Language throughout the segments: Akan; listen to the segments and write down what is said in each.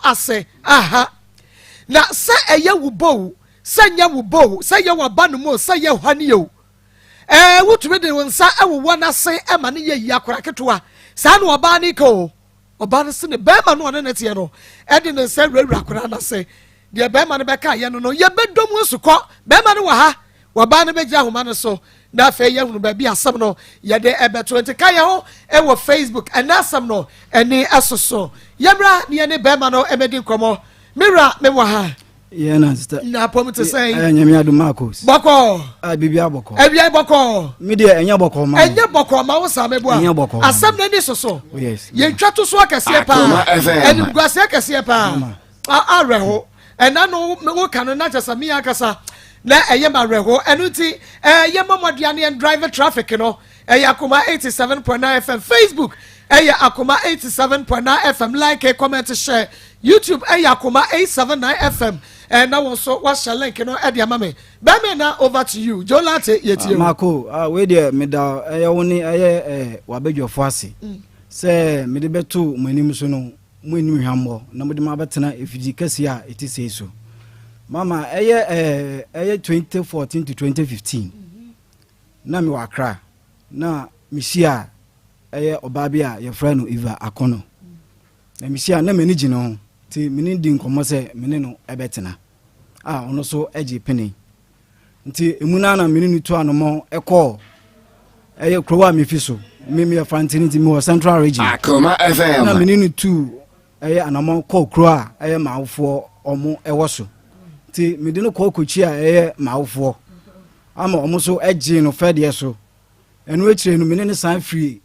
Ase, aha. Na sɛ ɛyɛ wo bo o, sɛ nyɛ wo bo o, sɛ ɛyɛ w'aba no mu o, sɛ ɛyɛ hwane o, ɛɛ, wotumi de wo nsa wowɔ n'ase ma no yɛ yie, akwadaa ketewa. Saa na ɔbaa no ka o. Ɔbaa no se ne bɛrima no ɔne ne teɛ no de ne nsa wurawura akwadaa no ase. Deɛ bɛrima no bɛka yɛ no no, yɛbɛdɔ mu asukɔ. Bɛrima no wɔ ha, wɔbaa no bɛgyina ahoma no so na afei yɛhunu baabi asɛm no yɛde ɛbɛto. Nti ka yɛn ho wɔ Facebook ɛnɛ asɛm no ani ɛsoso. Yɛmmra ne yɛne bɛrima no ɛmɛdi nkɔmmɔ. Me wura, me wɔ ha. Yɛn na sista. Na apɔm te sɛn? Ɛyɛ Nyame adom, Marcos. Bɔkɔɔ. Ah, biribi abɔkɔ. Awia bɔkɔɔ. Me deɛ ɛnyɛ bɔkɔɔ ma. Ɛnyɛ bɔkɔɔ ma wo saa meboa. Ɛnyɛ bɔkɔɔ. Asɛm no ani soso. Oh, yes. Yɛntwa to so akɛseɛ paa. Animguaseɛ kɛseɛ paa. Awerɛho. Ɛna no woka no na kyɛ sɛ me ankasa na ɛyɛ ma awerɛho. Ɛno nti ɛyɛ ma mmɔdea ne yɛn drive traffic no. Ɛyɛ Akoma 87.9 FM. Facebook ɛyɛ Akoma 87.9 FM. Like, comment, share. YouTube ɛyɛ Akoma 879 FM. Ɛna wɔn nso wahyɛ link no ɛde ama me. Bɛmi na over to you. Joe Lante, yɛtie o. Mako, wei deɛ meda ɛyɛ wo ne ɛyɛ wabadwafo ase sɛ mede bɛto mo anim so no, mo anim hwammɔ na mode ma abɛtena efidie kɛseɛ a ɛte sei so. Mama, ɛyɛ 2014 to 2015 na mewɔ Accra na mehyia ɛyɛ ɔbaa bi a yɛfrɛ no Eva Akɔnɔ. Na mehyia na m'ani gye ne ho, nti mene di nkɔmmɔ sɛ mene no ɛbɛtena a ɔno nso gye pene. Nti emu no na mene no tu anomɔ ɛkɔɔ ɛyɛ kurow a mefi so. Me meyɛ Fantini, nti mewɔ Central Region. Akoma FM. Na mene no tu ɛyɛ anamɔ kɔɔ kuro a ɛyɛ maawofoɔ ɔmo ɛwɔ so. Nti mede no kɔɔ kɔkyi a ɛyɛ maawofoɔ ama ɔmo nso ɛgyee no fɛdeɛ so. Ɛno akyire no, mene ne san firi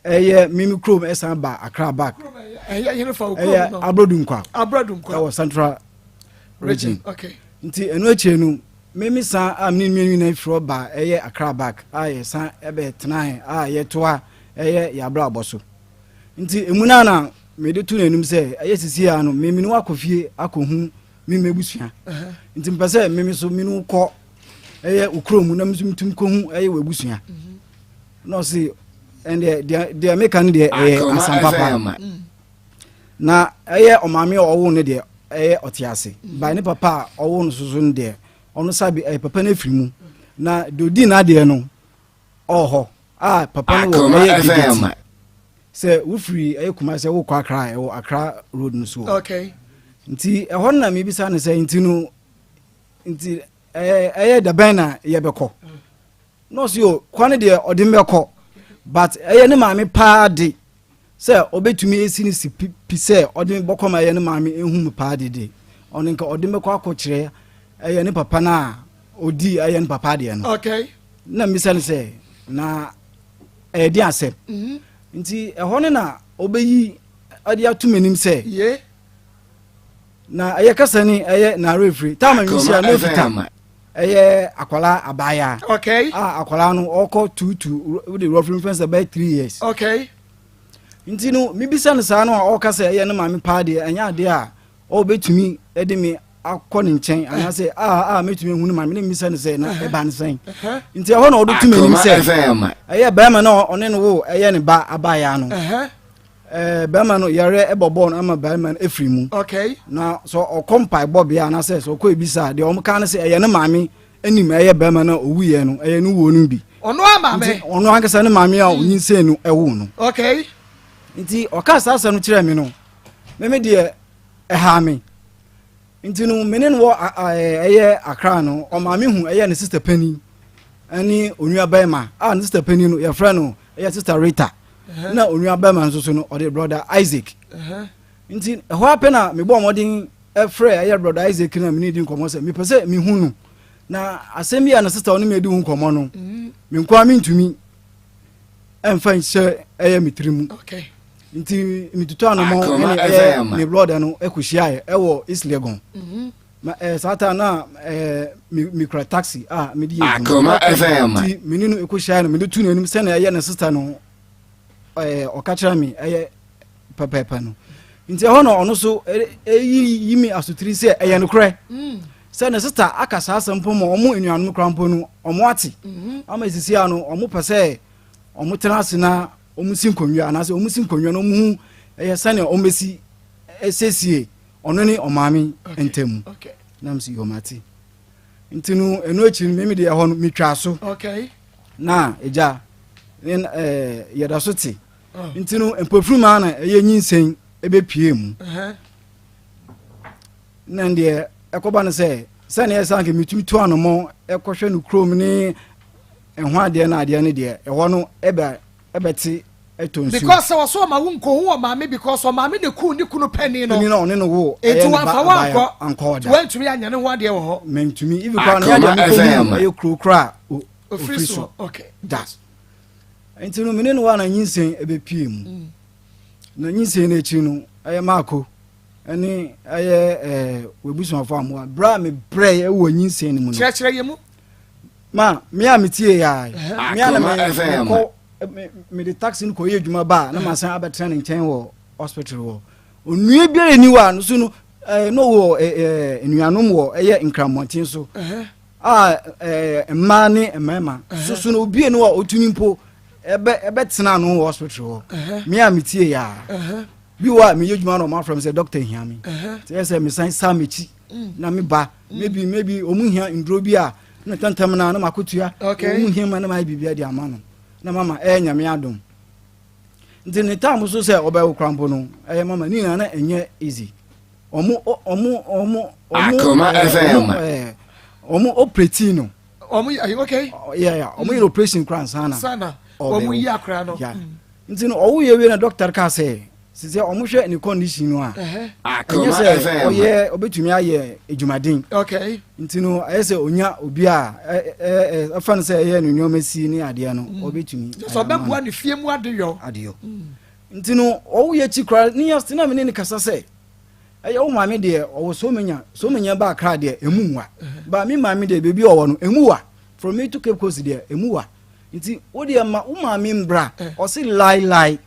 ɛyɛ mimi kurom ɛsan ba Accra back. Ɛyɛ yɛn fa ɛyɛ Abrodunkwa. Abrodunkwa. Ɛwɔ Central Region. Nti ɛno akyire no, mimi san a mene mmienu nyinaa firi hɔ ba ɛyɛ Accra back a yɛsan ɛbɛ tena a yɛtoa ɛyɛ yɛabrabɔ so. Nti emu no na mede to n'anim sɛ ɛyɛ sisi a no mimi no akɔ fie akɔhu mimi abusua, nti mpɛ sɛ mimi so mene kɔ ɛyɛ okuro mu na mi nso mitumi kɔhu ɛyɛ wɔ abusua. Na ɔsi ɛndeɛ deɛ meka no deɛ ɛyɛ asɛm papa. Na ɛyɛ ɔmaame a ɔwɔ no deɛ ɛyɛ ɔte ase ba ne papa a ɔwɔ no soso no deɛ ɔno sabi ɛyɛ papa no afiri mu, na deɛ odi n'adeɛ no ɔwɔ hɔ a papa no wɔ ɛyɛ Gideti. Sɛ wofiri ɛyɛ Kumasi sɛ wokɔ Akra, ɛwɔ Akra road no so. Nti ɛhɔ no na mebisa no sɛ nti no nti ɛyɛ dabɛn na yɛbɛkɔ? Na ɔsi o kwan no deɛ ɔde mbɛkɔ, but ɛyɛ ne maame paa de sɛ ɔbɛtumi esi ne si pi sɛ ɔde bɔkɔ ma ɛyɛ ne maame ehu mu paa de ɔno nka ɔde mbɛkɔ akɔkyerɛ ɛyɛ ne papa no a odi ɛyɛ ne papa deɛ no. Na mbisa no sɛ na ɛyɛ de asɛm? Nti ɛhɔ no na ɔbɛyi ɔde ato m'anim sɛ na ɛyɛ kasa ni ɛyɛ naare efiri taama mi si a n'okita ɛyɛ akwalaa abaayaa a akwalaa no ɔkɔ 2 2 wode roughly nfɛn sɛ bɛyɛ 3 years. Nti no mibisa no saa no a ɔka sɛ ɛyɛ ne maame paa deɛ ɛnyɛ adeɛ a ɔbɛtumi de me akɔ ne nkyɛn anaasɛ a mɛtumi ahu ne maame. Ne mibisa no sɛ na ɛba ne sɛn? Nti ɛhɔ na ɔde tu m'anim sɛ ɛyɛ bɛrima no ɔne no wo ɛyɛ ne ba abaayaa no, bɛrima no yɛrɛ ɛbɔ bɔɔl no ama bɛrima no efiri mu. Na sɛ ɔkɔ mpaebɔ bea anaasɛ sɛ ɔkɔ ebisa deɛ ɔmo ka no sɛ ɛyɛ ne maame anim ɛyɛ bɛrima no owu yɛ no ɛyɛ no wuo no bi. Ɔno amaame. Ɔno ankasa ne maame a onyinsɛn no ɛwo no. Nti ɔka saa asɛm no kyerɛ me no, mɛmɛ deɛ ɛha me. Nti no mene no wɔ ɛyɛ Akra no, ɔmaame hu ɛyɛ ne sister panyin ɛne onua bɛrima a ne sister panyin no yɛfrɛ no ɛyɛ Sister Rita, na onua bɛrima nso so no ɔde Brother Isaac. Nti ɛhɔ apɛ na mebɔ ɔmɔden ɛfrɛ ɛyɛ Brother Isaac na mene di nkɔmmɔ sɛ mepɛ sɛ mehu no na asɛm bi a ne sister ɔne me adi ho nkɔmmɔ no, me nkoa mentumi ɛmfa nhyɛ ɛyɛ me tiri mu. Nti metutu anomɔ ɛne ɛyɛ ne brother no ɛkɔhyiaeɛ ɛwɔ East Legon. Ma saa ta na mekura taxi a mede yɛ adwuma. Nti mene no ɛkɔhyiaeɛ no, mede tu n'anim sɛnea ɛyɛ ne sister no ɔka kyerɛ me ɛyɛ pɛpɛɛpɛ no. Nti ɛhɔ na ɔno so ɛyi yi mi asotiri sɛ ɛyɛ nokorɛ sɛ ne sister aka saa asɛm mpo ma ɔmo nnuanom kora mpo no ɔmo ate ama esisi ano ɔmo pɛ sɛ ɔmo tena ase na ɔmo si nkonnwa anaasɛ ɔmo si nkonnwa na ɔmo hu ɛyɛ sɛnea ɔmo bɛsi. siesie ɔno ne ɔmaame ntam. Na mese yɔ mate. Nti no ɛno akyi no meme deɛ ɛhɔ no metwaa so. Na agya yɛda so te. Oh. Nti no mpofirim ara na ɛyɛ nyinsɛn ɛbɛpie mu. Na deɛ ɛkɔba no sɛ sɛnea ɛsɛ anka metumi tu anomɔ ɛkɔhwɛ no kurom ne ɛho adeɛ no adeɛ no deɛ ɛhɔ no ɛbɛ ɛbɛte ɛtɔ nsuo. Because sɛ wɔsɔ ɔma wo nkohu ɔmaame because ɔmaame na kuu ne kunu panin no. Panin no ɔne no wo ɛyɛ ne ba abaya ankɔ ɔda. Wantumi anya ne ho adeɛ wɔ hɔ. Mɛntumi ibi kora no yɛ adeɛ mekɔ hu ɛyɛ kuro kora a ofiri so da. Nti no mene no wa na nyinsɛn ɛbɛpie mu. Mm. Na nyinsɛn no akyiri no ɛyɛ maako ɛne ɛyɛ ɛɛ w'abusuafo amoa berɛ a mebrɛ ɛwɔ nyinsɛn no mu no. Kyerɛkyerɛ yɛ mu. Ma me a metie ya me a na mekɔ mede taxi no kɔyɛ adwuma ba a na masan abɛtena ne nkyɛn wɔ hospital hɔ onua biara ni hɔ a no so no ɛɛ no wɔ ɛɛ nnuanom wɔ ɛyɛ nkrammɔnten so a ɛɛ mmaa ne mmarima so so no obie no a otumi mpo ɛbɛ ɛbɛtena no wɔ hospital hɔ me a metie ya bi wɔ a meyɛ adwuma na ɔmo afrɛ me sɛ doctor hia me sɛ sɛ mesan sa m'akyi na me ba maybe maybe ɔmo hia nduro bi a na tɛntɛm na na makotua ɔmo hia ma na mayɛ biribi de ama no na mama ɛyɛ nyame adom nti ne tam so sɛ ɔbɛwo kora mpo no ɛyɛ mama ne nyinaa na ɛnyɛ easy ɔmo ɔmo ɔmo ɔmo ɛɛ ɔmo operate no ɔmo yɛ okay yeah ɔmo yɛ operation kora nsa na ɔmo yi akora no nti no ɔwo yɛ wie na doctor ka sɛ sisi ɔmo hwɛ ne condition no a ɛnyɛ sɛ ɔyɛ ɔbɛtumi ayɛ adwumaden nti no ɛyɛ sɛ onya obi a ɛfa no sɛ ɛyɛ ne nneɛma si ne adeɛ no mm. ɔbɛtumi sɛ ɔbɛboa ne fie mu adeyɔ adeyɔ mm. nti no ɔwo yɛ akyi koraa ne yɛ na mene ne kasa sɛ ɛyɛ wo maame deɛ ɔwɔ so menya so menya ba akra deɛ emu nwa ba me maame deɛ beebi ɔwɔ no emu wa from me to Cape Coast deɛ emu wa nti wo deɛ ma wo maame mbra ɔse lai lai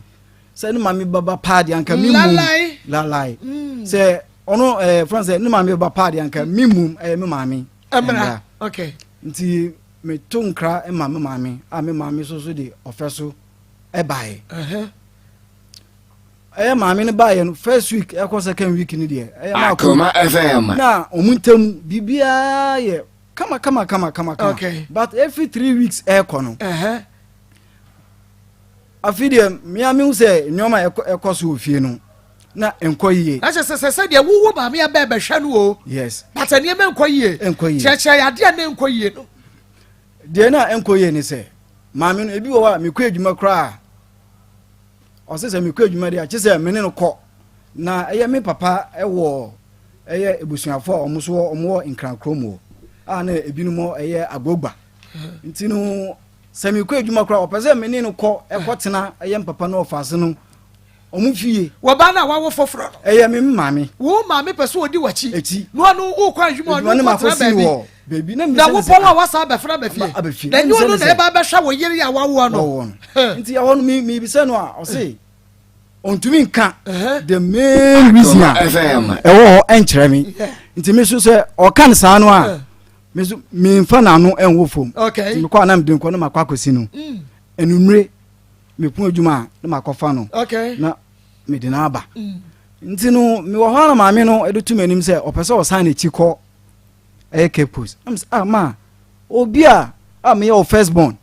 sɛ ne maame bɛba paa deɛ anka me mum lalai mm. sɛ ɔno ɛɛ eh, fɛn sɛ ne maame bɛba paa deɛ anka me mum ɛyɛ me maame mmra okay nti meto nkra ma me maame a me maame so so de ɔfɛ so ɛbaeɛ ɛyɛ maame no baeɛ no first week ɛkɔ second week no deɛ ɛyɛ maako na ɔmo ntam biribiara yɛ kama kama kama kama kama okay. but every 3 weeks ɛkɔ no. Afei deɛ mmea mehu sɛ nneɛma a ɛkɔ so wɔ fie no na nkɔ yie. Na kyerɛ sɛ sɛ deɛ wowo maame abɛ bɛhwɛ no o. Yes. But nneɛma nkɔ yie. Nkɔ yie. Kyerɛkyerɛ yɛ adeɛ na nkɔ yie no. Deɛ na nkɔ yie ne sɛ maame no ebi wɔ hɔ a mekɔ adwuma koraa ɔsɛ sɛ mekɔ adwuma deɛ akye sɛ me ne no kɔ na ɛyɛ me papa ɛwɔ ɛyɛ ebusuafo a wɔn so wɔn wɔ nkrankoro mu a na ebinom ɛyɛ agogba nti no Sɛ mekɔ adwuma koraa ɔpɛ sɛ me ne no kɔ ɛkɔtena ɛyɛ mpapa no ɔfaase no ɔmo fie. Wɔbaa no a wawo foforɔ no. Ɛyɛ me maame. Wo maame pɛ sɛ ɔdi w'akyi. Akyi. Na ɔno wokɔ adwuma ɔno wokɔtena baabi. Baabi na na wopɔn a wasan abɛfra aba fie. Aba fie. Na ɛnyɛ ɔno na ɛba abɛhwɛ wo yere a wawoɔ no. Wawoɔ no. Nti ɛhɔ no mebisa no a ɔse ɔntumi nka the main reason a ɛwɔ hɔ ɛnkyerɛ me. Nti me so sɛ ɔka no saa no a. me nso memfa n'ano ɛnwɔ fam okay. nti mekɔ a na mede nkɔ na makɔ akɔsi no mm. anumere mepɔn adwuma a na makɔfa no okay. na mede no aba mm. nti no mewɔ hɔ a na maame no de to m'anim sɛ ɔpɛ sɛ ɔsan n'akyi kɔ ɛyɛ Cape Coast na mesɛ ah ma obi a a meyɛ wo first born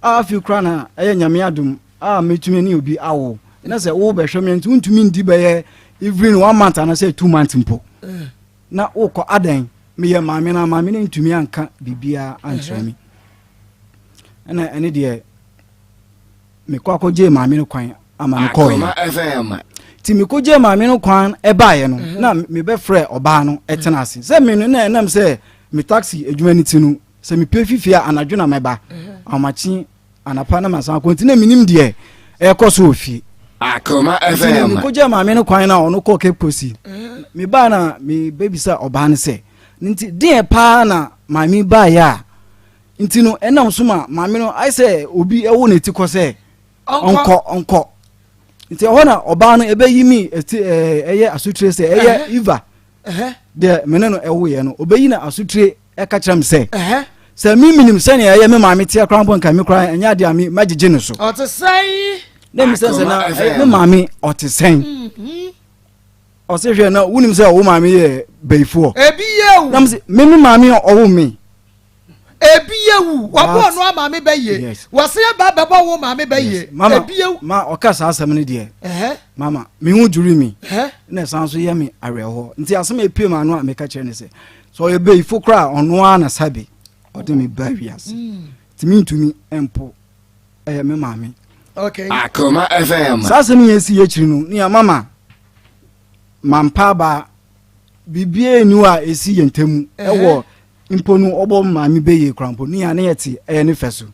a afei koraa na ɛyɛ nyame adom a metumi ne obi awo na sɛ wobɛhwɛ me nti wontumi ndi bɛyɛ even one month anaasɛ 2 months mpo mm. Na wokɔ adɛn? Meyɛ maame no a maame no ntumi anka biribiara ankyerɛ me. Ɛna ɛne deɛ mekɔ akɔgyee maame no kwan ama no kɔɔeɛ. Nti mekɔgyee maame no kwan ɛbaeɛ no mhm. na mebɛfrɛ ɔbaa no ɛtena ase sɛ me no na ɛnam sɛ me taxi adwuma no ti no sɛ mepɛ fifie a anadwo na mɛba mhm. ahomakye Anapa na masan akɔ nti na menim deɛ ɛrekɔ so wɔ fie. Akoma FM. Nti mekɔgyaa maame no kwan na ɔno kɔɔ Cape Coast. Mebaa na mebɛbisa ɔbaa no sɛ nti deɛ paa na maame baeɛ a nti no ɛnam so ma maame no ayɛ sɛ obi ɛwɔ n'ati kɔ sɛ ɔnkɔ ɔnkɔ nti ɛhɔ na ɔbaa no ɛbɛyi mi ɛti ɛyɛ asotire sɛ ɛyɛ Eva deɛ me ne no ɛwoeɛ no ɔbɛyi no asotire ɛka kyerɛ me sɛ sɛ me menim sɛnea ɛyɛ me maame teɛ koraa mpo nka me koraa ɛnyɛ adeɛ a me mɛgyegye no so ɔte sɛn na mi sɛ sɛ na me maame ɔte sɛn mhm. Ɔse hwɛ na wonim sɛ wo maame yɛ bayifoɔ. Ebi yɛ wu. Na mese me me maame a ɔwo me. Ebi yɛ wu. Wabɔ ɔno a maame bɛ yie. Wɔse ɛba bɛbɔ wo maame bɛ yie. Ebi yɛ wu. Ma ɔka saa asɛm no deɛ. Mama me ho dwiri mi. Na ɛsan so yɛ me awerɛhoɔ. Nti asɛm a epue m'ano a meka kyerɛ ne sɛ sɛ ɔyɛ bayifo koraa ɔno ara na sabi ɔde me ba wiase. Mm. Nti mentumi mpo ɛyɛ me maame. Okay. Akoma FM. Saa asɛm yi esi akyiri no nea mama mampa aba biribiara nni hɔ a esi yɛn ntam ɛwɔ mpo no ɔbɔ maame bɛyie kora mpo nea ne yɛte ɛyɛ ne fɛ so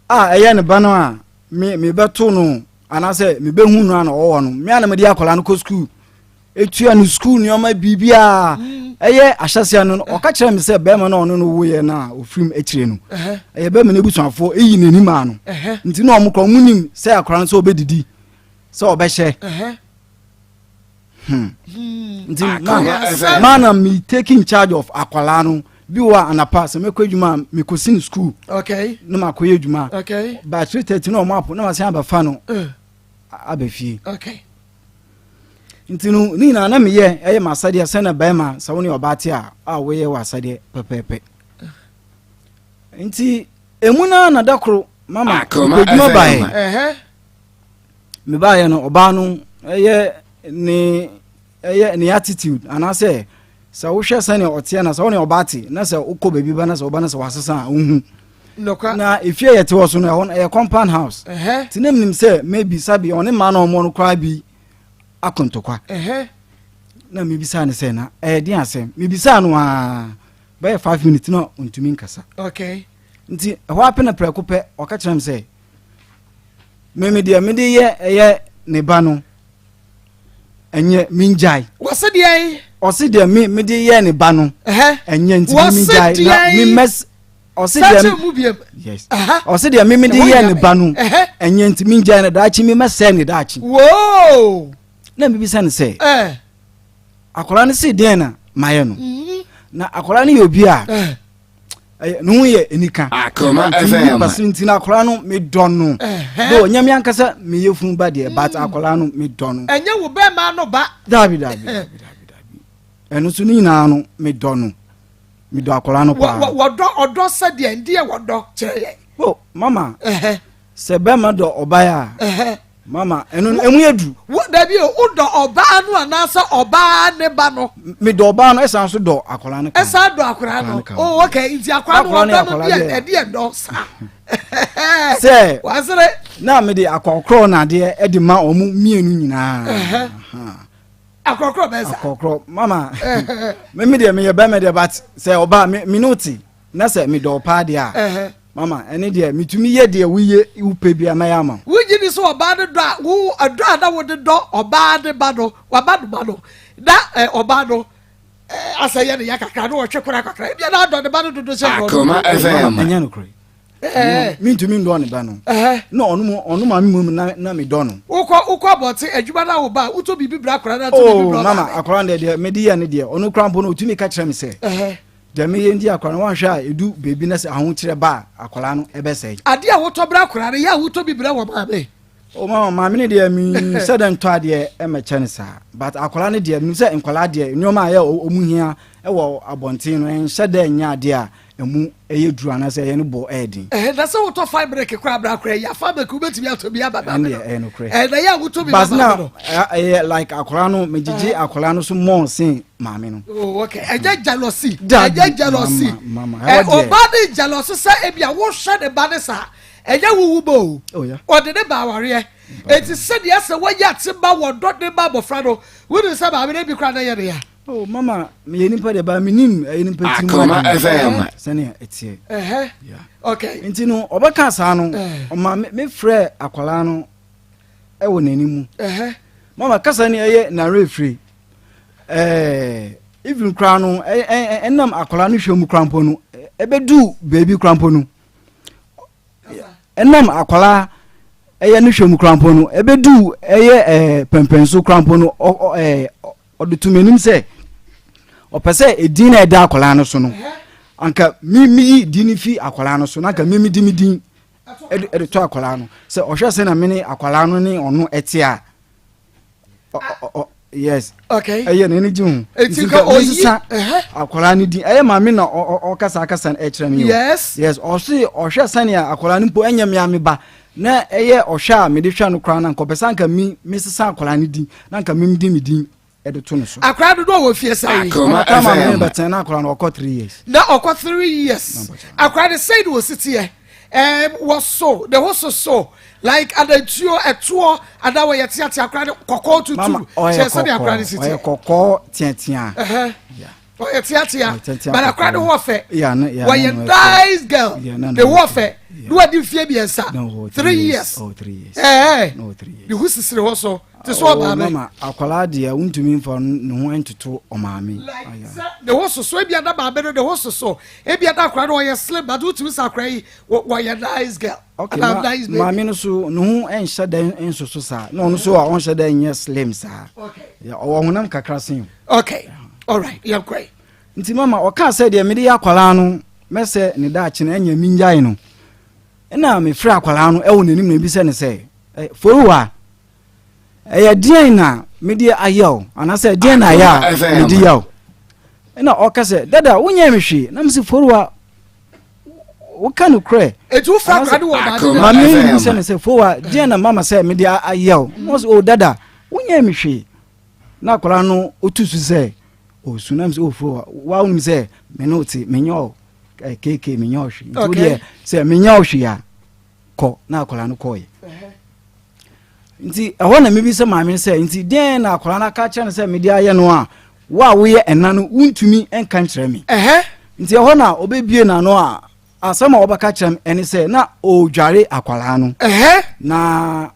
a ɛyɛ ne ba no a me mebɛto no anaasɛ mebɛhu no a na ɔwɔ no me a na mede akwadaa no kɔ sukuu etua no sukuu nneɛma biribiara mm. ɛyɛ ahyɛseɛ no ɔka kyerɛ me sɛ bɛrima no ɔno no woyɛ no a ɔfirim akyire no ɛyɛ bɛrima no abusuafoɔ ɛyi n'anim a no nti na ɔmo korɔ ɔmo nim sɛ akwadaa no sɛ ɔbɛdidi sɛ ɔbɛhyɛ hmm. hmm. nti ma ma na me taking charge of akwadaa no bi wɔ anapa sɛ mɛkɔ adwuma a mekɔsi no sukuu okay. na makɔyɛ adwuma okay. by 3:30 na ɔmo apo na masan abɛfa no eh. aba fie okay. nti no ne nyinaa na meyɛ ɛyɛ m'asɛdeɛ sɛ na bɛrima sɛ wo ne ɔbaa te a a woyɛ wɔ asɛdeɛ pɛpɛɛpɛ nti emu no na da koro mama mekɔdwuma baeɛ mebaeɛ no ɔbaa no ɛyɛ ne ɛyɛ ne attitude anaasɛ sɛ wohwɛ sɛnea ɔteɛ na sɛ wo ne ɔbaa te na sɛ wokɔ baabi ba na sɛ ɔba na sɛ wasesa a wohu na efie yɛ te hɔ so no ɛhɔ no ɛyɛ compound house nti na menim sɛ maybe sabi ɔne mmaa na ɔmɔ no koraa bi akontokwa na mebisaa no sɛ na ɛyɛ den asɛm mebisaa no aa bɛyɛ 5 minutes na ɔntumi nkasa nti ɛhɔ apɛ na prɛko pɛ ɔka kyerɛ me sɛ meme deɛ mede yɛ ɛyɛ ne ba no ɛnyɛ mengyae. Wɔse deɛn? Ɔse deɛ me mede yɛ ne ba no ɛnyɛ nti me mengyae na me mɛs ɔse deɛ yes ɔse deɛ me mede yɛ ne ba no ɛnyɛ nti mengyae na daakye me mɛsɛe ne daakye. Woo! Na mebisa no sɛ akwadaa no se deɛn na mayɛ no mhm. na akwadaa no yɛ obi a ne ho yɛ anika Akoma FM nti nti na akwadaa no medɔ no do ɔnyɛ me ankasa meyɛ funu ba deɛ but mm. akwadaa no medɔ no ɛnyɛ wo bɛrima no ba dabi dabi dabi dabi dabi ɛno nso ne nyinaa no medɔ no medɔ akwadaa no paa wɔdɔ ɔdɔ sɛdeɛ ndeɛ wɔdɔ kyerɛ yɛ o mama sɛ bɛrima dɔ ɔbaa a mama ɛno no emu yɛ du. Wo dabi o wodɔ ɔbaa no anaasɛ ɔbaa ne ba no. Medɔ ɔbaa no ɛsan so dɔ akwadaa no ka. Ɛsan dɔ akwadaa no oh okay nti akwadaa no ɔdɔ no deɛ ɛdeɛ dɔ saa. Sɛ wasere. Na mede akɔkorɔ na adeɛ ɛde ma wɔn mmienu nyinaa. Akɔkorɔ bɛn sa. Akɔkorɔ mama me deɛ meyɛ bɛrima deɛ but sɛ ɔbaa me me ne te na sɛ medɔ paa deɛ a. Mama, ɛne deɛ metumi yɛ deɛ woyɛ wopɛ bia mɛyɛ ama wo. Wogye di sɛ ɔbaa no dɔ a wo ɛdɔ a na wode dɔ ɔbaa ne ba no waba no ba no na ɛ ɔbaa no ɛ asɛ yɛ ne ya kakra na ɔtwe kora kakra ebia na adɔ ne ba no dodo sɛ ɔno. Akoma FM. Ɛnyɛ nokorɛ. Mentumi ndɔ ne ba no. Na ɔno mu ɔno maame mu na na medɔ no. Wokɔ wokɔ abɔnten adwuma na wo ba wotɔ biribi brɛ akora na tɔ biribi brɛ ɔmaame. Oh mama akora no deɛ deɛ mede yɛ ne deɛ ɔno kora mpo no ɔtumi ka kyerɛ me sɛ. Deɛ meyɛ nti akwadaa no wanhwɛ a ɛdu baabi na sɛ ahokyerɛ ba a akwadaa no ɛbɛsɛe. Adeɛ a wotɔ brɛ akwadaa no yɛ a wotɔ bi brɛ wɔ maame. O mama maame no deɛ sɛ dɛ ntɔ adeɛ ɛmɛkyɛ no saa but akwadaa no deɛ menim sɛ nkwadaa deɛ nneɛma a ɛyɛ ɔmu hia ɛwɔ abɔnten no ɛnhyɛ dɛ nyɛ adeɛ a ɛmu ɛyɛ duru anaasɛ ɛyɛ no bɔ ɛyɛ den. Ɛhɛn na sɛ wotɔ fine break koraa brɛ akwadaa yi a fine break wobɛtumi atɔ bi ama maame no. Ɛndeɛ ɛyɛ nokorɛ. Ɛhɛn na yɛ a wotɔ bi ma maame no. Ɛyɛ like akwadaa no megyegye akwadaa no so more sen maame no. Oh, okay. Ɛnyɛ jealousy. Ɛnyɛ jealousy. Ɔba ne jealousy sɛ ebi a wohwɛ ne ba ne saa. Ɛnyɛ wuwu ba o. Oh, Ɔde ne ba awareɛ. Eti sɛdeɛ sɛ wɔyɛ ate ba wɔdɔ ne ba abɔfra no, wodi sɛ maame no ebi koraa na ɛyɛ ne ya. Oh, mama, meyɛ nipa deɛ ba menim ɛyɛ nipa ti mu adwene sɛnea ɛteɛ. Okay. Nti no ɔbɛka saa no ɔma me frɛ akwadaa no ɛwɔ n'anim. Mama kasa ni ɛyɛ n'awerɛfiri. ɛɛ even koraa no ɛnam akwadaa no hwɛ mu koraa mpo no ɛbɛdu beebi koraa mpo no ɛnam akwadaa ɛyɛ no hwɛ mu koraa mpo no ɛbɛdu ɛyɛ ɛɛ pɛmpɛnso koraa mpo no ɔ ɔ ɛɛ ɔde to m'anim sɛ ɔpɛ sɛ edin na ɛda akwadaa no so no anka mi mi yi din no fi akwadaa no so na anka mi mi di mi din ɛde ɛde to akwadaa no sɛ ɔhwɛ sɛ na mi ne akwadaa no ne ɔno ɛte a. Yes. Okay. Ɛyɛ n'ani gye ho. Eti nka oyi mesesa akwadaa no din. Ɛyɛ maame na ɔkasa akasa no ɛkyerɛ me. Yes. Yes. Ɔse ɔhwɛ sɛnea akwadaa no mpo ɛnyɛ me ame ba. Na ɛyɛ ɔhwɛ a mede hwɛ no koraa na nka ɔpɛ sɛ anka mi mesesa akwadaa no din na nka me de me din ɛde to no so. Akwadaa dodoɔ wɔ fie sɛ yi. Akoma FM. FM. Bɛtɛn na akwadaa no ɔkɔ 3 years. Na ɔkɔ 3 years. Akwadaa no sɛn na osi teɛ? Wɔso ne ho soso like adantuo ɛtoɔ anaa wɔyɛ teatea? Akwadaa no kɔkɔɔ tutu Mama, ɔyɛ kyerɛ sɛdeɛ akwadaa no si kɔkɔɔ, ɔyɛ teɛ. kɔkɔɔ teatea. Ɔyɛ teatea. Ɔyɛ teatea but akwadaa no kɔkɔɔ. ho ɔfɛ. Yeah, no, yeah, Wɔyɛ no, no, nice girl. Yeah, no, Ne no, ho ɔfɛ. Yeah. Ne wadi mfie 3. No, ɔwɔ 3 3 years. years. Oh, 3 years. No, 3 years. Ne ho sisiri hɔ so te so Oh, ɔmaame. Mama, akwadaa deɛ wontumi mfa ne ho ntoto ɔmaame. Like Aya. sɛ ne ho soso, ebi ada maame no ne ho soso, ebi ada akwadaa no ɔyɛ slim, but wotumi sɛ akwadaa yi wɔyɛ nice girl. Okay, anaa ma, nice baby. Maame no so ne ho nhyɛ dɛ nsoso saa na ɔno so a ɔnhyɛ dɛ nyɛ slim saa. Yeah, ɔwɔ honam kakra sen o. Okay, alright, yɛn kɔ yi. Nti mama, ɔkaa sɛ deɛ mede yɛ akwadaa no mɛsɛ ne daakye no ɛnyɛ mengyae no, ɛna mefrɛ akwadaa no ɛwɔ n'anim na ebisa ne sɛ, "Foruwa, ɛyɛ deɛn na mede ayɛ o, anaasɛ deɛn na ayɛ a Akoma FM. mede yɛ o?" Ɛna ɔka sɛ, "Dada, wonyɛ me hwee." Na mese, "Foruwa, woka no korɛ?" Etu wofra akwadaa no wɔ maame Akoma no. Maame FM. bisa ne sɛ, "Fowa, deɛn na mama sɛ mede ayɛ o?" Na ɔsɛ, "O dada, wonyɛ me hwee." Na akwadaa no otu so sɛ ɔsu, na mesɛ, "O Fowa, wa wonim sɛ me ne wo te, menyɛ o keke, menyɛ wo hwee, nti wodeɛ sɛ menyɛ wo hwee a, kɔ." Na akwadaa no kɔɔyɛ. Nti ɛhɔ na mebisa maame no sɛ, nti deɛn na akwadaa no aka kyerɛ no sɛ mede ayɛ no a wo a woyɛ ɛna no wontumi nka nkyerɛ me? Nti ɛhɔ na ɔbɛbie n'ano a asɛm a wɔbɛka kyerɛ m ɛne sɛ na ɔredware akwadaa no na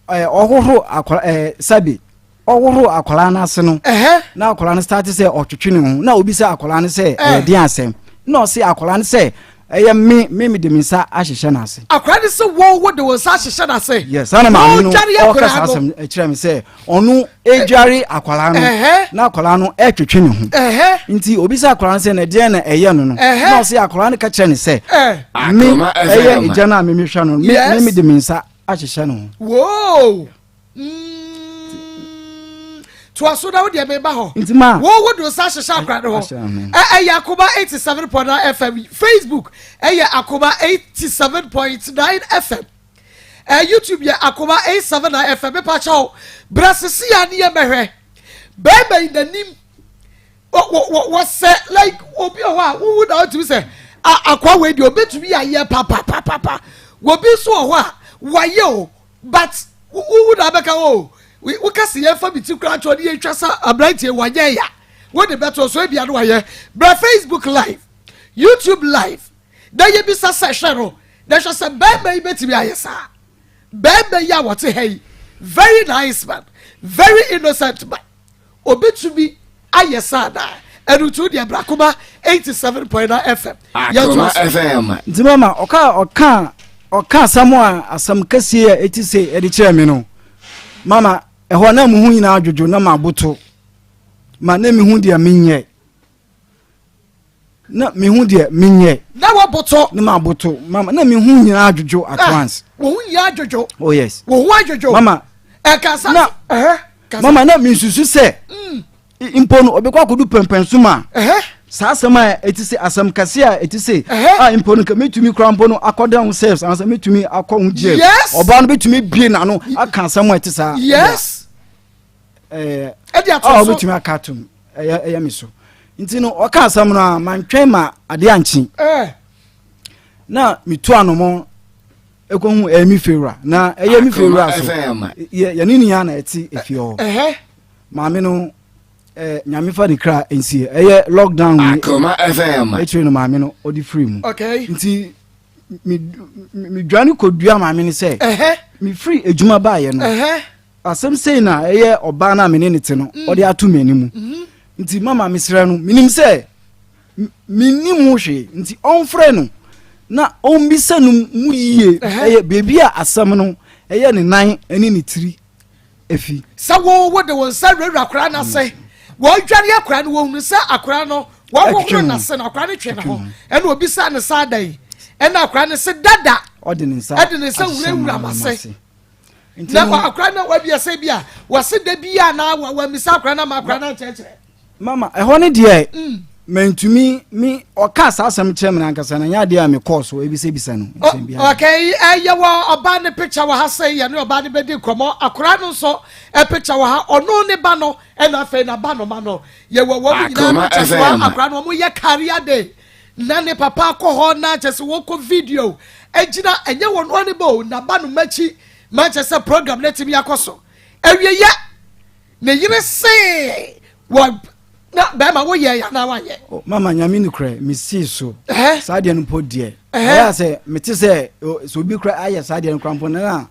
ɔhohoro akwadaa sabi ɔhohoro akwadaa no ase no na akwadaa no start sɛ ɔtwetwe ne ho, na obi sɛ akwadaa no sɛ ɛyɛ den asɛm, na ɔse akwadaa no sɛ ɛyɛ me mede me nsa ahyehyɛ n'ase. Akwadaa no sɛ wɔn wo de wɔn nsa ahyehyɛ n'ase. Yes, saa na maame no Wɔredware ɔka akwadaa saa no. asɛm kyerɛ me sɛ ɔno edware akwadaa no na akwadaa no ɛtwetwe ne ho. Nti obi sɛ akwadaa no sɛ na deɛn na ɛyɛ no na ɔsɛ akwadaa no ka kyerɛ ne sɛ me Akoma ɛyɛ FM. egya no a memehwɛ no, me mede me nsa ahyehyɛ ne ho. Whoa. Toa so na wo deɛ meba hɔ. Nti ma wo wo de nsa ahyehyɛ akwadaa no hɔ. Ahyɛ ho. Ɛyɛ Akoma 87.9 FM. Facebook ɛyɛ Akoma 87.9 FM. YouTube yɛ Akoma 879 FM. Mepa kyɛw, brɛ sisi a ne yɛ mɛhwɛ. Bɛrima yi n'anim wɔsɛ like obi wɔ hɔ a wowu na wotumi sɛ akwa wei deɛ obetumi ayɛ papapapapa. Obi nso wɔ hɔ a wayɛ o, but wowu na abɛka o woka si yɛn fa bi ti kura atwa ne yɛn twa sa aberanteɛ wanyɛ ya wode bɛto so ebia no wayɛ. Brɛ Facebook live, YouTube live na yɛbisa sɛ hwɛ no na hwɛ sɛ bɛrima yi bɛtumi ayɛ saa. Bɛrima yi a wɔte ha yi, very nice man, very innocent man, obetumi ayɛ saa daa? Ɛno nti wodeɛ bra Akoma 87.9 FM. Akoma Yɛntoa so. FM. Nti mama, ɔka asɛm a asɛm kɛseɛ a ɛti sɛ ɛde kyerɛ me no, mama, ɛhɔ na me ho nyinaa dwodwo na maboto ma na mehu deɛ menyɛ, na mehu deɛ menyɛ. Na wɔboto. Na maboto, mama, na mehu nyinaa dwodwo at once. Wɔn ho nyinaa dwodwo. Oh yes. Wɔn ho adwodwo. Mama, ɛkasa. Na kasa. Mama, na mensusu sɛ mpo no ɔbɛkɔ akɔdu pɛmpɛnso ma saa asɛm a ɛti sɛ asɛm kɛse a ɛti sɛ a mpo no nka mɛtumi kora mpo no akɔda ho sɛ anaasɛ mɛtumi akɔ ho jail. Ɔbaa no bɛtumi bie n'ano aka asɛm a ɛte saa. Ɛde ato a so. Ɔbɛtumi aka atom ɛyɛ me so. Nti no ɔka asɛm no a mantwɛn ma adeɛ ankye na metu anomɔ ɛkɔhu ɛyɛ me fewura na ɛyɛ me fewura Akoma so FM. yɛne nua na ɛte efie hɔ. Maame no, Nyame fa ne kra nsie, ɛyɛ lockdown yi Akoma FM. akyire no maame no ɔde firi mu. Nti medwane kɔdua maame no sɛ mefiri adwuma baeɛ no, asɛm sei na ɛyɛ ɔbaa no a mene ne te no ɔde ato m'anim. Nti mama, mesrɛ no, menim sɛ mennim ho hwee, nti ɔmfrɛ no na ɔmmisa no mu yie ɛyɛ beebi a asɛm no ɛyɛ ne nan ne ne tiri efi. Sɛ wo de wo nsa wurawura akwaraa no ase, wɔdware akwaraa no, wɔhunu sɛ akwaraa no wɔhohoro Ɛtwetwe ho. n'ase no, akwaraa no twe ne ho, ɛna obisa ne sa adan, ɛna akwaraa no se dada ɔde ne nsa ɛde ne nsa ahyehyɛ wurawura maame m'ase. Na akora na wabi ɛsɛ bi a wɔse da bi a na wamisa akora na ma akora na nkyerɛkyerɛ. Mama, ɛhɔ no deɛ mm. mantumi me ɔka saa asɛm kyerɛ me no ankasa na nyɛ adeɛ a mekɔɔ so ebisabisa no nsɛm biara. Okay, ɛyɛ wɔ ɔbaa ne picture wɔ ha sɛ yɛne ɔbaa no bɛdi nkɔmmɔ akora no nso picture wɔ ha ɔno ne ba no ɛna afei na ba no ma no yɛwɔ wɔn nyinaa picture wɔ akora no wɔn yɛ career day na ne papa akɔ hɔ na kyɛ sɛ wɔkɔ video egyina ɛnyɛ wɔn ani bɔ na ba no makyi ma kyɛ sɛ program no atumi akɔ so awieyɛ Ne yere see wɔ na bɛrima woyɛ yɛ anaa wanyɛ. Oh, mama nyame nokorɛ mesii so saa deɛ no mpo deɛ ɛyɛ sɛ mete sɛ sɛ obi kora ayɛ saa deɛ no kora mpo no na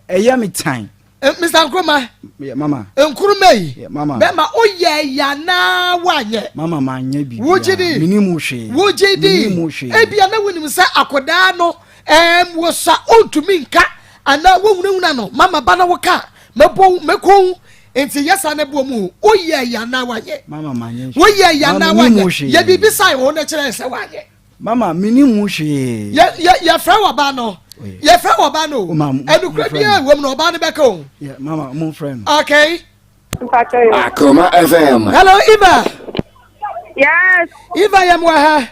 ɛyɛ me tan. Mr. Nkrumah. Yeah, mama. Nkrumah yi. Yeah, mama. Bɛma woyɛ yɛ anaa wanyɛ. Mama manyɛ biribiara. Wogye di. Menim mu hwee. Wogye di. Menim mu hwee. Ebia na wonim sɛ akɔdaa no ɛɛm wosa ontumi nka anaa wohunahuna no mama ba na woka Mɛbɔ wo, mɛkɔ wo. Nti yɛ saa na boɔ mu o. Woyɛ yɛ anaa wanyɛ? Mama manyɛ hwee. Woyɛ yɛ anaa wanyɛ? Yɛ biribi sae wɔ ho na kyerɛ sɛ wanyɛ. Mama menni mu hwee. Yɛ yɛ yɛfrɛ wɔ ba no. Yɛfrɛ wɔ ba no. Ɛnukura biara wɔ mu na ɔbaa no bɛka o. Yeah, mama mo frɛ no. Okay. Akoma FM. Hello Eva. Yes. Eva yɛ mu wɔ ha.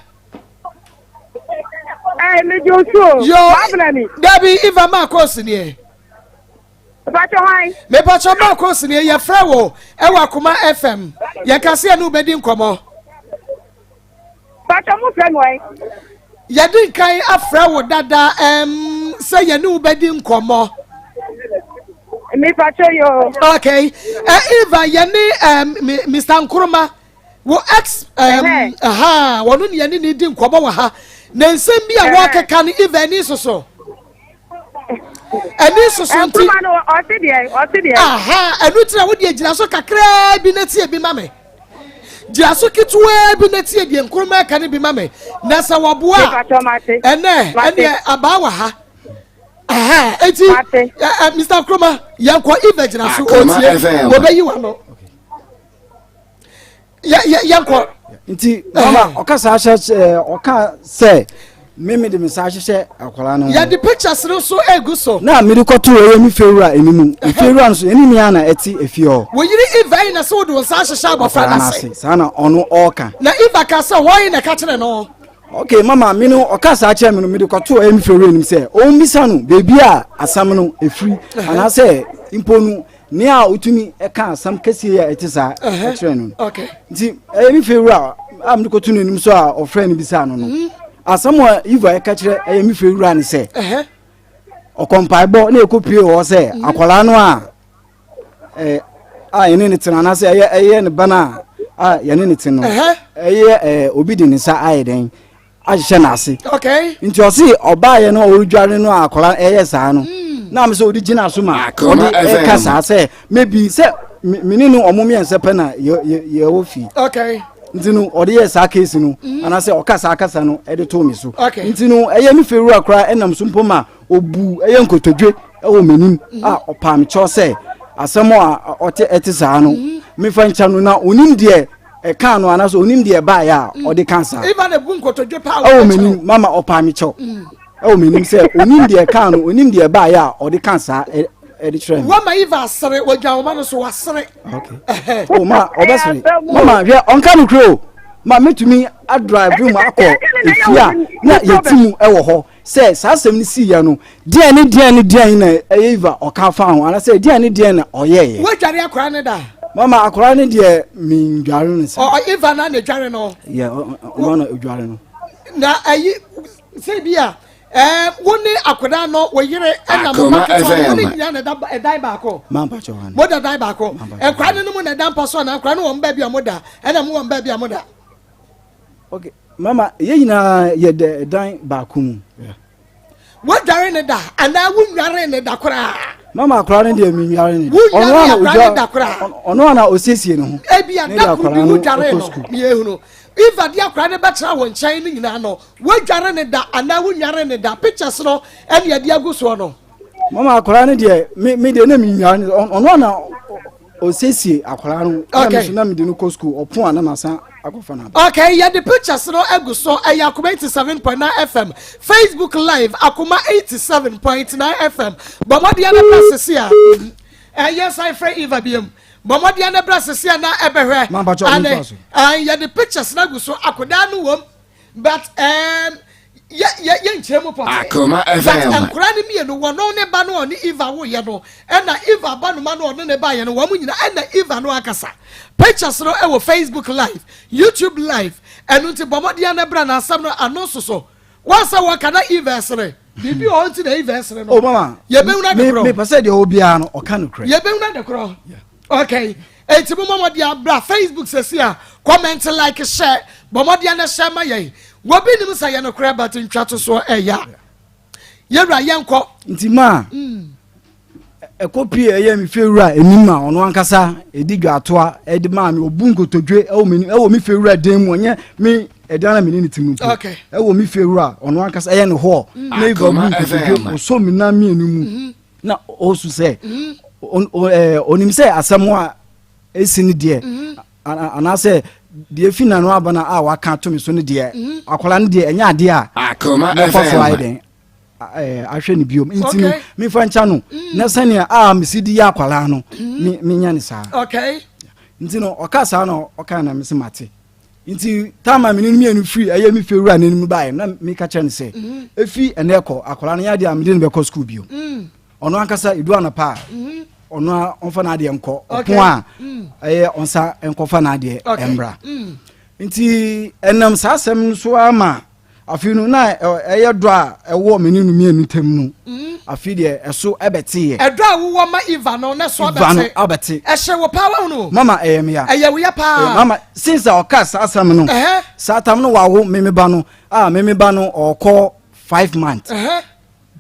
Ɛɛ mi di osu o. Yo. Wabena mi. Dabi Eva maa kɔɔsi nie. Mepatwɔ hwan? Mepatwɔ Marcos nie yɛfrɛ wo ɛwɔ Akoma FM yɛn kaseɛ ne wobɛdi nkɔmmɔ. Patwɔ mo frɛ me wɔn? Yɛde nkan afrɛ wo dada ɛm sɛ yɛne wobɛdi nkɔmmɔ. Mepatwɔ yo. Okay. Uh, Eva yɛne um, Mr. Nkrumah Wo ex um, aha, wɔno ne yɛne ne di nkɔmmɔ wɔ ha. Na nsɛm bi a wɔkeka no Eva ani soso. Ani soso nti. Ɔse deɛ, ɔse deɛ. Aha, ɛno ti na wo deɛ gyina so kakraa bi na tie bi ma me. Gyina so ketewaa bi na tie deɛ nkuruma ɛka no bi ma me. Na sɛ wɔboa ɛnɛ ɛneɛ abaa wɔ ha. Aha, eti Mr. Nkrumah yɛnkɔ Eva gyina so otie wɔbɛyi wa no. yɛnkɔ. Nti mama ɔka saa hyɛ ɛ ɔka sɛ me me de me nsa ahyehyɛ akwadaa no ho. Yɛde pictures no nso egu so. Na mede kɔto ɛyɛ me fewura anim. Efewura nso ɛne nea na ɛte efie hɔ. Wo yere Eva yi na sɛ wode wo nsa ahyehyɛ abɔfra no ase. Saa na ɔno ɔɔka. Na Eva ka sɛ hwan na ɛka kyerɛ no? Okay mama me no ɔka saa kyerɛ me no mede kɔto ɛyɛ me fewura anim sɛ ɔmmisa no baabi a asɛm no efiri anaasɛ mpo no Nea otumi ka asɛm kɛseɛ yi a ɛte saa kyerɛ no nti ɛyɛ me fie wura a mede kɔto n'anim so a ɔfrɛ no bisaa no no mm-hmm. asɛm a Eva ɛka kyerɛ ɛyɛ me fie wura ne sɛ ɔkɔ mpaebɔ na ɛkɔpie hɔ sɛ mm-hmm. akwadaa no a a yɛne ne tena anaasɛ ɛyɛ ɛyɛ ne ba no a yɛne ne te no ɛyɛ obi de ne nsa ayɛ dɛn ahyehyɛ n'ase okay nti ɔse ɔbaayɛ no ɔredware no a akwadaa ɛyɛ saa no hmm. na ame sɛ ɔde gyina so ma ɔde ɛka saa sɛ maybe sɛ me ne no ɔmo mmiɛnsa pɛ na yɛwɔ fie okay nti no ɔde yɛ saa case no hmm. anaasɛ ɔka saa kasa no ɛde too me so okay nti no ɛyɛ me fewura koraa ɛnam so mpo ma obu ɛyɛ nkotodwe ɛwɔ m'anim hmm. a ɔpaa me kyɛw sɛ asɛm a ɔte ɛte saa no mefa nkyɛn no na onim deɛ ɛkaa no anaasɛ onim deɛ ɛbaeɛ a mm. ɔde ka saa eva na ebu nkotodwe paa ɛwɔ m'anim mama ɔpaa me kyɛw mm. ɛwɔ m'anim sɛ onim deɛ ɛkaa no onim deɛ ɛbaeɛ a ɔde ka saa ɛde kyerɛ no wama eva asere wɔgya wɔma no so wasere okay o ma ɔbɛsere mama hwɛ ɔnka no kuro ma metumi adrive mu akɔ efie a na yɛti mu ɛwɔ hɔ Sɛ saa asɛm no siiɛ no, deɛn ne deɛn ne deɛn na ɛyɛ Eva ɔka faa ho anaasɛ deɛn ne deɛn na ɔyɛeɛ? Woadware akwadaa no da? Mama akwadaa no deɛ mendware no sa. Ɔ Eva na na edware no. Yɛ ɔno na odware no. Na ɛyi sɛ bi a ɛɛ wo ne akwadaa no wo yere ɛna mo ba ketewa no mo ne nyinaa na ɛda ɛdan baako. Maa mpakyɛ wɔn. Mo da dan baako. Nkwadaa no no mo na ɛda mpa so anaa nkwadaa no wɔn baabi a mo da ɛna mo wɔn baabi a mo da. Okay, mama yɛn nyinaa yɛ dɛ dan baako mu. Wodware ne da anaa wonware ne da koraa? Mama akora no deɛ menware ne da. Wonware akora ne da koraa? Ɔno ana osiesie ne ho. Ebi a da koro bi wodware no mmienu. Eva de akora no bɛtena wo nkyɛn no nyinaa no wodware ne da anaa wonware ne da? Pictures no ɛne ɛde agu soɔ no. Mama akora no deɛ me deɛ na menware ne ɔno ana. Ɔsiesie akwadaa no. Okay. Na me na mede no kɔ school ɔpon a na masan akɔfa no aba. Okay, yɛde pictures no agu so ɛyɛ Akoma 87.9 FM Facebook live Akoma 87.9 FM bɔ mmɔden na bra sisi a ɛyɛ san frɛ Eva biam bɔ mmɔden na bra sisi a na ɛbɛhwɛ ane yɛde pictures no agu so akodaa no wom. But um, yɛ yɛ yɛ nkyerɛ mu pɔtee. Akoma But FM. nkora no mmienu wɔno ne ba no ɔne Eva woyɛ no ɛna Eva ba no ma no ɔne ne ba yɛ no wɔn nyina ɛna Eva no akasa. Pictures no ɛwɔ Facebook live, YouTube live. Ɛno nti bɔ mmɔden na bra na asɛm no ano soso. Wɔn sɛ wɔka na Eva ɛsere. Biribi wɔ hɔ nti na Eva ɛsere no. Oh mama. Yɛbɛhunu ade korɔ. Mepɛ sɛ deɛ ɔwɔ biara no ɔka nokorɛ. Yɛbɛhunu ade korɔ. Okay. Enti mo mɔmɔ de abra Facebook sɛsi a comment like share bɔ mmɔden na share ma yɛn. Wɔbi nim sɛ yɛ nokorɛ but ntwa to soɔ ɛya. Yɛwura yɛnkɔ. Nti maa ɛkɔ pie ɛyɛ me fie wura anim a ɔno ankasa ɛdi dwatoa ɛde maa me ɔbu nkotodwe ɛwɔ me ɛwɔ me fie wura dan mu ɔnyɛ me ɛdan na me ne ne ti mu mpo ɛwɔ me fie wura ɔno ankasa ɛyɛ ne hɔ na eva bu nkotodwe ɔsɔ me nan mmienu mu. Mm-hmm. na ɔsu sɛ ɔnim sɛ asɛm a ɛsi no deɛ mhm. anaasɛ deɛ efi n'ano aba no a waka ato me so no deɛ mhm. akwadaa no deɛ ɛnyɛ adeɛ a mɛkɔ so ayɛ dɛn ahwɛ no biom nti no mefa nkya no mm. na sɛnea a mesi di yɛ akwadaa no mm. menya ne saa nti no ɔka saa na ɔka na mese mate nti taama mene no mmienu firi ɛyɛ me fie wura n'anim baeɛ na meka kyerɛ no sɛ mhm. ɛfi ɛnɛ kɔ akwadaa no yɛ adeɛ a mede no bɛkɔ sukuu bio mm. ɔno ankasa ɛdu anɔpa a mhm. ɔno a ɔmfa n'adeɛ nkɔ ɔko a mm. ɛyɛ ɔnsa nkɔfa n'adeɛ mmra nti ɛnam saa asɛm no so ama Afei no, na ɛyɛ dɔ a ɛwɔ me ne no mmienu ntam no. Mm. Afei deɛ ɛso ɛbɛteeɛ. Ɛdɔ a wowɔ ma Eva no na ɛso abɛte. Eva no abɛte. Ɛhyɛ wo paa wahunu. Mama ɛyɛ me ya. Ɛyɛ wo ya paa. Mama since a ɔka saa asɛm no. Saa tam no wawo me me ba no a me me ba no ɔkɔ 5 months.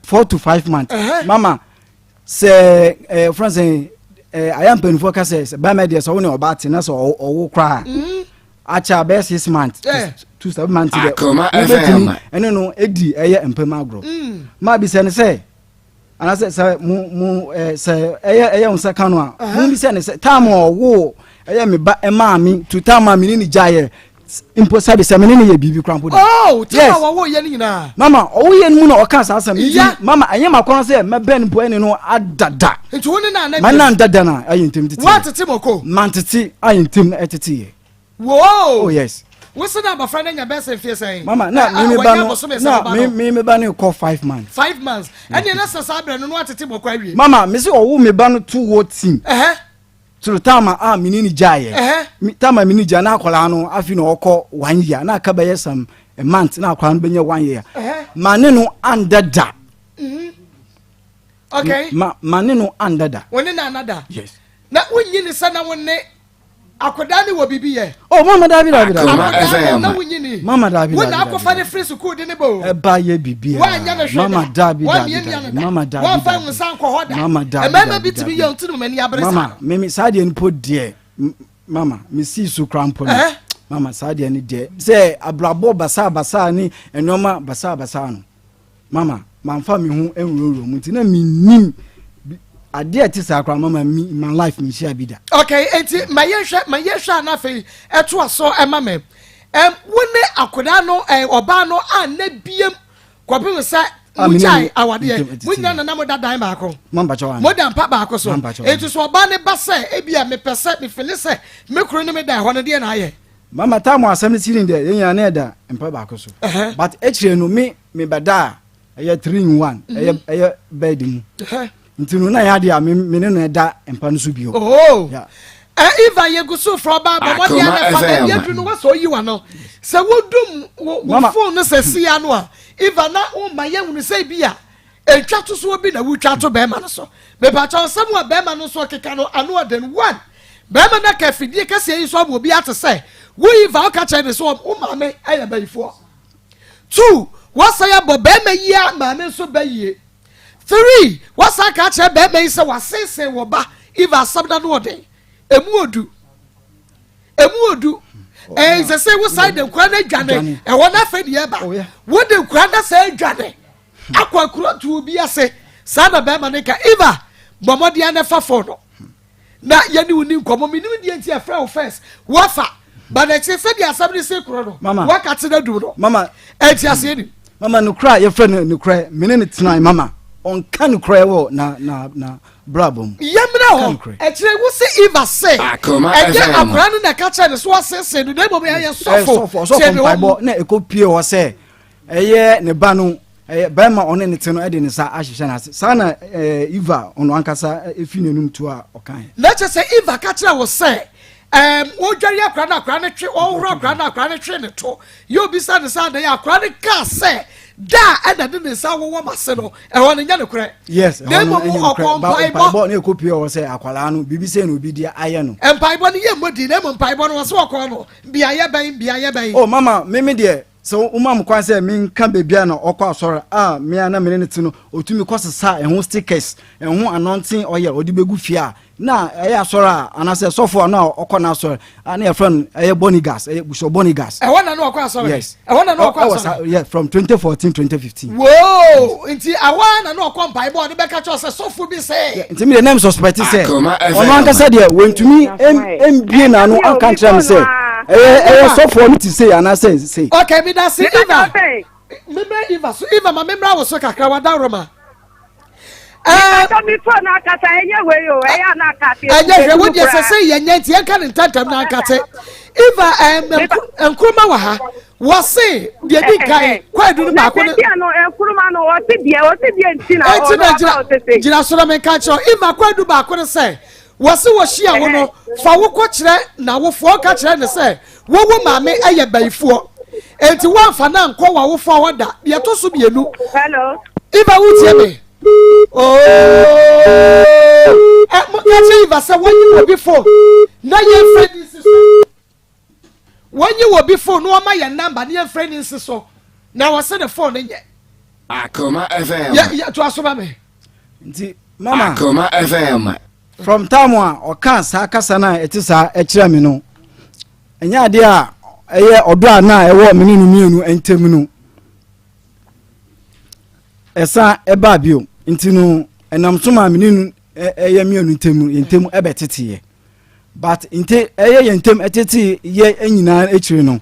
4 to 5 months. Mama sɛ ɛɛ fɛn sɛ ɛɛ ayɛ mpanimfoɔ ka sɛ bɛrima deɛ sɛ wo ne ɔbaa te na sɛ ɔwo koraa mm. akyɛ abɛyɛ 6 months to 7 months deɛ wobɛtumi ɛne no ɛdi ɛyɛ mpam agorɔ mm. maa bisɛ ne sɛ anaasɛ sɛ mo mo ɛɛ sɛ ɛyɛ ɛyɛ nsa ka no a mo bisɛ ne sɛ taam ɔwo ɛyɛ me ba ɛmaa mi to taam a mi ne ne gya yɛ mpo sɛbi sɛ mene ne yɛ biribi kora mpo da oh yes wɔwɔ yɛ no nyinaa mama ɔwɔ yɛ no mu na ɔka saa asɛm nti mama ɛnyɛ ma kɔn sɛ mɛbɛn mpo ɛne no adada nti wo ne na anadwo ma na ndada na ayɛ ntem tete woatete mɔko mantete ayɛ ntem ɛtete yɛ whoa oh yes wosi na abɔfra no anya bɛsɛ mfie sɛn mama na me me ba no na me me me ba no kɔ 5 months 5 months ɛne na sɛ saa berɛ no no atete mɔko awie mama me sɛ ɔwo me ba no to wɔ team ɛhɛ Toro taama a mene ne gyaeɛ. Taama mene gyaeɛ na akwadaa no afi na ɔkɔ 1 year na aka bɛyɛ some a month na akwadaa no bɛnya 1 year. Ma ne no anda da. Mm-hmm. Okay. Ma ne no anda da. Wo ne no anada. Yes. Na wonyi ne sɛ na wo ne akwadaa ne wɔ biribi yɛ. Oh mama dabi dabi dabi. Akwadaa no na wonyi ni. Mama dabi dabi. Wo na akɔfa ne firi sukuu de ne bɔ o. Ɛba yɛ biribi a. Woanyɛ no hwee da. Mama dabi dabi Woamiamia no da. Mama dabi dabi. Woamfa wo nsa ankɔ hɔ da. Mama dabi Mmarima dabi bi tumi dabi. yɛ nti na wɔn ani abere saa Mama no. mimi saa deɛ no po deɛ mama me sii so kora mpo no. Mama saa deɛ no deɛ sɛ abrabɔ basaa basaa ne nneɛma basaa basaa no. Mama, mamfa me ho nwurawura mu nti na mennim adeɛ a ɛte saa koraa mama me in my life menhyia bi da. Okay, enti ma yɛnhwɛ ma yɛnhwɛ a na afei ɛtoa so ɛma me. Ɛm, wo ne akwadaa no ɛɛ ɔbaa no a na biem kɔpem sɛ mugyae awadeɛ mo nyinaa nana mo da dan baako mo da mpa baako so enti so ɔbaa ne ba sɛ ebi a mepɛ sɛ mefele sɛ me kuro ne me dan hɔ no deɛ na ayɛ. Mama time asɛm no si ne deɛ yɛn nyinaa na yɛda mpa baako so but akyire no me me bɛda a ɛyɛ 3 in 1 ɛyɛ mhm. ɛyɛ bed mu nti no na yɛ adeɛ a me me ne no ɛda mpa no so bio. Oh. Yeah. Eva yɛgu so frɛ ɔbaa bɔ mmɔden a na fa baabi aduru no wɔsɛ oyi wa no sɛ wodum wo phone no sɛ sia no a Eva na woma yɛhunu sɛ bi a Etwa to soɔ bi na wotwa to bɛrima no so. Mepakyɛw nsɛm a bɛrima no nso ɔkeka no ano ɔden. One, bɛrima no aka afidie kɛseɛ yi so ama obi ate sɛ wo Eva woka kyerɛ ne sɛ wo maame yɛ bayifoɔ. Two, wasan abɔ bɛrima yi a maame nso bayie. Three, wasan aka akyerɛ bɛrima yi sɛ waseesee wɔ ba. Eva asɛm no ano ɔden. Emu odu. Emu odu. Ɛɛ sɛ sɛ wosan de nkura no adwane ɛhɔ no afei deɛ ɛba. Wode nkura no sɛ adwane. Akɔ akuro tuo bi ase saa na bɛrima no ka. Eva bɔ mmɔden na fa phone no. na yɛne wo ni nkɔmmɔ. Menim deɛ nti ɛfrɛ wo first wafa, but akyire sɛdeɛ asɛm no si korɔ no, Mama. waka te no adum no. Mama. Ɛnti aseɛ nim. Mama, nokorɛ a yɛfrɛ no nokorɛ, mene ne tenae. Mama, ɔnka nokorɛ wɔ na brabɔ mu. Yɛmmerɛ Ka hɔ nokorɛ. Akyire wo se Eva se Akoma ɛnyɛ FM. akwaraa no na ɛka kyerɛ ne so asese no, na mmom ɛyɛ Ɛyɛ sɔfo. sɔfo. Ɔsɔfo. Tie me wɔ Mpaebɔ na ɛkɔ pie hɔ sɛ ɛyɛ ne ba no, ɛyɛ bɛrima ɔne ne te no ɛde ne nsa ahyehyɛ n'ase saa na Eva ɔno ankasa efi n'anum to a ɔkae. Na kyerɛ sɛ Eva ka kyerɛ wo sɛ wɔdware akwaraa no, akwaraa no twe, ɔhohoro akwaraa no, akwaraa no twe ne to yɛ obisa ne sɛ adan, akwaraa no kaa sɛ da a ɛna de ne nsa wowɔ m'ase no, ɛhɔ no nyɛ nokorɛ? Yes. Na ɛhɔ no mmom ɛnyɛ ɔkɔ nokorɛ. Ba mpaebɔ. Mpaebɔ na ɛkɔ pie hɔ sɛ akwaraa no biribi sɛ na obi de ayɛ no. Mpaebɔ no yɛ mmɔ din, na mmom mpaebɔ no wɔ sɛ ɔkɔɔ no beayɛ bɛn, beayɛ bɛn? Oh mama, meme deɛ sɛ woma me kwan sɛ menka baabi a na ɔkɔ asɔre a, mea na mene ne te no, ɔtumi kɔ sesa ɛho stickers, ɛho anointing oil ɔde bɛgu fie a na ɛyɛ asɔre a anaasɛ sɔfo a na ɔkɔ n'asɔre a na yɛfrɛ no ɛyɛ Bonigas, ɛyɛ Bishop Bonigas. Ɛhɔ na na ɔkɔ asɔre? Yes. Ɛhɔ na na ɔkɔ Ɛwɔ asɔre? Yeah, from 2014, 2015. Woo, nti ɛhɔ a na na ɔkɔ mpaebɔ, ɔde bɛka kyerɛ sɛ sɔfo bi sɛ Nti mi de nam suspect sɛ Akoma FM. ɔno ankasa deɛ wɔntumi mbie n'ano anka nkyerɛ me sɛ ɛyɛ sɔfoɔ no ti sei anaasɛ sei. Okay, mi da se Mepatɔ Eva. sɛ Membrɛ Eva so. Eva, ma memmra wo so kakra, wada Roma. Mepatɔ, mi phone akasa, ɛnyɛ wei o, ɛyɛ ana akase. Ɛnyɛ hwɛ wo deɛ sɛ sɛ yɛnyɛ nti yɛnka ne ntɛntɛm na ankate. Eva, Nkruma wɔ ha, wɔse deɛ di nkan kwaadu no baako no Na sɛsia no Nkruma no ɔse deɛ nti na ɛnti ɔno na aba gyina ɔsese. Gyina so na menka kyerɛ wo. Eva, kwaadu baako no sɛ wɔse wɔhyia wo no fa wo kɔ kyerɛ n'awofoɔ, ka kyerɛ ne sɛ wowo maame ɛyɛ bayifoɔ, enti woamfa no ankɔ w'awofoɔ hɔ da. Deɛ ɛtɔ so mmienu Hello. Eva, wotie me? Ooo, ɛ mo ka kyerɛ Eva sɛ wɔnyi wɔ bi phone na yɛmfrɛ ne nsi so. Wɔnyi wɔ bi phone na wɔma yɛn number na yɛmfrɛ ne nsi so, na wɔsɛ ne phone no nyɛ. Akoma FM. Yɛ to aso ma me. Nti mama, Akoma FM. from time a ɔka saa kasa no a ɛte saa ɛkyerɛ me no, ɛnyɛ adeɛ a ɛyɛ ɔdɔ a na ɛwɔ me ne no mmienu ntam no ɛsan ɛbaa bio. Nti no ɛnam so ma me ne no ɛyɛ mmienu ntam yɛn ntam ɛbɛteteeɛ, but nti ɛyɛ yɛn ntam ɛtete yɛ nyinaa akyire no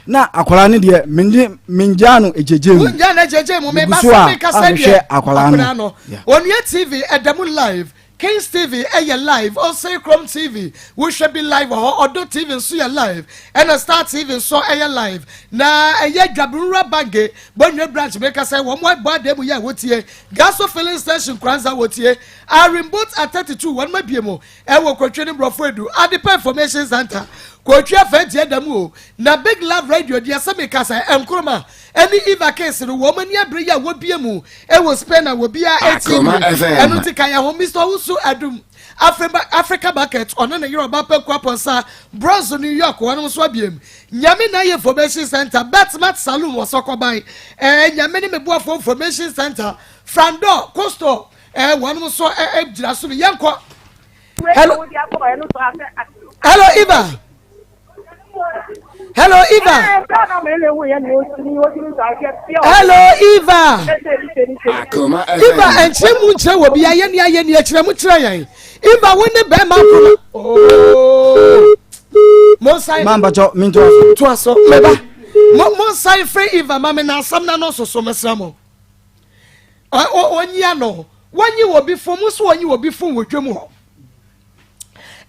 na akwaraa no deɛ mende mengyaa no egyegye mu. Wongya no agyegye mu. Megu meba so sɛ a meka a sɛ mehwɛ deɛ akwaraa no. Akwaraa no. Onua TV ɛda mu live, Kings TV ɛyɛ live, Ɔsɛe Krom TV wohwɛ bi live wɔ hɔ, Ɔdɔ TV nso yɛ live, ɛna Star TV nso ɛyɛ live. Na ɛyɛ Dwabewura Bange Bonwire branch, meka sɛ wɔn abɔ adan mu yɛ a wɔtie Gaso filling station Kranza, wɔtie Arimbot at 32, wɔn abie mu ɛwɔ Kotwi ne Borɔfo Edu Adepa Information Center, Kotwi Afɛnti ɛda mu o. Na Big Love Radio deɛ, sɛ meka sɛ Nkroma ɛne Eva case no, wɔn ani abere yi a wɔbie mu ɛwɔ Spain a wɔbiara ɛtie Akoma bie. FM. Ɛno nti ka yɛn ho. Mr Owusu Adum Africa Market, ɔne ne yere ɔba Pɛku Apɔnsa, Bronx New York, wɔn nso abiem. Nyame na yɛ Information Center, Betmat Saloon wɔ Sɔkɔban, Nyame ne Meboafoɔ Information Center, Frandor Coastal, wɔn nso gyina so no. Yɛnkɔ. Hello, hello Eva. Hello Eva. Hello Eva. Akoma Eva, FM. ɛnkyerɛ mu nkyerɛ wɔ bi ayɛ ni ayɛ ni ɛkyerɛ mu kyerɛ yɛn. Eva, wo ne bɛrima akoma ooo, mo nsan Ma mpakyɛ mentoa so. To aso, meba. Mo nsan fɛ Eva ma me na asɛm na no soso, mesrɛ mo. Ɔnyi ano, wɔnyi wɔ bi fo mo so, wɔnyi wɔ bi fo wɔ dwam hɔ.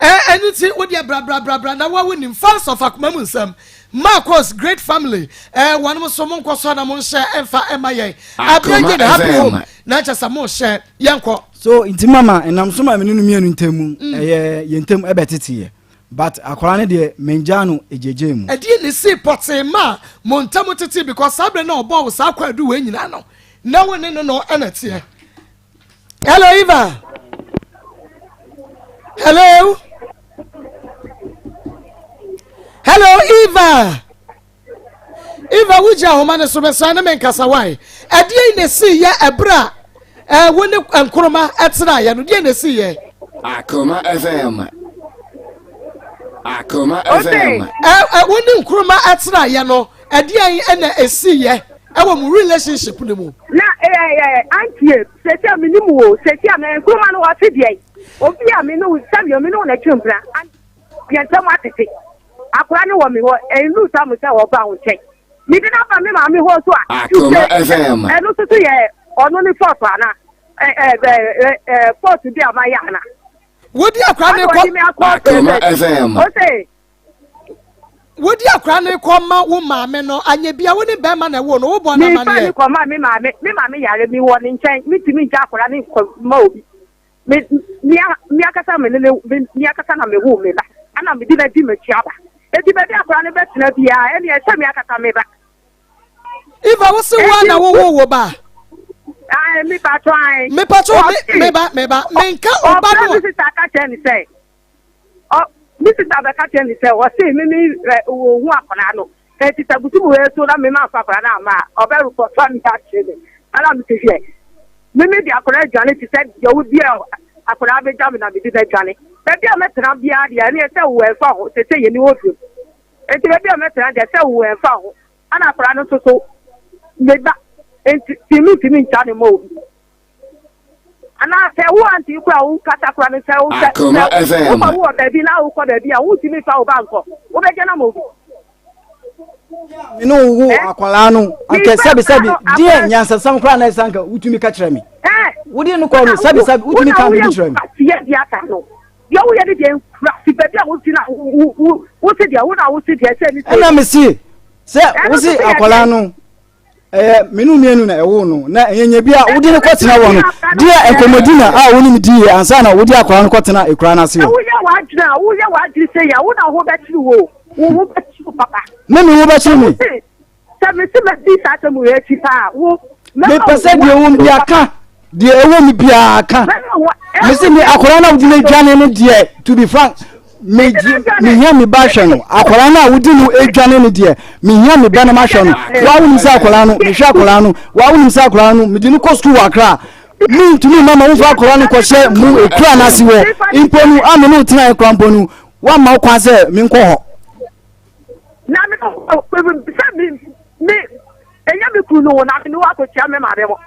Ɛno nti wodeɛ brabrabrabra na woa wonim fans of Akoma mu nsɛm, Marcos great family, wɔnom so monkɔ so na monhyɛ ɛmfa ɛma yɛn Akoma aberɛ ne happy FM. home na kyɛ sɛ mohyɛ yɛnkɔ. So nti mama, ɛnam so ma me ne no mmienu ntam mu ɛyɛ yɛn ntam ɛbɛteteeɛ, but akwaraa no deɛ mengyaa no egyegye mu. Ɛdeɛ ne sii pɔtee ma mo ntam tete? Because saa berɛ na ɔbɔɔ wo saa kwaadu wei nyinaa no, na wo ne no no ɛna teɛ. Hello Eva. Hello, hello Eva. Eva, wogya ahoma no so, bɛsra ne menkasa wae. Ɛdeɛ na ɛsii yɛ ɛberɛ a wo ne Nkroma ɛtenaeɛ no, deɛ na ɛsii yɛ? Akoma FM. Akoma Ose. FM. Wo ne Nkroma ɛtenaeɛ no, ɛdeɛn ɛna ɛsii yɛ ɛwɔ mo relationship no mu? Na ɛɛ auntie, sɛsi a menim wo, sɛsi a mɛ Nkruma no wɔte deɛ. Obi a me ne wo sɛdeɛ me ne wo na ɛtwe mpena, yɛn ntam atete. Akwadaa no wɔ me hɔ, ɛnnuu sa mo sɛ ɔba wo nkyɛn. Mede no aba me maame hɔ nso a, Akoma FM. Ɛno nso so yɛ ɔno ne fault ana? Fault bi a mayɛ ana? Wodi akwadaa no kɔ. Akoma FM. Ose. Wodi akwadaa no kɔ ma wo maame no anyɛ bia wo ne bɛrima na ɛwɔ no wo bɔ no amaneɛ. Mefa ne kɔ ma me maame, me maame yare me wɔ ne nkyɛn, metumi ngya akwadaa no nkɔ ma obi. Me me me akasa me ne ne me akasa na me wo me ba ana me di na di m'akyi aba. Eti baabi akwadaa no bɛtena biara ɛne ɛsɛ me akasa me ba. Eva wo se wo na wo wo wo ba. Ayi mi pa to ayi. Mi pa to mi me ba me ba me nka o ba no. Ɔfrɛ mi sista ka kyerɛ ne sɛ ɔ mi sista bɛ ka kyerɛ ne sɛ ɔse mi mi ɛ ohu akwadaa no eti sɛ busu mu wei so na mi ma nfa akwadaa no ama a ɔbɛ repɔtɔ mi akyerɛ mi ɛna mi ti hwɛ mi mi de akwadaa adwane ti sɛ deɛ wo deɛ akwadaa bɛgya mi na mi de bɛdwane baabi a mɛtena biara deɛ ɛne sɛ wo ɛnfa ho sese yɛ ni wɔ fie eti baabi a mɛtena deɛ sɛ wo ɛnfa ho ɛna akwadaa no nso so me ba nti ti mi ntumi ntwa ne ma obi. Anaa sɛ wo auntie kora a wokasa kora no sɛ wo sɛ sɛ wokɔ wo wɔ baabi na wokɔ baabi a wontumi nfa wo ba nkɔ wobɛgya no ama obi. Me ne wo wo akwadaa no anka sɛbi sɛbi deɛ nyansasɛm koraa na ɛsɛ anka wotumi ka kyerɛ me. Wode no kɔ no sɛbi sɛbi wotumi ka biribi kyerɛ me. Deɛ woyɛ ne deɛ nkurase baabi a wosi na wosi deɛ wo na wosi deɛ sɛ ne sɛ. Ɛna mese sɛ wosi akwadaa no ɛyɛ mene mmienu na ɛwoo no na ɛnyɛ nya bi a wode no kɔtena wɔ no deɛ nkɔmmɔdi na a wonim di yɛ ansa na wode akwadaa no kɔtena ekura no ase o. Woyɛ w'adwene a woyɛ w'adwene sɛ yɛ wo na wo ho bɛkyere wo wo ho bɛkyere wo papa. Me me ho bɛkyere me. Sɛ mese madi saa asɛm wei akyi paa wo. Mepɛ sɛ deɛ ɛwɔ mu biara ka deɛ ɛwɔ mu biara ka mese me akwadaa no a wode no adwane no deɛ to be frank mehia me ba hwɛ no akwadaa no a wode no adwane no deɛ mehia me ba no mahwɛ no wa wonim sɛ akwadaa no mehwɛ akwadaa no wa wonim sɛ akwadaa no mede no kɔ sukuu wɔ akra mentumi mma ma womfa akwadaa no kɔhyɛ mu ekura no ase wɔ mpo no a me ne wo tenaeɛ kora mpo no woamma wo kwan sɛ menkɔ hɔ na me sɛ me me ɛnyɛ me kunu no wo na me ne wo akɔkyia me maame mo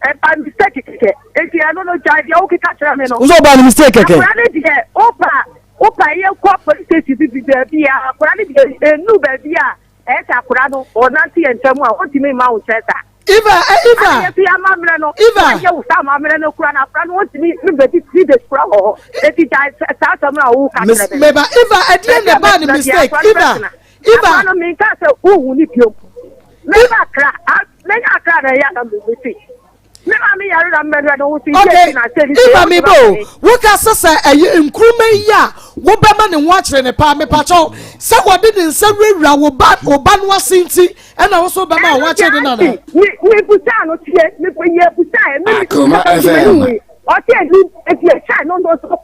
ɛba mistake kɛkɛ eti ɛno no gyae deɛ wokeka kyerɛ me no. Wosɛ ɔbaa no mistake kɛkɛ. Akora no deɛ wopa wopa yɛ kɔ police station bi bi baabi a akora no deɛ enu baabi a ɛyɛ sɛ akora no ɔnante yɛn ntam a ɔntumi mma wo nkyɛn saa. Eva eh, Eva. Ayɛ fi amammerɛ no. Eva. Wayɛ wo saa amammerɛ no kura na akora no ɔntumi mbɛdi three days kura wɔ hɔ. Eti gyae saa asɛm no a woka kyerɛ me. Meba Eva ɛdeɛ na ɛbaa no mistake Eva Eva. Akora no menka sɛ wohu ne biom. Mɛba akra mɛnya akra na ɛyɛ na mesi. Me maame yare na mmɛhwɛ no wosi Okay, Eva me bo woka sɛ sɛ ɛyɛ nkuruma yi a wobɛma ne ho akyerɛ ne paa mepakyɛw sɛ wɔde ne nsa wurawura wo ba wo ba no ase nti ɛna wo so bɛma wo ho akyerɛ ne nana. Me me busa no tie me yɛ busa ɛ me Akoma FM. Ɔte ɛni eti yɛ kyɛ no no so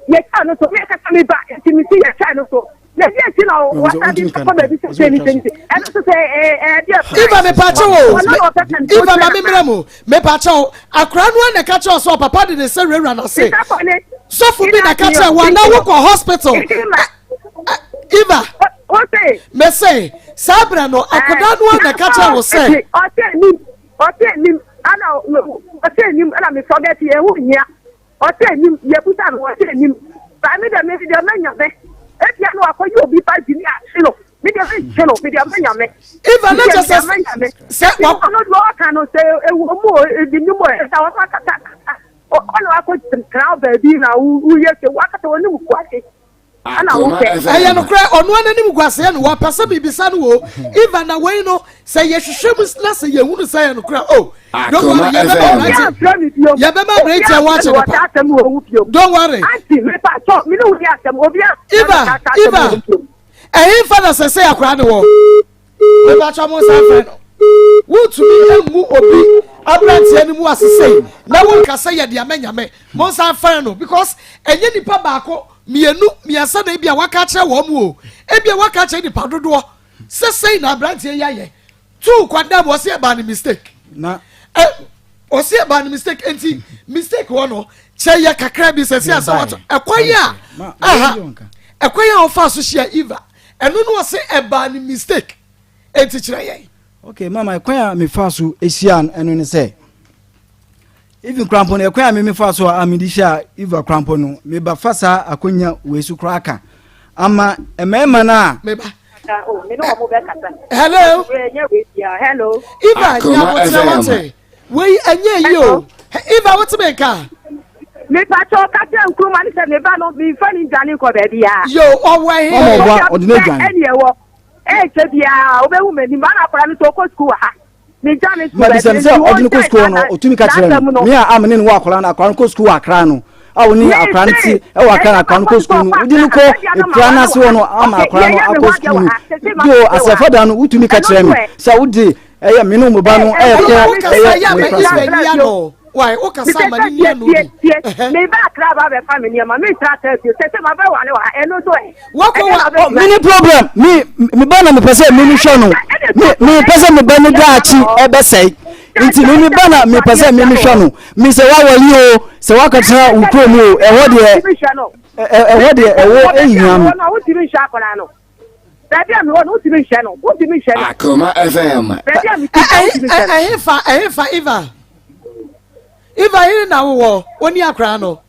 yɛ kyɛ no so me kasa me ba eti me si yɛ kyɛ no so. Eva mepakyɛ o Eva ma memmerɛ mu mepakyɛ o akora no na ɛka kyerɛ sɛ ɔpapa de ne nsa wurawura n'ase sɔfo bi na ɛka kyerɛ wɔn na wokɔ hospital Eva mese saa berɛ no akwadaa no na ɛka kyerɛ wo sɛ ɔsɛ anim ana ɔsɛ anim ana me forget yɛ ho hia Ɔsɛ enim, yɛbusa no ɔsɛ enim. Ba me deɛ me deɛ mɛnya me. Ebia no akɔyɛ obi ba gyimi akye no. Me deɛ menkye no, me deɛ mɛnya me. Eva na kyɛ sɛ sɛ wa. Ɔno deɛ ɔka no sɛ ɛwɔ mu o, ebi nim o, ɛsɛ ɔno akasa ɔno akɔ tena baabi na woyɛ sɛ wakasa wɔne mu kuase. Ɛyɛ nokorɛ, ɔno ara n'anim guaseɛ no, wɔpɛ sɛ biribisa no o. Eva na wei no, sɛ yɛhwehwɛ mu na sɛ yɛhunu sɛ ɛyɛ nokorɛ o. Don't worry, yɛbɛma aberante, yɛbɛma aberante a wɔakye no pa. Don't worry. Eva, Eva, ɛhefa na sɛ sɛ akora ne wɔ? Mepakyɛ mo nsa mfrɛ no. Wontumi mmu obi aberanteɛ no mu ase sei na wonka sɛ yɛde ama nyame. Mo nsa mfrɛ no because ɛnyɛ nipa baako mmienu mmiɛnsa na ebi a waka akyerɛ wɔn mu o. Ebi a waka akyerɛ nipa dodoɔ sɛ sei na aberanteɛ yi ayɛ. Tuu kwadam wɔsi ɛbaa ne mistake. Na ɛ wɔsi ɛbaa ne mistake nti mistake wɔ no kyɛ yɛ kakra bi sɛ sɛ asɛ wato ɛkwan a aha ɛkwan a wɔfa so hyia Eva. Ɛno no ɔse ɛbaa ne mistake enti kyerɛ yɛn. Okay mama ɛkwan a mefaa so hyia no ɛno ne sɛ. Even koraa mpo no, ɛkwan a me mefaa so a mede hyiaa Eva koraa mpo no, meba fa saa akonya wei so koraa ka ama mmarima no a. Meba. Hello. Hello. Eva, nyabotrɛ wate. Wei ɛnyɛ yi o. Eva, wote me nka? Mepatɔ ka kyerɛ Nkrumah ne sɛ me ba no memfa ne ndwane nkɔ baabiara. Yo, ɔwɔ he? Ɔma ɔboa, ɔde no adwane. Ɛne ɛwɔ. Ɛnkyɛ biara wobɛhu m'anim. Ana akwadaa no sɛ ɔkɔ sukuu wɔ ha. Mabisa no sɛ ɔde no kɔ sukuu no, ɔtumi ka kyerɛ no. Me a a me ne no wɔ akwadaa no, akwadaa no kɔ sukuu wɔ Accra no, a wo ne akwadaa no te wɔ Accra no, akwadaa no kɔ sukuu no, wode no kɔ ekura no ase hɔ no ama akwadaa no akɔ sukuu no. Do asɛfada no, wotumi ka kyerɛ me sɛ wode ɛyɛ me ne mo ba no ɛkɔ ɛyɛ mo ekura se. Wai, wo kasa ma ne nia no bi. Me ba akra ba bɛfa me nneɛma, me ntra kaa bio, sɛ sɛ ma bɛ wale wɔ ha, ɛno nso ɛ. Wakɔ wa. Oh, me ni problem, me me ba na me pɛ sɛ me me hwɛ no, me me pɛ sɛ me ba ne daakye ɛbɛsɛe. Nti me me ba na me pɛ sɛ me me hwɛ no, me sɛ wawale o, sɛ wakɔtena wo kurom o, ɛhɔ deɛ, ɛhɔ deɛ ɛwɔ ehia me. Baabi a mewɔ no, wotumi nhyɛ no. Wotumi nhyɛ no. Akoma FM. Baabi a mete no, wotumi nhyɛ no. Ɛhefa, ɛhefa, Eva. Eva, he na wowɔ, oni akora no.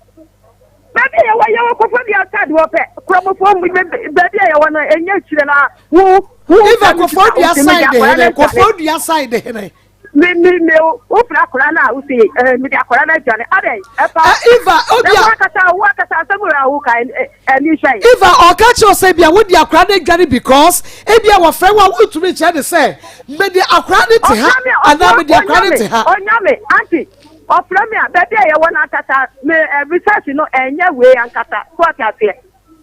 Baabi a yɛwɔ, yɛwɔ kɔfɔ bi outside wɔ pɛ. Kurɔmɔfoɔ mu, baabi a yɛwɔ no, ɛnyɛ akyire na wo, wo. Eva, kɔfɔ dua side hene, kɔfɔ dua side hene. Me me me wo fira akwadaa no a wo se eh, mede akwadaa no adwane adɛn ɛfa eh, Eva obi a wo akasa wo akasa asɛm wura wo ka ɛni hwɛ Eva ɔka kyerɛ sɛ bia wode akwadaa no adwane because ebia wɔfrɛ wo a wontumi nkyerɛ ne sɛ mede akwadaa no te ha anaa mede akwadaa no te ha. Ɔnya me aunty ɔfrɛ me a baabi a yɛwɔ no ankasa me research no ɛnyɛ wei ankasa so ate aseɛ.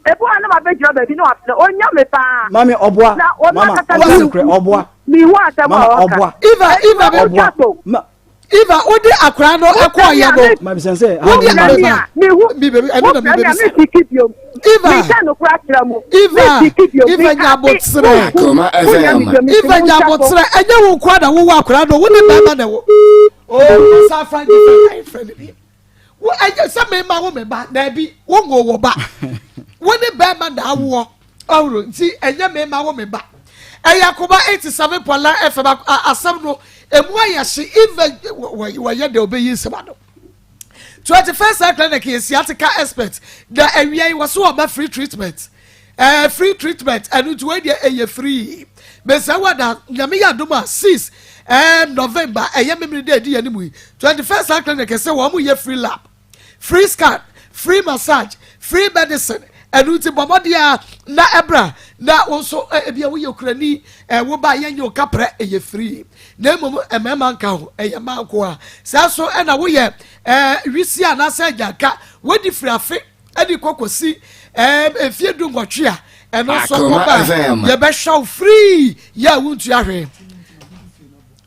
Ebi wɔ hɔ a na mabɛgyina baabi na wafrɛ, ɔnya me paa. Mami ɔboa, Na ɔno mama ankasa ɔka mehu, nokorɛ ɔboa, mehu asɛm a mama ɔka. ɔboa, Eva, Eva, Enti ɔboa, ɔntwa so. ma Eva, wode akwaraa no Wofrɛ me ɛkɔɔyɛ a no, me, ma bisa sɛ ha wode wo wofrɛ ma me meba, a mehu, me bebe, ɛno na wofrɛ me a mebɛbisa. mentiki biom. Eva, Meka nokorɛ akyerɛ mo, Eva, mentiki biom. Eva Meka nya se, aboterɛ. wonhu, Akoma wonya me FM. biom, nti Eva nya montwa so. aboterɛ, ɛnyɛ wo nkoa na wowɔ akwaraa no, wo ne bɛrima na ɛwɔ. Oh, saa fa different friend bi. Wo ɛyɛ sɛ mema wo me ba daabi wo ngo wɔ ba wo ne bɛrima na awoɔ ɔhoro nti ɛnyɛ mema wo me ba ɛyɛ akoma 87.9 fm asɛm no emu ayɛ hye even wɔyɛ deɛ ɔbɛyi nsɛm ano 21st Century Clinic yɛ sciatica expert na awia yi wɔso wɔma free treatment ɛɛ eh, free treatment ɛno nti wɔn deɛ ɛyɛ free mɛsɛ wɔ da nyame yɛ adom a 6 ɛɛ eh, November ɛyɛ memene dɛ ɛdi yɛn anim yi 21st Century Clinic sɛ wɔn yɛ free lab free scan free massage free medicine ɛno nti bɔ mmɔden a na ɛbra na wo nso ebi a woyɛ okurani ɛwo ba yɛnyɛ wo kaprɛ ɛyɛ free na mmom mmarima nka ho ɛyɛ mmaa nko a saa so ɛna woyɛ ɛɛ wisi anaasɛ agyanka wodi firi afe ɛde kɔ kɔsi ɛɛ mfie du nwɔtwe a ɛno nso woba yɛbɛhwɛ wo free yɛ a wontua hwee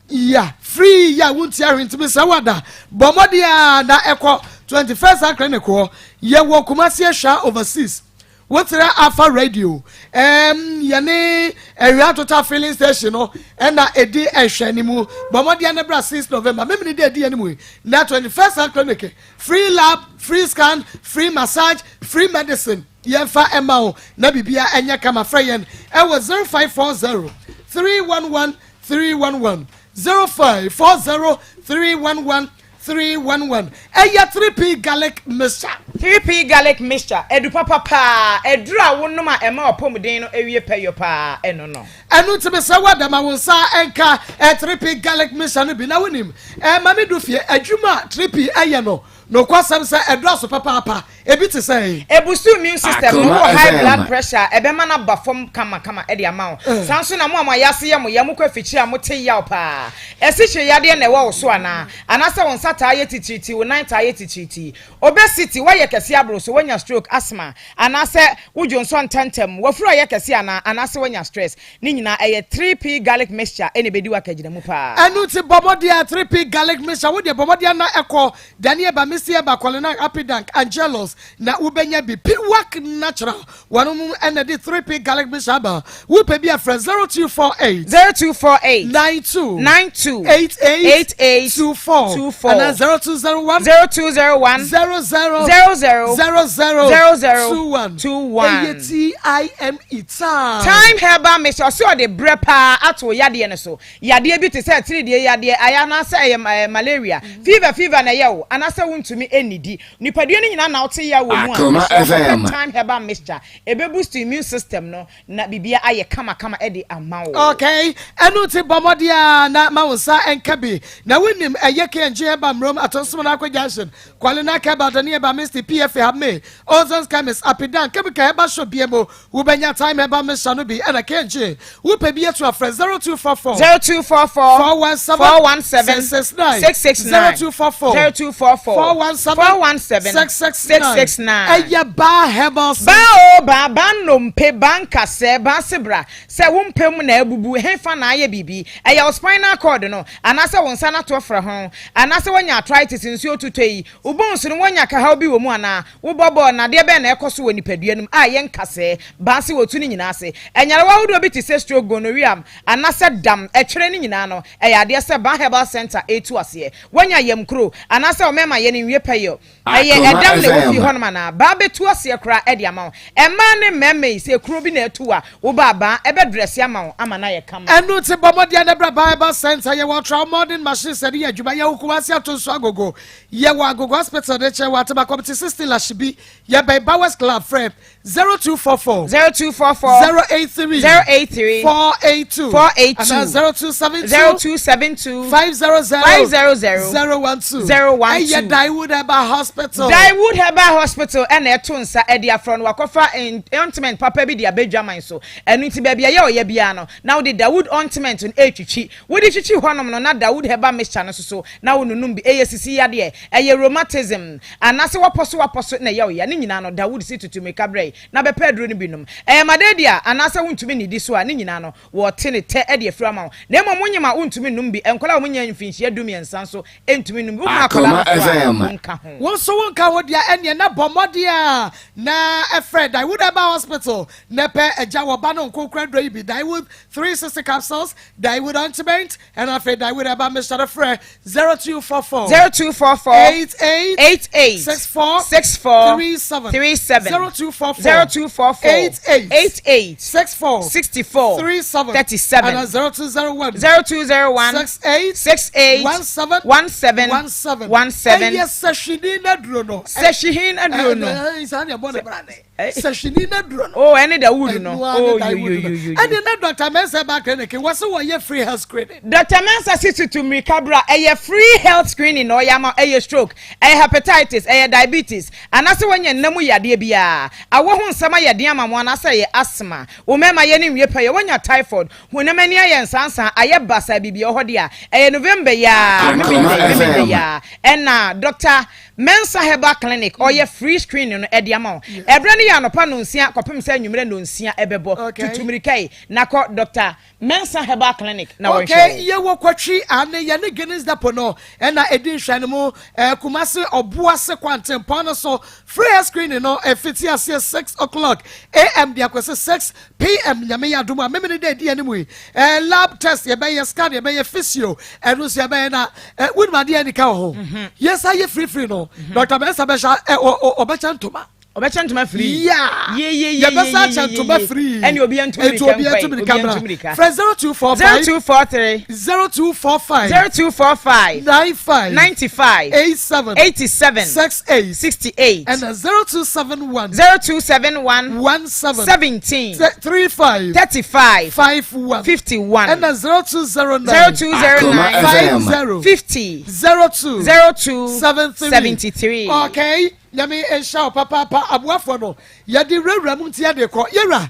ya free yɛ a wontua hwee ntumi sɛ wada bɔ mmɔden a na ɛkɔ 21st Century Clinic hɔ yɛwɔ Kumasi Ahwea overseas Wokyerɛ Alpha Radio ɛɛm yɛne Awia Total Filling Station no ɛna ɛdi nhwɛne mu. Bɔ mmɔden ne bra 6 November memene dɛ ɛdi yɛn mu yi na 21st Health Clinic free lab, free scan, free massage, free medicine yɛmfa ɛma wo na biribia ɛnyɛ kama. Frɛ yɛn ɛwɔ 0540 311 311 0540 311 311 Ɛyɛ 3P Garlic Mixture. 3P Garlic Mixture, adu papa paa, aduru a wonom a ɛma w'apɔmuden no wie pɛyɔ paa, ɛno no. Ɛno nti mesrɛ wo ada ma wo nsa nka 3P Garlic Mixture no bi na wonim, ɛma me du fie, adwuma a 3P yɛ no, nokwasɛm sɛ ɛdɔɔso papaapa. Ebi te sɛn? Ebusu immune system no, Akoma wowɔ high FM. blood pressure a, ɛbɛma no aba fam kamakama de ama wo. Saa nso na mo a mo ayase yɛ mo ya, mokɔ afikyiri a mote yaw paa. Asikyire yadeɛ na ɛwɔ wo so anaa? Anaasɛ wo nsa taa yɛ titiritii, wo nan taa yɛ titiritii? Obesity, woayɛ kɛseɛ aboro so, woanya stroke, asthma, anaasɛ wodwo nsɔ ntɛmntɛm, w'afuru ayɛ kɛseɛ anaa? Anaasɛ woanya stress? Ne nyinaa, ɛyɛ 3P Garlic Mixture na ɛbɛdi wo akagyinamu paa. Ɛno nti bɔ mmɔden a 3P Garlic Mixture, wo deɛ bɔ mmɔden na ɛkɔ Daniel Bami. Misty Herbal, Kɔlenak, Apidank, Angelus na wobɛnya bi. Piwak Natural, wɔnom na ɛde 3P Garlic Mixture aba. Wopɛ bi a frɛ 0248. 0248. 92. 92. 88. 88. 24. 24. Anaa 0201. 0201. 00. 00. 00. 00. 21. 21. Ɛyɛ T-I-M-E, time. Thyme Herbal Mixture, ɔse ɔde brɛ paa ato wo yadeɛ no so. Yadeɛ bi te sɛ atiridie yadeɛ, ayɛ anaasɛ ɛyɛ malaria, fever fever na ɛyɛ wo, anaasɛ wontumi nnidi. Nipadua no nyinaa na wote yaw wɔ mu a, Akoma mesrɛ wo kɔpɛ FM. Thyme Herbal Mixture. Ɛbɛ boost immune system no na biribiara ayɛ kamakama de ama wo. Okay, ɛno nti bɔ mmɔden ara na ma wo nsa nka bi. Na wonim ɛyɛ KNG Herbal Mmrom, Atonsom no Akɔ Junction, Kwale Nak Herbal, Dani Herbal, Misty, PFA, Habme, Ozon's Chemist, Apidan, Chemical Herbal Shop bia mu, wobɛnya Thyme Herbal Mixture no bi. Ɛna KNG, wopɛ bi atu a frɛ 0244 0244 417 417 669 669 0244 0244 417 417 669 669. Ɛyɛ Baa Herbal Center. Baa o baa, baa nnompe, baa nkasɛɛ, baa sebra, sɛ wo mpɛ mu na abubu, hefa na ayɛ biribi, ɛyɛ wo spinal cord no, anaasɛ wo nsa no ato afra ho, anaasɛ woanya arthritis, nsuo totɔ yi, wo bones no woanya kahaw bi wɔ mu anaa, wobɔ bɔɔl na adeɛ bɛn na ɛkɔ so wɔ nipadua no mu a ɛyɛ nkasɛɛ, baa se wɔtu ne nyinaa ase. Nyarewa ahodoɔ bi te sɛ stroke, gonorrhea, anasɛ dam, ɛtwerɛ no nyinaa no, ɛyɛ adeɛ sɛ Baa Herbal Centre ɛretu aseɛ. Woanya yamkuro, anaasɛ ɔmɛma yɛ no nwie pɛyɛ, ɛyɛ Akoma ɛdam na ɛwɔ fie FM. hɔnom anaa? Baa bɛtu aseɛ koraa de ama wo. Mmaa ne mmarima yi, sɛ ekuro bi na atu wo a, wo ba a, baa ɛbɛdrɛse ama wo ama no ayɛ kama. Ɛno nti bɔ mmɔden na bra Baa Herbal Centre. Yɛwɔ ultra modern machines a yɛde yɛ adwuma. Yɛwɔ Kumasi Atonsu Agogo. Yɛwɔ Agogo Hospital no nkyɛn wɔ Ataba Committee 16 Lashibi. Yɛbɛn Bowers Club. Frɛ 0244. 0244. 083. 083. 482. 482. Anaa 0272. 0272. 500. 500. 012. 012. Ɛyɛ Daewood Herbal Hospital. Daewood Herbal Hospital ɛna ɛto nsa ɛde afrɛ no wakɔfa ointment papa bi de abɛ dwaman so. Ɛno nti baabi a ɛyɛ ɔya biara no na wode Dawood ointment no ɛretwitwi. Wode twitwi hɔnom no na Dawood Herbal mixture no nso so na wononom bi. Ɛyɛ sisi yadeɛ, ɛyɛ rheumatism, anaase wapɔ so wapɔ so na ɛyɛ wo ya, ne nyinaa no Dawood si tutu mmirika brɛ yi na bɛpɛ aduro no bi nom. Ɛyɛ madadie anaasɛ wontumi nnidi so a, ne nyinaa no wɔte ne tɛ de afiri ama wo. Na mmom wonyem a wontumi nnom bi, nkwadaa a wɔnnya mfinhyia dumiɛnsa nso ntumi nnom bi. Woma akwadaa no so a, wonka ho. Wo nso wonka ho deɛ ɛneɛ na bɔ mmɔden a na frɛ Daewood Herbal Hospital na pɛ agya wɔ ba no nko kora aduro yi bi, Daewood 360 capsules, Daewood ointment, ɛna afei Daewood Herbal mixture no frɛ 0244 0244 88 88 64 64 37 37 0244 0244 88 88 64 64 37 37 ɛna 0201 0201 68 68 17 17 17 17 ɛyɛ sɛhwini n'aduro no. Sɛhwihin aduro no. Ɛɛ saa na ɛbɔ ne bra ne. Sɛhwini n'aduro no. Oh ɛne Dawood no. Ɛno ara ne Oh yo Dawood yo no. yo yo. Ɛne na Dr. Mensah ba clinic wɔse wɔyɛ free health screening. Doctor Mensah si tutu mmirika bra ɛyɛ free health screening na ɔyɛ ama wo ɛyɛ stroke, ɛyɛ hepatitis, ɛyɛ diabetes, anaasɛ wanya nna mu yadeɛ biara, awɔ ho nsɛm ayɛ den ama mo anaasɛ ɛyɛ asthma, wo mmarima yɛ no nwie pɛyɛ, wanya typhoid, honam ani ayɛ nsansan, ayɛ basaa biribi ɛwɔ hɔ deɛ a, ɛyɛ November yi ara, Memenda yi, Memenda yi ara ɛna Doctor Mensah Herbal Clinic ɔyɛ free screening no ɛde ama wo. Ɛberɛ no yɛ anɔpa nnɔnsia kɔpem sɛ anwummerɛ nnɔnsia ɛbɛbɔ. Tutu mmirika yi na kɔ Doctor Mensah Herbal Clinic na wɔnhwɛ Okay, wo. yɛwɔ Kwatwi ane yɛne Guinness Depot no ɛna ɛdi nhwɛanimu eh, Kumasi Ɔboase kwantempɔn no so. Free health screening no ɛfiti aseɛ 6 o'clock AM de akɔsi 6 PM Nyame yɛ adom a memene dɛ ɛdi anim yi eh, lab test yɛbɛyɛ, scan yɛbɛyɛ, physio ɛno nso yɛbɛyɛ na eh, wonim adeɛ anika wɔ ho yɛsa yɛ firifiri no Dr. Mensah bɛhyɛ eh, ɔbɛkyɛ ntoma. Ɔbɛkyɛ ntoma free. Yeah. Ye ye ye. Yɛbɛsa akyɛ ntoma free. Ɛne obi ntu mirika Eti obi ntu mirika mra. Frɛ 0245 0243 0245 0245 95 95 87 87 68 68 ɛna 0271 0271 17 17 35 35 51 51 ɛna 0209 0209 50 50 02 02 73 73. Okay. Nyame nhyira wo papaapa aboafoɔ no yɛde wurawura mu nti yɛde kɔ yɛwura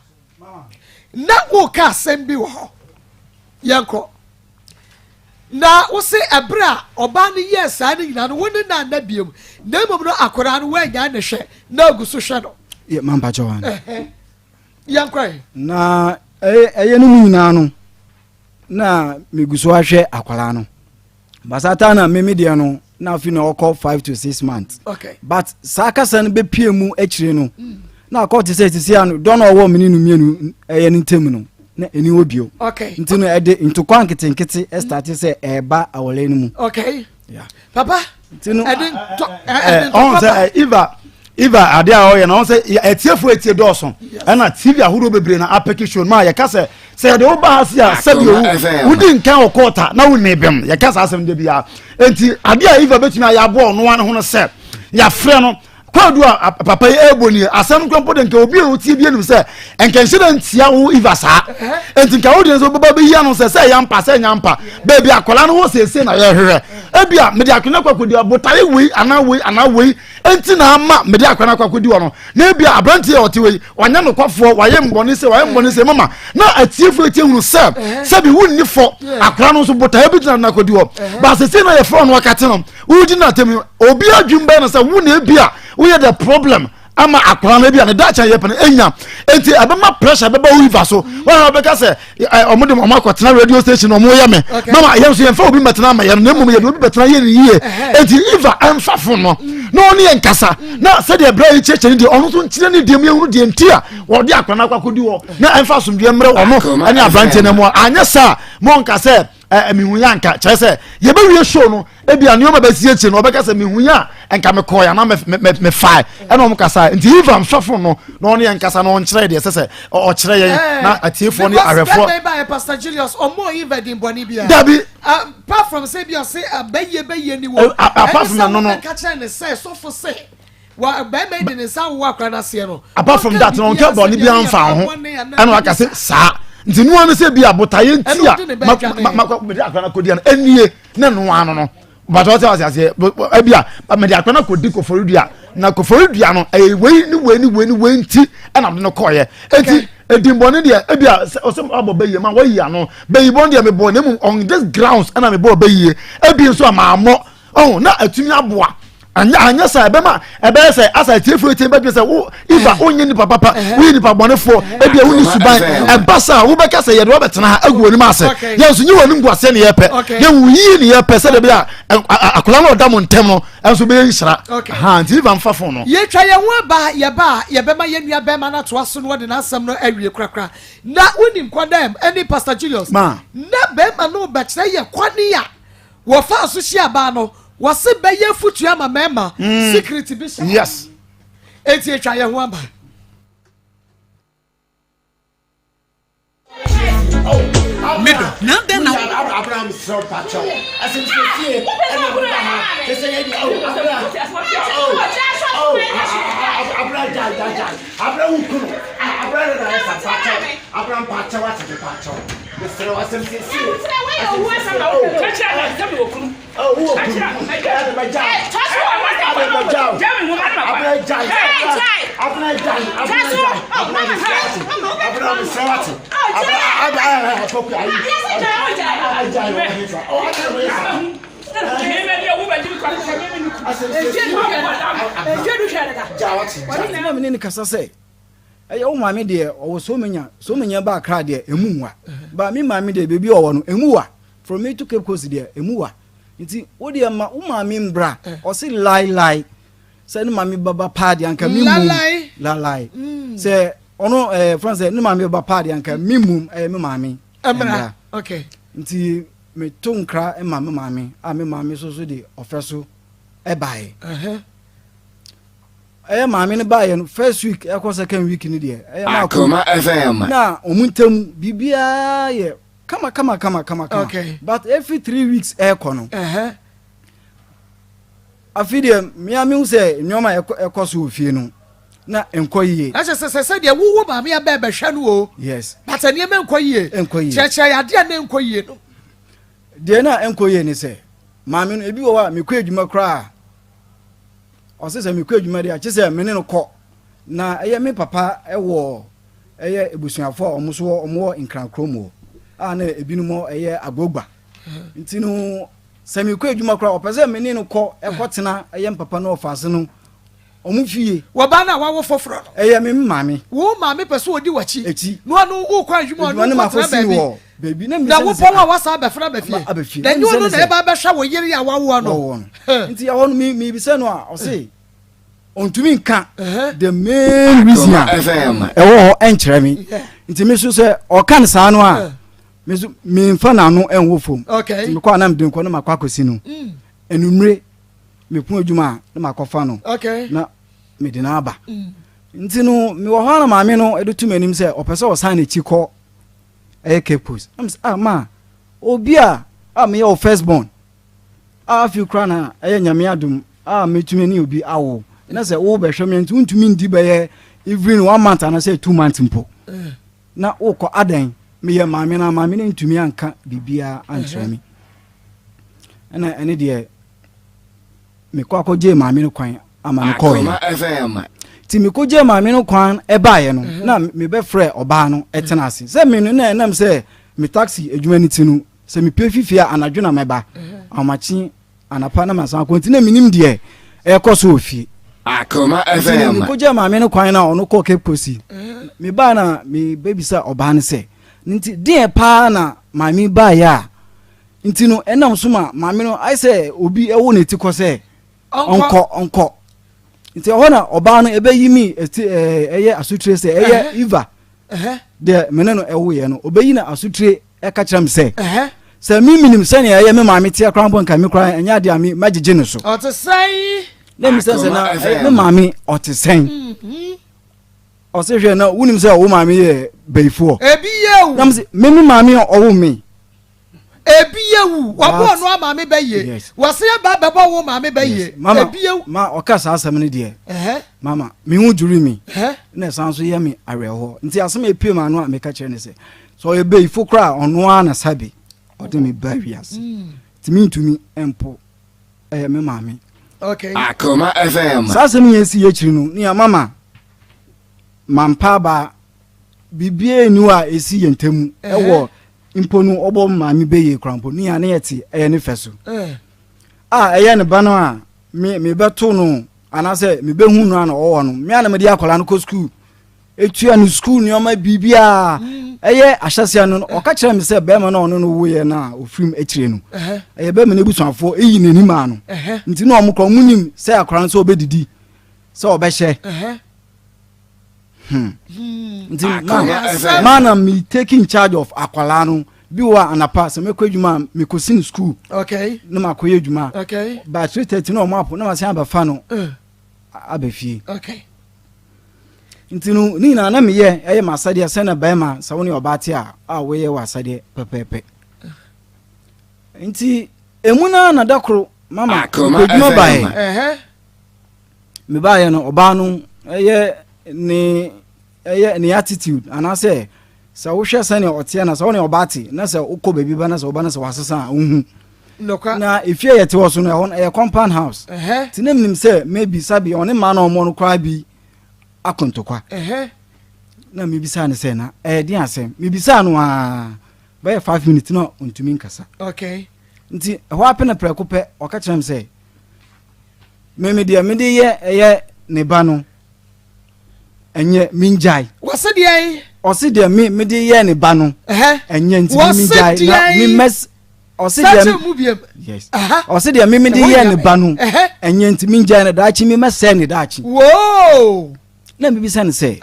na woka asɛm bi wɔ hɔ yɛnkɔ na wose ɛberɛ a ɔbaa no yɛɛ saa no nyinaa no wo ne no anna biom na mmom no akwadaa no woanyaa ne hwɛ na agu so hwɛ no. Yɛ mampakyɛ wa no. Yɛnkɔ ɛ. Na ɛyɛ no mu nyinaa no na megu so ahwɛ akwadaa no basata na meme deɛ no. Na afei na ɔkɔ 5 to 6 months. But saa kasa no bɛpie mu akyire no, na akɔ te sɛ sisi ano dɔ na ɔwɔ mene no mmienu ɛyɛ no ntam no na ɛni hɔ bio. Nti no ɛde ntokwa nketenkete ɛstarte sɛ ɛɛba awɔle no mu. Yeah. Papa, nti no ɛde ntɔ ɛde ɔn ntɔkwa sɛ ba. Eva, Eva, adeɛ a ɔyɛ no, ɔn sɛ ɛtiefo etie dɔɔso, ɛna TV ahodoɔ bebree na apɛki show no ma yɛka sɛ yɛde wo ba ha se a, sɛbi Akoma owu FM. wodi nkan wɔ kɔɔta na wo ne bɛm yɛka saa asɛm de bia. Enti adeɛ a Eva bɛtumi ayɛ aboa ɔno ano ho no sɛ yɛafrɛ no kwaadu a papa yi ɛrebɔ nie, asɛm no kura mpo de, nka obi a otie bi anim sɛ nkɛnhyɛ dɛ ntia wo Eva saa. Enti nka wo deɛ sɛ wobɛba bɛyi ano sɛ ɛyɛ ampa sɛ ɛnyɛ ampa, baabi akwadaa no wɔ seesei na yɛhwehwɛ. Ebi a mede akwadaa no akɔ akɔdi botae wei anaa wei anaa wei, enti na ama mede akwadaa no akɔ akɔdi hɔ no, na ebi a aberanteɛ a ɔte wei wanyɛ nokwafoɔ, wayɛ mbɔne sɛ wayɛ mbɔne sɛ mama na atiefoɔ etie hunu sɛ sɛbi wunni fɔ, akwadaa no nso botae bi gyina no akɔdi hɔ. Baasese na yɛfrɛ ɔno akate no, wodi no atam, obi adwene bɛyɛ no sɛ wo na ebi a woyɛ the problem ama akwadaa no, ebi a ne daakye yɛ pɛn enya. Eti ɛbɛma pressure bɛba wo iva so, wɔn a wɔbɛka sɛ ɔmo de ɔmo akɔtena radio station, ɔmo yɛ me mama, yɛn nso yɛn fa obi mɛtena ama yɛn, na mmom yɛde obi bɛtena yɛ ne yie. Eti iva ɛnfa fo no na ɔne yɛn kasa na sɛdeɛ ɛbrɛ yi kyerɛkyerɛ ne deɛ, ɔno nso nkyerɛ ne deɛ mu, yɛhunu deɛ nti a wɔde akwadaa no akɔ akɔdi hɔ, na ɛnfa asomdwoeɛ mmerɛ ɔno ɛne aberanteɛ no mu. A anyɛ saa, mo nka sɛ mihu yɛ anka kyerɛ sɛ yɛbɛwie show no, ebi a nneɛma bɛsi akyire no, ɔbɛka sɛ mihu yɛ a nka mekɔɔ anaa mefae ɛna ɔmo kasa. Nti Eva mfɛfo no na ɔne yɛn kasa na ɔnkyerɛ deɛ ɛsɛ sɛ ɔkyerɛ yɛn na atiefoɔ ne ahwɛfoɔ. Because bɛrɛ Pastor Julius ɔmo Eva di bɔnne bi a. Dabi. Apart from sɛ bi ɔse bɛyie bɛyie ni wɔ. Apart from ɛne no no. sɛ wɔbɛka kyerɛ ne sɛ sɔfo sɛ wa bɛrima yi de ne nsa awowɔ akora n'aseɛ no. Apart from that na ɔnka bɔnne bi anfa ho ɛna waka sɛ saa nti nua no sɛ bi abotaeɛ nti a ma mede akora no akɔdi ano ɛnie ne noa no bàtà ɔsɛ ɔsɛ aseɛ ebi a mede akora no akɔdi Koforidua, na Koforidua no ɛyɛ wei ne wei ne wei ne wei nti ɛna mede no kɔɔyɛ. Eti edimbɔne deɛ, ebi a ɔsɛ abɔ bɛyie ma wɔyi ano bɛyi bɔn deɛ mebɔ, na emu on this grounds ɛna mebɔ bɛyie, ebi nso a maa mɔ ɔho na atumi aboa. Anyɛ sa ɛbɛma ɛbɛyɛ sɛ asa atiefo etie bɛdwe sɛ wo Iva wonyɛ nipa papa, woyɛ nipa bɔnefoɔ, ebi a wonni suban. Ɛba sa wobɛka sɛ yɛde wɔbɛtena ha agu w'anim ase, yɛn nso nye w'anim gu aseɛ ne yɛpɛ yɛn wo yie ne yɛpɛ sɛ debi a akwadaa no ɔda mo ntɛm no ɛnso bɛyɛ nhyira ha. Nti Iva mfa fon no. Yɛtwa yɛn ho aba, yɛba a yɛbɛma yɛn nua bɛrima no atoa so na wɔde n'asɛm no awie korakora. Na wonim kɔdɛm ɛne Pastor Julius na bɛrima no bɛkyerɛ yɛ kwane a wɔfaa so hyia baa no, wɔse bɛyɛ afutuo ama mmarima, secret bi hyɛ. Enti atwa yɛn ho aba. Medo na dɛn na Abraham srɛ pa kyɛw asɛm sɛ tie ɛna ɔba ha kyɛ sɛ yɛde oh Abraham, oh oh Abraham, gyae gyae gyae Abraham, wo kunu Abraham na ayɛ sa pa kyɛw Abraham, pa kyɛw atete pa kyɛw mesrɛ wo asɛm sɛ tie asɛm sɛ oh oh wo kunu ɛna bɛgya ɛna bɛgya Abraham, gyae Abraham, gyae Abraham, gyae Abraham, mesrɛ wo Abraham, mesrɛ wo ate Abraham, Abraham, apɔkɔ ayi agyae wɔ he fa oh agyae wɔ he fa. Na mene ne kasa sɛ ɛyɛ wo maame deɛ ɔwɔ so menya so menya ba Akra deɛ emu nwa ba me maame deɛ beebi ɔwɔ no emu wa from me to Cape Coast deɛ emu wa, nti wo deɛ ma wo maame mbra. Ɔsi lai lai sɛ ne maame baba paa deɛ anka mi mum lalai sɛ ɔno fɛn sɛ ne maame baba paa deɛ anka mi mum ɛyɛ me maame mbra. Nti meto nkra ma me maame a me maame so so de ɔfɛ so ɛbaeɛ. Ɛyɛ maame no baeɛ no, first week ɛkɔ second week no deɛ ɛyɛ maako Akoma FM. na ɔmo ntam biribiara yɛ kama kama kama kama kama. But every 3 weeks ɛɛkɔ no, afi deɛ mmea mi sɛ nneɛma a ɛkɔ so wɔ fie no na nkɔ yie. Na sɛ deɛ wowo maame abɛ bɛhwɛ no o. Yes. But nneɛma nkɔ yie. Nkɔ yie. Kyerɛkyerɛ yɛ adeɛ a na nkɔ yie no. Deɛ na nkɔ yie ne sɛ maame no ebi wɔ hɔ a mekɔ adwuma koraa, ɔsɛ sɛ mekɔ adwuma deɛ akye sɛ me ne no kɔ, na ɛyɛ me papa ɛwɔ ɛyɛ ebusuafo a wɔn nso wɔ wɔn wɔ nkrankoro mu hɔ a na ebinom ɛyɛ agogba, nti no sɛ mekɔ adwuma koraa ɔpɛ sɛ me ne no kɔ ɛkɔ tena ɛyɛ me papa no ɔfaase no wɔn fie. Wɔbaa no a wawo foforɔ no. Ɛyɛ me maame. Wo maame pɛ sɛ ɔdi w'akyi. Akyi. Na ɔno wokɔ adwuma, ɔno adwuma no wokɔ tena makɔsi baabi. wɔ. Baabi na Na mebisa wo no sɛ pɔn a ah wasan abɛfra aba fie. Aba fie. Na Na ɛnyɛ mebisa ɔno no na sɛ ɛba abɛhwɛ wo yere a wawoɔ no. Wawoɔ no. Nti ɛhɔ no me mebisa no a ɔse ɔntumi nka the main reason a ɛwɔ hɔ ɛnkyerɛ me. Nti me so sɛ ɔka no saa no a me so memfa n'ano ɛnwɔ fam. Nti mekɔ a na mede nkɔ na makɔ akɔsi no. Anumere mepon adwuma a na makɔfa no na mede no aba. Nti no mewɔ hɔ a na maame no de to m'anim sɛ ɔpɛ sɛ ɔsan n'akyi kɔ ɛyɛ Cape Coast. Na mesɛ ah ma obi a a meyɛ wo first born a afei koraa na ɛyɛ nyame adom a metumi ne obi awo na sɛ wobɛhwɛ me nti wontumi ndi bɛyɛ even one month anaasɛ two months mpo na wokɔ adɛn meyɛ maame no maame no ntumi anka biribiara ankyerɛ me ɛna ɛne deɛ mekɔ akɔgyee maame no kwan ama no kɔɔeɛ nti mekɔgyee maame no kwan ɛbaeɛ no mhm. na mebɛfrɛ ɔbaa no ɛtena ase sɛ me no na ɛnam sɛ me taxi adwuma no ti no sɛ mepie fifie a anadwo na mɛba mhm. ahomakye anapa na masan akɔ nti na menim deɛ ɛkɔ so wɔ fie nti mekɔgyee maame no kwan na ɔno kɔɔ Cape Coast mhm. mebaa na mebɛbisa ɔbaa no sɛ nti deɛ paa na maame baeɛ a Nti no, ɛnam so ma maame no ayɛ sɛ obi ɛwɔ ne ti kɔ sɛ ɔnkɔ ɔnkɔ. Nti ɛhɔ na ɔbaa no ɛbɛyi mi ɛti ɛɛ ɛyɛ asotire sɛ ɛyɛ Eva deɛ me ne no ɛwoyɛ no ɔbɛyi na asotire ɛka kyerɛ me sɛ sɛ mi minim sɛnea ɛyɛ me maame teɛ koraa mpo nka mi koraa ɛnyɛ adeɛ a mi mɛgyegye ne so. Ɔte sɛn? Na mi sɛ sɛ na ɛyɛ me maame ɔte sɛn? Mm-hmm. Ɔse hwɛ na wonim sɛ wo maame yɛ bayifoɔ. Ebi yɛ o. Na me se me me maame ɔwo me. Ebi yɛ wu. Wabɔ ɔno a maame bɛ yie. Wɔse aba bɛbɔ wo maame bɛ yie. Ebi yɛ wu. Ma ɔka saa asɛm no deɛ. Mama me ho dwiri me. Na ɛsan so yɛ me awerɛhoɔ. Nti asɛm a epue m'ano a meka kyerɛ ne sɛ sɛ ɔyɛ bayifo koraa ɔno ara na sabi ɔde me ba wiase. Mm. Nti mentumi mpo ɛyɛ me maame. Okay. Akoma FM. Saa asɛm yɛn si akyiri no nea mama mampa aba biribiara nni hɔ a ɛsi yɛn ntam ɛwɔ mpo no ɔbɔ maame bɛyie koraa mpo ne yɛn ne yɛte ɛyɛ ne fɛ so a ɛyɛ ne ba no a me mebɛto no anaasɛ mebɛhu no a na ɔwɔ no me a na mede akwadaa no kɔ sukuu etua no sukuu nneɛma biribiara mm. ɛyɛ ahyɛseɛ no ɔka kyerɛ me sɛ bɛrima no ɔno no woyɛ no a ɔfirim akyire no ɛyɛ bɛrima no abusuafoɔ ɛyi n'anim a no nti na ɔmo korɔ ɔmo nim sɛ akwadaa no sɛ ɔbɛdidi sɛ ɔbɛhyɛ Hmm. Nti ma ma na me taking charge of akwalaa no bi wɔ anapa sɛ mɛkɔ adwuma a mekɔsi no school okay. na makɔyɛ adwuma okay. by 3:30 na ɔmo apo na masan abɛfa no uh. aba fie okay. nti no ne nyinaa na meyɛ ɛyɛ m'asɛdeɛ sɛ na bɛrima sɛ wo ne ɔbaa te a a woyɛ wɔ asɛdeɛ pɛpɛɛpɛ nti emu no na da koro mama mekɔ adwuma baeɛ Mebaeɛ no, ɔbaa no ɛyɛ ne ɛyɛ ne attitude anaasɛ sɛ wohwɛ sɛnea ɔteɛ na sɛ wo ne ɔbaa te na sɛ wokɔ baabi ba na sɛ ɔba na sɛ wasesa a wohu na efie yɛ te hɔ so no ɛhɔ no ɛyɛ compound house nti na menim sɛ maybe sabi ɔne mmaa na ɔmɔ no koraa bi akontokwa na mebisaa no sɛ na ɛyɛ den asɛm mebisaa no aa bɛyɛ five minutes na ɔntumi nkasa nti ɛhɔ apɛ na prɛko pɛ ɔka kyerɛ me sɛ Me me deɛ mede yɛ ɛyɛ ne ba no ɛnyɛ mengyae. Wɔse deɛn? Ɔse deɛ me mede yɛ ne ba no ɛnyɛ nti me mengyae na me mɛs ɔse deɛ yes ɔse deɛ me mede yɛ ne ba no ɛnyɛ nti mengyae na daakye me mɛsɛe ne daakye. Woo! Na mebisa no sɛ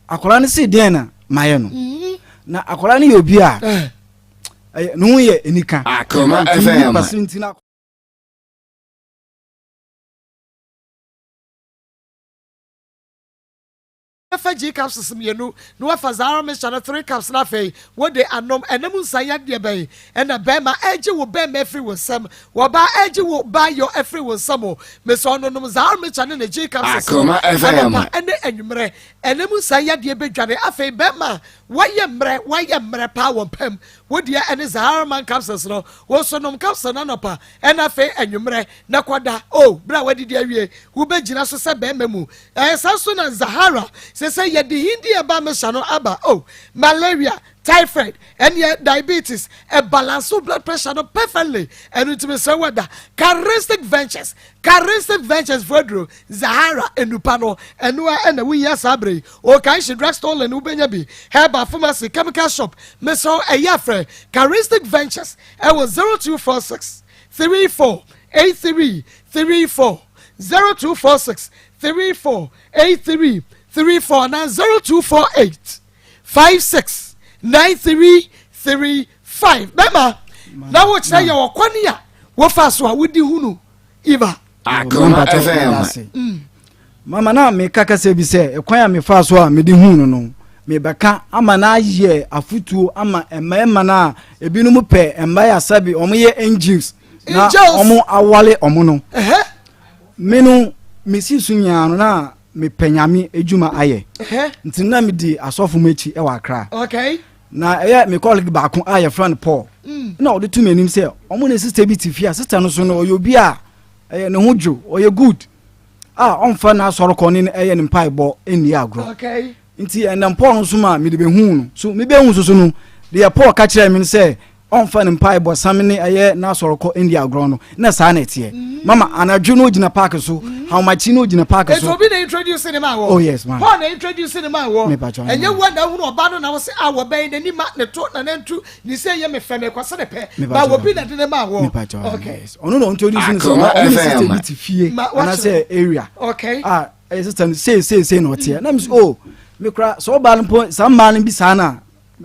akwadaa no se deɛn na mayɛ no mm-hmm. na akwadaa no yɛ obi a ne ho yɛ anika. Akoma FM. Fa G capsules mmienu na wafa Zara mixture no 3 cups na afei wode anom. Ɛna mu nsa yadeɛ bɛn na bɛrima ɛregye wo bɛrima afiri wo nsam? Wɔbaa ɛregye wo baayɔ afiri wo nsam o. Mesɛ ɔno nom Zara mixture ne ne G capsules no anɔpa ne anwummerɛ. Ɛna mu nsa yadeɛ bɛdwane. Afei bɛrima wayɛ mmerɛ wayɛ mmerɛ paa wɔ mpa mu. Wo deɛ ɛne Zahara man capsules no, wo nso nom capsule no anɔpa ɛna afei anwummerɛ na kɔda. Oh, berɛ a wadidi awie, wobɛgyina so sɛ bɛrima mu. Ɛɛ, saa nso na Zahara, sɛ. Sɛ sɛ yɛde Hindi ɛba mesa no aba oh malaria, typhoid, ɛneɛ diabetes, ɛbalance wo blood pressure no perfectly. Ɛno nti mesrɛ wo ɛda Charistic Ventures, Charistic Ventures fo aduro Zahara enupa no ɛno a ɛna wohia saa bere yi. Okanshi drug store lane wobɛnya bi, herbal pharmacy, chemical shop. Mesrɛ wo ɛyɛ afrɛ Charistic Ventures ɛwɔ 0246 34 83 34, 0246 34 83 34 anaa 0248 56 93 35. Bɛma na wokyerɛ yɛ ɔkwane a wofa so a wodi hunu Eva. Akoma FM. Mama na meka kasa bi sɛ ɛkwan a mefaa so a mede huu no no mebɛka ama no ayɛ afotuo ama mmarima no a ebinom pɛ mmaa asabi wɔn yɛ angels na wɔn awale wɔn no. Me no mesi so nyinaa no na mepɛ Nyame adwuma ayɛ nti na medi asɔfo mu akyi wɔ Accra. Na ɛyɛ me colleague baako a yɛfrɛ no Paul mm. na ɔde to m'anim sɛ ɔmo ne sister bi te fie a sister no so no ɔyɛ obi a ɛyɛ ne ho dwo, ɔyɛ good a ɔmfa n'asɔre kɔ ne ɛyɛ ne mpaebɔ nni agorɔ. Nti ɛnam Paul no so ma mede bɛhuu no so. Mebɛhu so so no deɛ Paul ka kyerɛɛ me no sɛ ɔmfa ne mpaebɔ same ne ɛyɛ n'asɔrekɔ ndi agorɔ no, na saa na ɛteɛ mm. Mama anadwo no ogyina park so mm. ahomakye no ogyina park so. Obi na introduce ne ma wɔ. Oh yes ma. Paul na introduce ne ma wɔ. Ɛnyɛ wo na ahunu ɔba no na wɔ sɛ a wɔbɛn n'ani ma ne to na nantu ne sɛ yɛ me fɛ me kɔ sɛ ne pɛ ba wɔ bi na de ne ma wɔ. Okay. Ɔno na introduce ne sɛ ɔne ne sister bi te fie anaasɛ area. Okay. A ɛyɛ sister no sei sei sei na ɔteɛ na mi sɛ oh me kora sɛ ɔbaa no mpo saa mmaa no bi saa na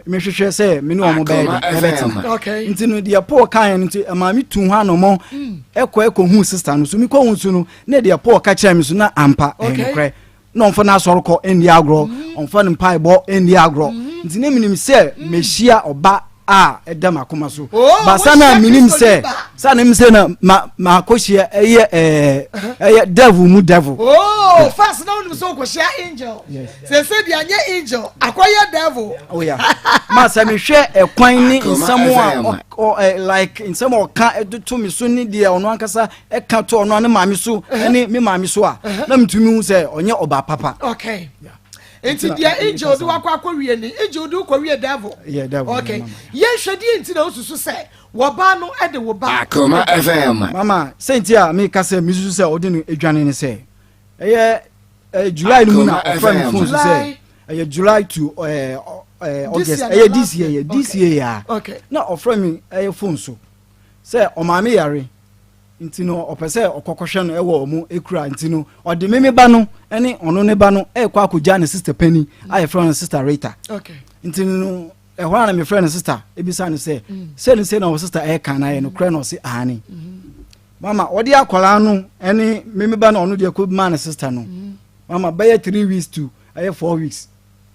mehwehwɛ sɛ me ne wɔn bɛyɛ de ɛbɛtena. Nti no deɛ Paul kaeɛ no nti ɛmaa me tu ho anɔmɔ mm. ɛkɔ ɛkɔ hu sista no so. Mekɔ hu so no na deɛ Paul ka kyerɛ me so na ampa ɛyɛ nokorɛ na ɔmfa no asɔre kɔ ɛnni agorɔ mm. ɔmfa no mpaebɔ ɛnni agorɔ mm. Nti na menim sɛ mehyia ɔba a ɛda m'akoma so. Oh, basa na menim sɛ sa na menim sɛ na ma makɔhyia ɛyɛ ɛɛ ɛyɛ devil mu devil. Oh, first na wonim sɛ wokɔhyia angel. Sese deɛ anyɛ angel, akɔyɛ devil. Oh yeah. Ma sɛ mehwɛ ɛkwan ne nsɛm a ɔ ɛ like nsɛm a ɔka ɛde to me so ne deɛ ɔno ankasa ɛka to ɔno ne maame so ɛne me maame so a na metumi hu sɛ ɔnyɛ ɔbaa papa. Okay. Nti deɛ angel de wakɔ akɔ wie ni angel de wokɔ wie devil. Yeah, devil. Okay. Yɛnhwɛ deɛ nti na wosusu sɛ wɔbaa no de wo ba. Akoma FM. Mama, sɛ nti a meka sɛ mesusu sɛ ɔde no adwane ne sɛ ɛyɛ ɛyɛ July no mu na ɔfrɛ me phone so sɛ ɛyɛ July to ɛɛ ɛɛ August, ɛyɛ this year, yɛ this year ya na ɔfrɛ me ɛyɛ phone so sɛ ɔmaame yare nti no ɔpɛ sɛ ɔkɔkɔhwɛ no ɛwɔ ɔmo ekura, nti no ɔde me me ba no ɛne ɔno ne ba no ɛkɔ akɔgya ne sister panyin a yɛfrɛ no Sister Rita. Nti no ɛhɔ a na mefrɛ no sister ebisa no sɛ sɛ ne sɛ na wɔ sister ɛka na yɛ no korɛ na ɔse aane. Mama ɔde akwaraa no ɛne meme ba no ɔno deɛ kɔ maa ne sister no, mama bɛyɛ 3 weeks to ɛyɛ 4 weeks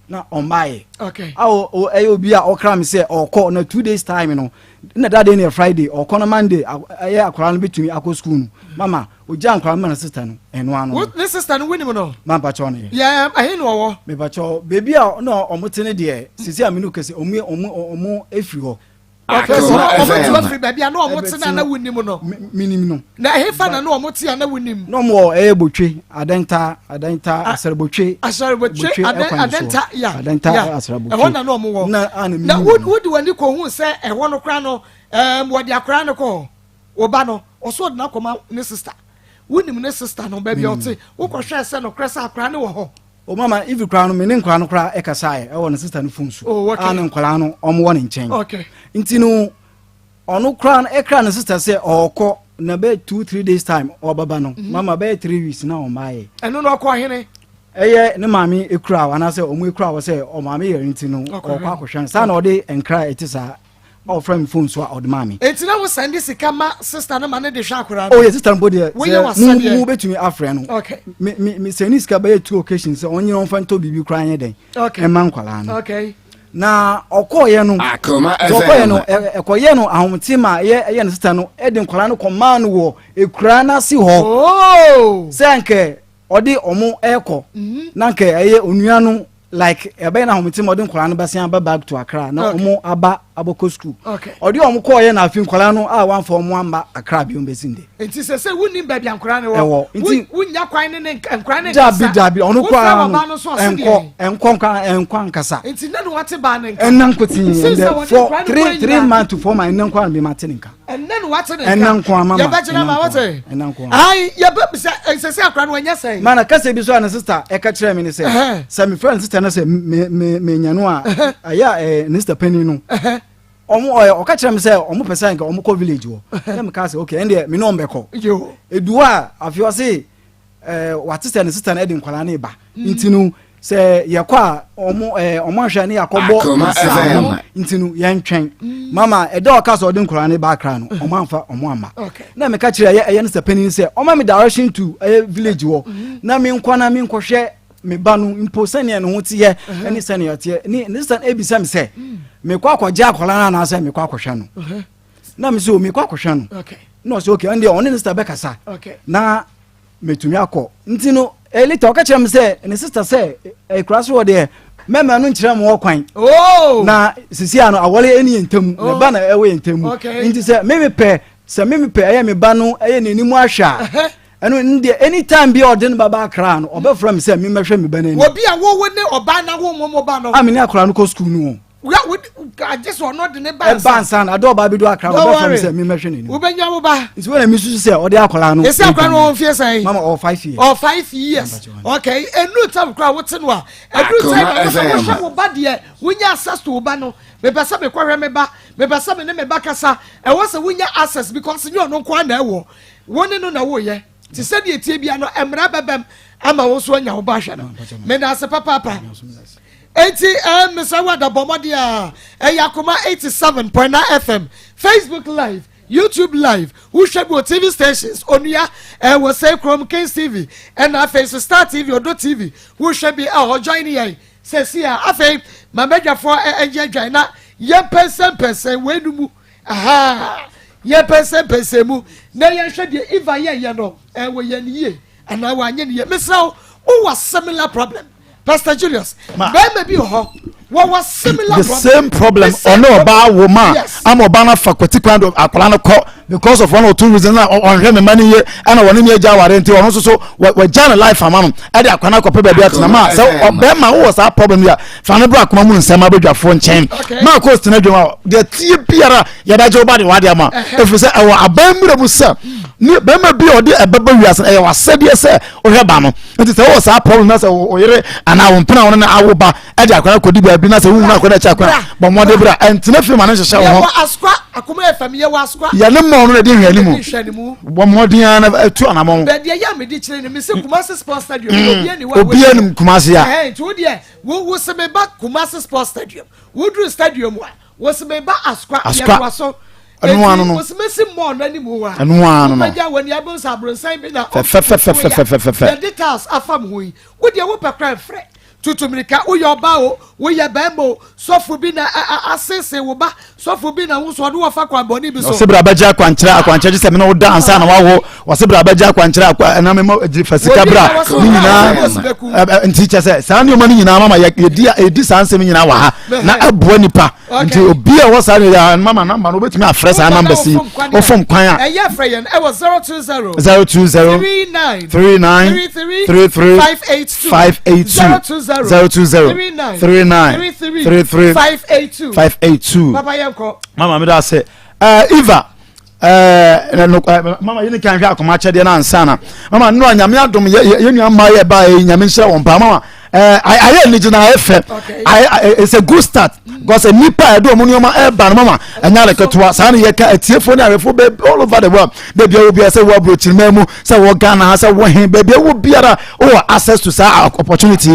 na ɔmbaayɛ. A ɛyɛ obi a ɔkra me sɛ ɔkɔ na 2 days time no na that day no yɛ Friday, ɔkɔ no Monday ɛyɛ akwaraa no bɛtumi akɔ school no. Mama ogya nkwaraa no ma ne sister no ɛno ano no. Ne sister no wonim no? Mampakyɛw no yɛ. Yɛ ɛhe na ɔwɔ? Mepakyɛw beebi a na ɔmo te ne deɛ sisi a me no kɛse ɔmo efiri hɔ. Okay, so ɔmo tu afiri baabi a na ɔmo te na na wonim no. Minim no. Na ɛhe fa na na ɔmo te a na wonim? Na ɔmo wɔ ɛyɛ Botwe, Adɛnta, Adɛnta, Asarabotwe. Asarabotwe, Adɛnta, ya. Adɛnta, Asarabotwe. Ɛhɔ na na ɔmo wɔ. Na a na minim. Na wodi w'ani kɔ hu sɛ ɛhɔ no koraa no ɛɛm wɔde akwaraa no kɔ hɔ. Ɔba no ɔso ɔde no akɔma ne sister. Wonim ne sister no baabi a ɔte? Wokɔhwɛɛ sɛ nokorɛ sɛ akwaraa no wɔ hɔ? O mama, even koraa no me ne nkwaraa no koraa ɛkasaeɛ ɛwɔ ne sister no phone so. Oh, okay. A ne nkwaraa no ɔmo wɔ ne nkyɛn. Okay. Nti no ɔno koraa no ɛkra ne sister sɛ ɔɔkɔ na bɛyɛ 2, 3 days time ɔbɛba no. Mama bɛyɛ 3 weeks na ɔmmaayɛ. Ɛno na ɔkɔ hene? Ɛyɛ ne maame ekura hɔ anaasɛ ɔmo ekura hɔ sɛ ɔmaame yɛrɛ nti no ɔkɔ akɔhwɛ no saa na ɔde nkra ɛte saa a ɔfrɛ me phone so a ɔde maa me. Eti na wo send sika ma sister no ma ne de hwɛ akwaraa no? Oh yɛ sister no mpo deɛ Woyɛ sɛ mu w'asɛdeɛ. mu betumi afrɛ no. Okay. Me me me send sika bɛyɛ two occasions sɛ ɔnyina ɔmfa ntɔ biribi koraa nyɛ dɛn. Okay. Ɛma nkwaraa no. Okay. Na ɔkɔɔyɛ no. Akoma Sɛ ɔkɔɔyɛ no FM. ɛkɔyɛ no ahomete ma ɛyɛ ɛyɛ ne sister no ɛde nkwaraa no kɔmaa no wɔ ekuraa n'ase hɔ. Oh. Sɛ nkɛ ɔde ɔmo ɛkɔ na nkɛ ɛyɛ onua no like ɛbɛyɛ na ahomete ma ɔde nkwaraa no bɛsen aba back to Accra na ɔmo aba. Abɔkɔ sukuu. Ɔde wɔn kɔɔyɛ na afei nkwadaa no a wɔamfa wɔn amma Accra bio bɛsi ndɛ. Nti sɛ sɛ wonnim baabi a nkwadaa no wɔ. Ɛwɔ. Nti wonnya kwan ne ne nkwadaa no nkasa. Dabi dabi ɔno koraa no ɛnkɔ ɛnkɔ nkwa ɛnkɔ ankasa. Nti ne na wate baa ne nka. Ɛnna nkotin ɛndɛ for three months to 4 months ɛnna nko ara bi ma te ne nka. Ɛnna na wate ne nka. Ɛnna nko ama ma. Yɛbɛgyina ma wate. Ɛnna nko. Ayi yɛbɛ sɛ ɛsɛ sɛ akora no wɔnyɛ sɛn. Mana kasa bi so a ne sister ɛka kyerɛ mi ne sɛ sɛ me frɛ ne sister no sɛ me me me nya no a ɛyɛ a ɛɛ ne sister panyin no ɔmo ɔyɛ ɔka kyerɛ mi sɛ ɔmo pɛ sɛ nka ɔmo kɔ village hɔ ɛna mi ka sɛ okay ɛndeɛ mi ne ɔmo bɛkɔ edu hɔ a afei ɔse ɛɛ wate sɛ ne sister no ɛde nkwadaa no ba nti no sɛ yɛkɔ a ɔmo ɛɛ ɔmo ahwɛ ne yɛakɔbɔ nsraho nti no yɛntwɛn mm. mama ɛda ɔka sɛ ɔde nkwadaa no ba akra no ɔmo anfa ɔmo ama na meka kyerɛ ɛyɛ ɛyɛ no sɛ panyin sɛ ɔma mi direction to ɛyɛ village hɔ mm. na mi nkɔ na mi nkɔhwɛ me ba no mpo sɛnea ne ho teɛ ɛne sɛnea ɔteɛ ne ne sisan ebisa mi sɛ mm. mekɔ akɔgye akwadaa no anaasɛ mekɔ akɔhwɛ no na mi sɛ o mekɔ akɔhwɛ no na ɔsɛ okay ɛndeɛ ɔne ne sista bɛkasa na Metumi akɔ. Nti no, eh, later ɔka kyerɛ me sɛ ne sister sɛ ekura so wɔ deɛ mɛma no nkyerɛ mo ɔkwan. Oh! Na sisi ano awɔre ɛni yɛn ntamu, oh. ne ba na ɛwɔ yɛn ntamu. Okay. Nti sɛ me mepɛ sɛ me mepɛ ɛyɛ me ba no ɛyɛ n'anim ahwɛ a. Ɛno n deɛ anytime bi a ɔde no ba ba akra no ɔbɛfrɛ me sɛ memmɛhwɛ me ba no anim. Obi a wowo ne ɔbaa na wo mo ba no. A me ne akora no kɔ sukuu no o. Wura wo agye sɛ ɔno de ne ba nsa. Ɛba nsa na ade ɔbaa bi do akra no ɔbɛfrɛ me sɛ memmɛhwɛ n'anim. Wobɛnya wo ba. Nti wɔn na mi susu sɛ ɔde akwadaa no. Esi akwadaa no wɔn mfie sɛn. Mama ɔwɔ 5 years. Ɔwɔ 5 years. Okay, enu tam kora wote no a. Eduru time a wɔsɛ wohwɛ wo ba deɛ wonya access to wo ba no. Mepɛ sɛ mekɔhwɛ me ba. Mepɛ sɛ me ne me ba kasa. Ɛwɔ sɛ wonya access because nyɛ ɔno nko ara na ɛwɔ. Wo ne no na woyɛ. Te sɛ deɛ tie bia no mmara bɛbɛm ama wo nso anya wo ba hwɛ no. Meda ase papaapa. Enti eh, mesrɛ wo ada bɔ mmɔden a ɛyɛ Akoma 87.9 FM, Facebook Live, YouTube Live, wohwɛ bi wɔ TV stations, Onua, ɛwɔ eh, sɛ kurom Kings TV, ɛna afei nso Star TV, Odo TV, wohwɛ bi ɛhɔ join yɛn sɛsi a afei ma badwafoɔ ɛnyɛ adwan na yɛmpɛnsɛmpɛnsɛn wei no mu aha yɛmpɛnsɛmpɛnsɛn mu na yɛnhwɛ deɛ Eva yɛyɛ no ɛwɔ yɛn yie anaa wanyɛ ne yie. Mesrɛ wo wowɔ similar problem Pastor Julius, bɛrima bi wɔ hɔ wɔwɔ similar the same problem ɔne ɔbaa wo ma ama ɔbaa no afa kwati kwan do akwadaa no kɔ because of one or two reasons na ɔnhwɛ ne mma no yie ɛna wɔne ne agya aware nti ɔno nso so wɔagya ne life ama no ɛde akwadaa no akɔpɛ baabi atena ma sɛ ɔbɛrima wowɔ saa problem yi a fa no bra akoma mu nsɛm abadwafoɔ nkyɛn ma kɔ tena dwom a deɛ tie biara yɛbɛgye wo ba de wade ama ɛfiri sɛ ɛwɔ aban mmerɛ mu sɛ ne bɛrima bi a ɔde ɛbɛba wiase ɛyɛ wasɛdeɛ sɛ wohwɛ ba no nti sɛ wowɔ saa problem na sɛ wo yere anaa wo mpena wo ne no awo ba ɛde akwadaa kɔdi baabi na sɛ wohunu akwadaa akyi akwadaa bɔ mmɔden bra ɛntena fie ma no nhyehyɛ wo ho yɛne mmɔ no na ɛdi nhwɛne mu bɔ mmɔden ara na ɛtu anamɔ baabi ɛyɛ a mede kyerɛ no mese Kumasi Sports Stadium obiara nim Kumasi a nti wo deɛ wo se meba Kumasi Sports Stadium woduru stadium a Wosi me ba Asukwa. Asukwa. Yɛtoa so. Ɛno ano no. Wosi me si mall n'anim hɔ a. Ɛno ano no. Wobɛgya w'ani abɛhu sɛ abrɔnsan bi na. Fɛfɛfɛfɛfɛfɛ. Yɛde tiles afam ho yi. Wo deɛ wopɛ koraa mfrɛ. Tutu mirika woyɛ ɔbaa o woyɛ bɛrima o sɔfo bi na asese wo ba sɔfo bi na wo nso ɔde wɔfa kwan bɔne bi so. Ɔsi bra bɛgye akwankyerɛ akwankyerɛ gye sɛ me ne wo da ansa na wawo wɔsi bra bɛgye akwankyerɛ akwa ɛna mema gye fa sika bra ne nyinaa nti kyɛ sɛ saa nneɛma no nyinaa mama yɛdi yɛdi saa nsɛm nyinaa wɔ ha na ɛboa nipa nti obi a ɛwɔ saa ne yɛ mama namba no obetumi afrɛ saa namba si ofom kwan a. Ɛyɛ frɛ yɛn ɛwɔ 020 020 39 39 33 33 582 582 020 020 39 39 33 582 582. Papa yɛn kɔ. Mama mi da ase ɛɛ Eva. Ɛɛ no mama yɛn kan hwɛ akoma akyɛdeɛ no ansa na mama nnora nyame adom yɛ yɛ nua mmaa yɛ baa yɛ nyame nhyira wɔn paa mama ɛɛ ayɛ anigye na ayɛ fɛ ayɛ it's a good start because nipa a ɛde wɔn nneɛma ɛɛba no mama ɛnyɛ ade ketewa saa na yɛka atiefoɔ ne ahwɛfoɔ baabi all over the world baabi a wɔ biara sɛ wɔ aburokyirimaa mu sɛ wɔ Ghana ha sɛ wɔ he baabi a wɔ biara wɔ access to saa opportunity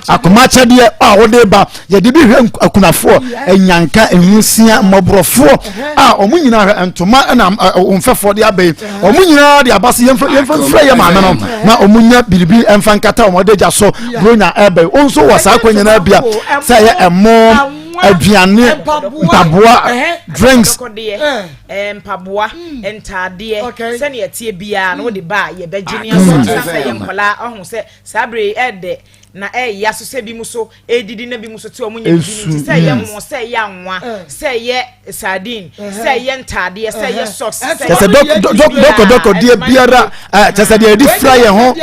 akoma akyɛdeɛ a wɔde ba Yɛde bi hwɛ akunafoɔ, anyanka, nwusia, mmɔborɔfoɔ a wɔn nyinaa hwɛ ntoma na wɔn mfɛfoɔ de aba yi. Wɔn nyinaa de aba so yɛmfa yɛmfa mfrɛ yɛ maame no na wɔn nya biribi mfa nkata wɔn adagya so buronya ɛbɛ yi. Wɔn nso wɔ saa kwan nyinaa bia sɛ ɛyɛ ɛmo, aduane, mpaboa, drinks. Mpaboa, ntaadeɛ, sɛnea ɛteɛ biara no wode ba a yɛbɛgye ne asɔ. Sɛ yɛ nkwadaa ɔho sɛ saa bere yi ɛdɛ. Na ɛyɛ so sɛ bi mu so ɛdidi na bi mu so te ɔmo nyɛ bibi no nti sɛ ɛyɛ mo sɛ ɛyɛ anwa sɛ ɛyɛ sardine sɛ ɛyɛ ntaadeɛ sɛ ɛyɛ socks sɛ kyɛ sɛ dɔkɔdɔkɔdeɛ biara kyɛ sɛ deɛ yɛde fira yɛn ho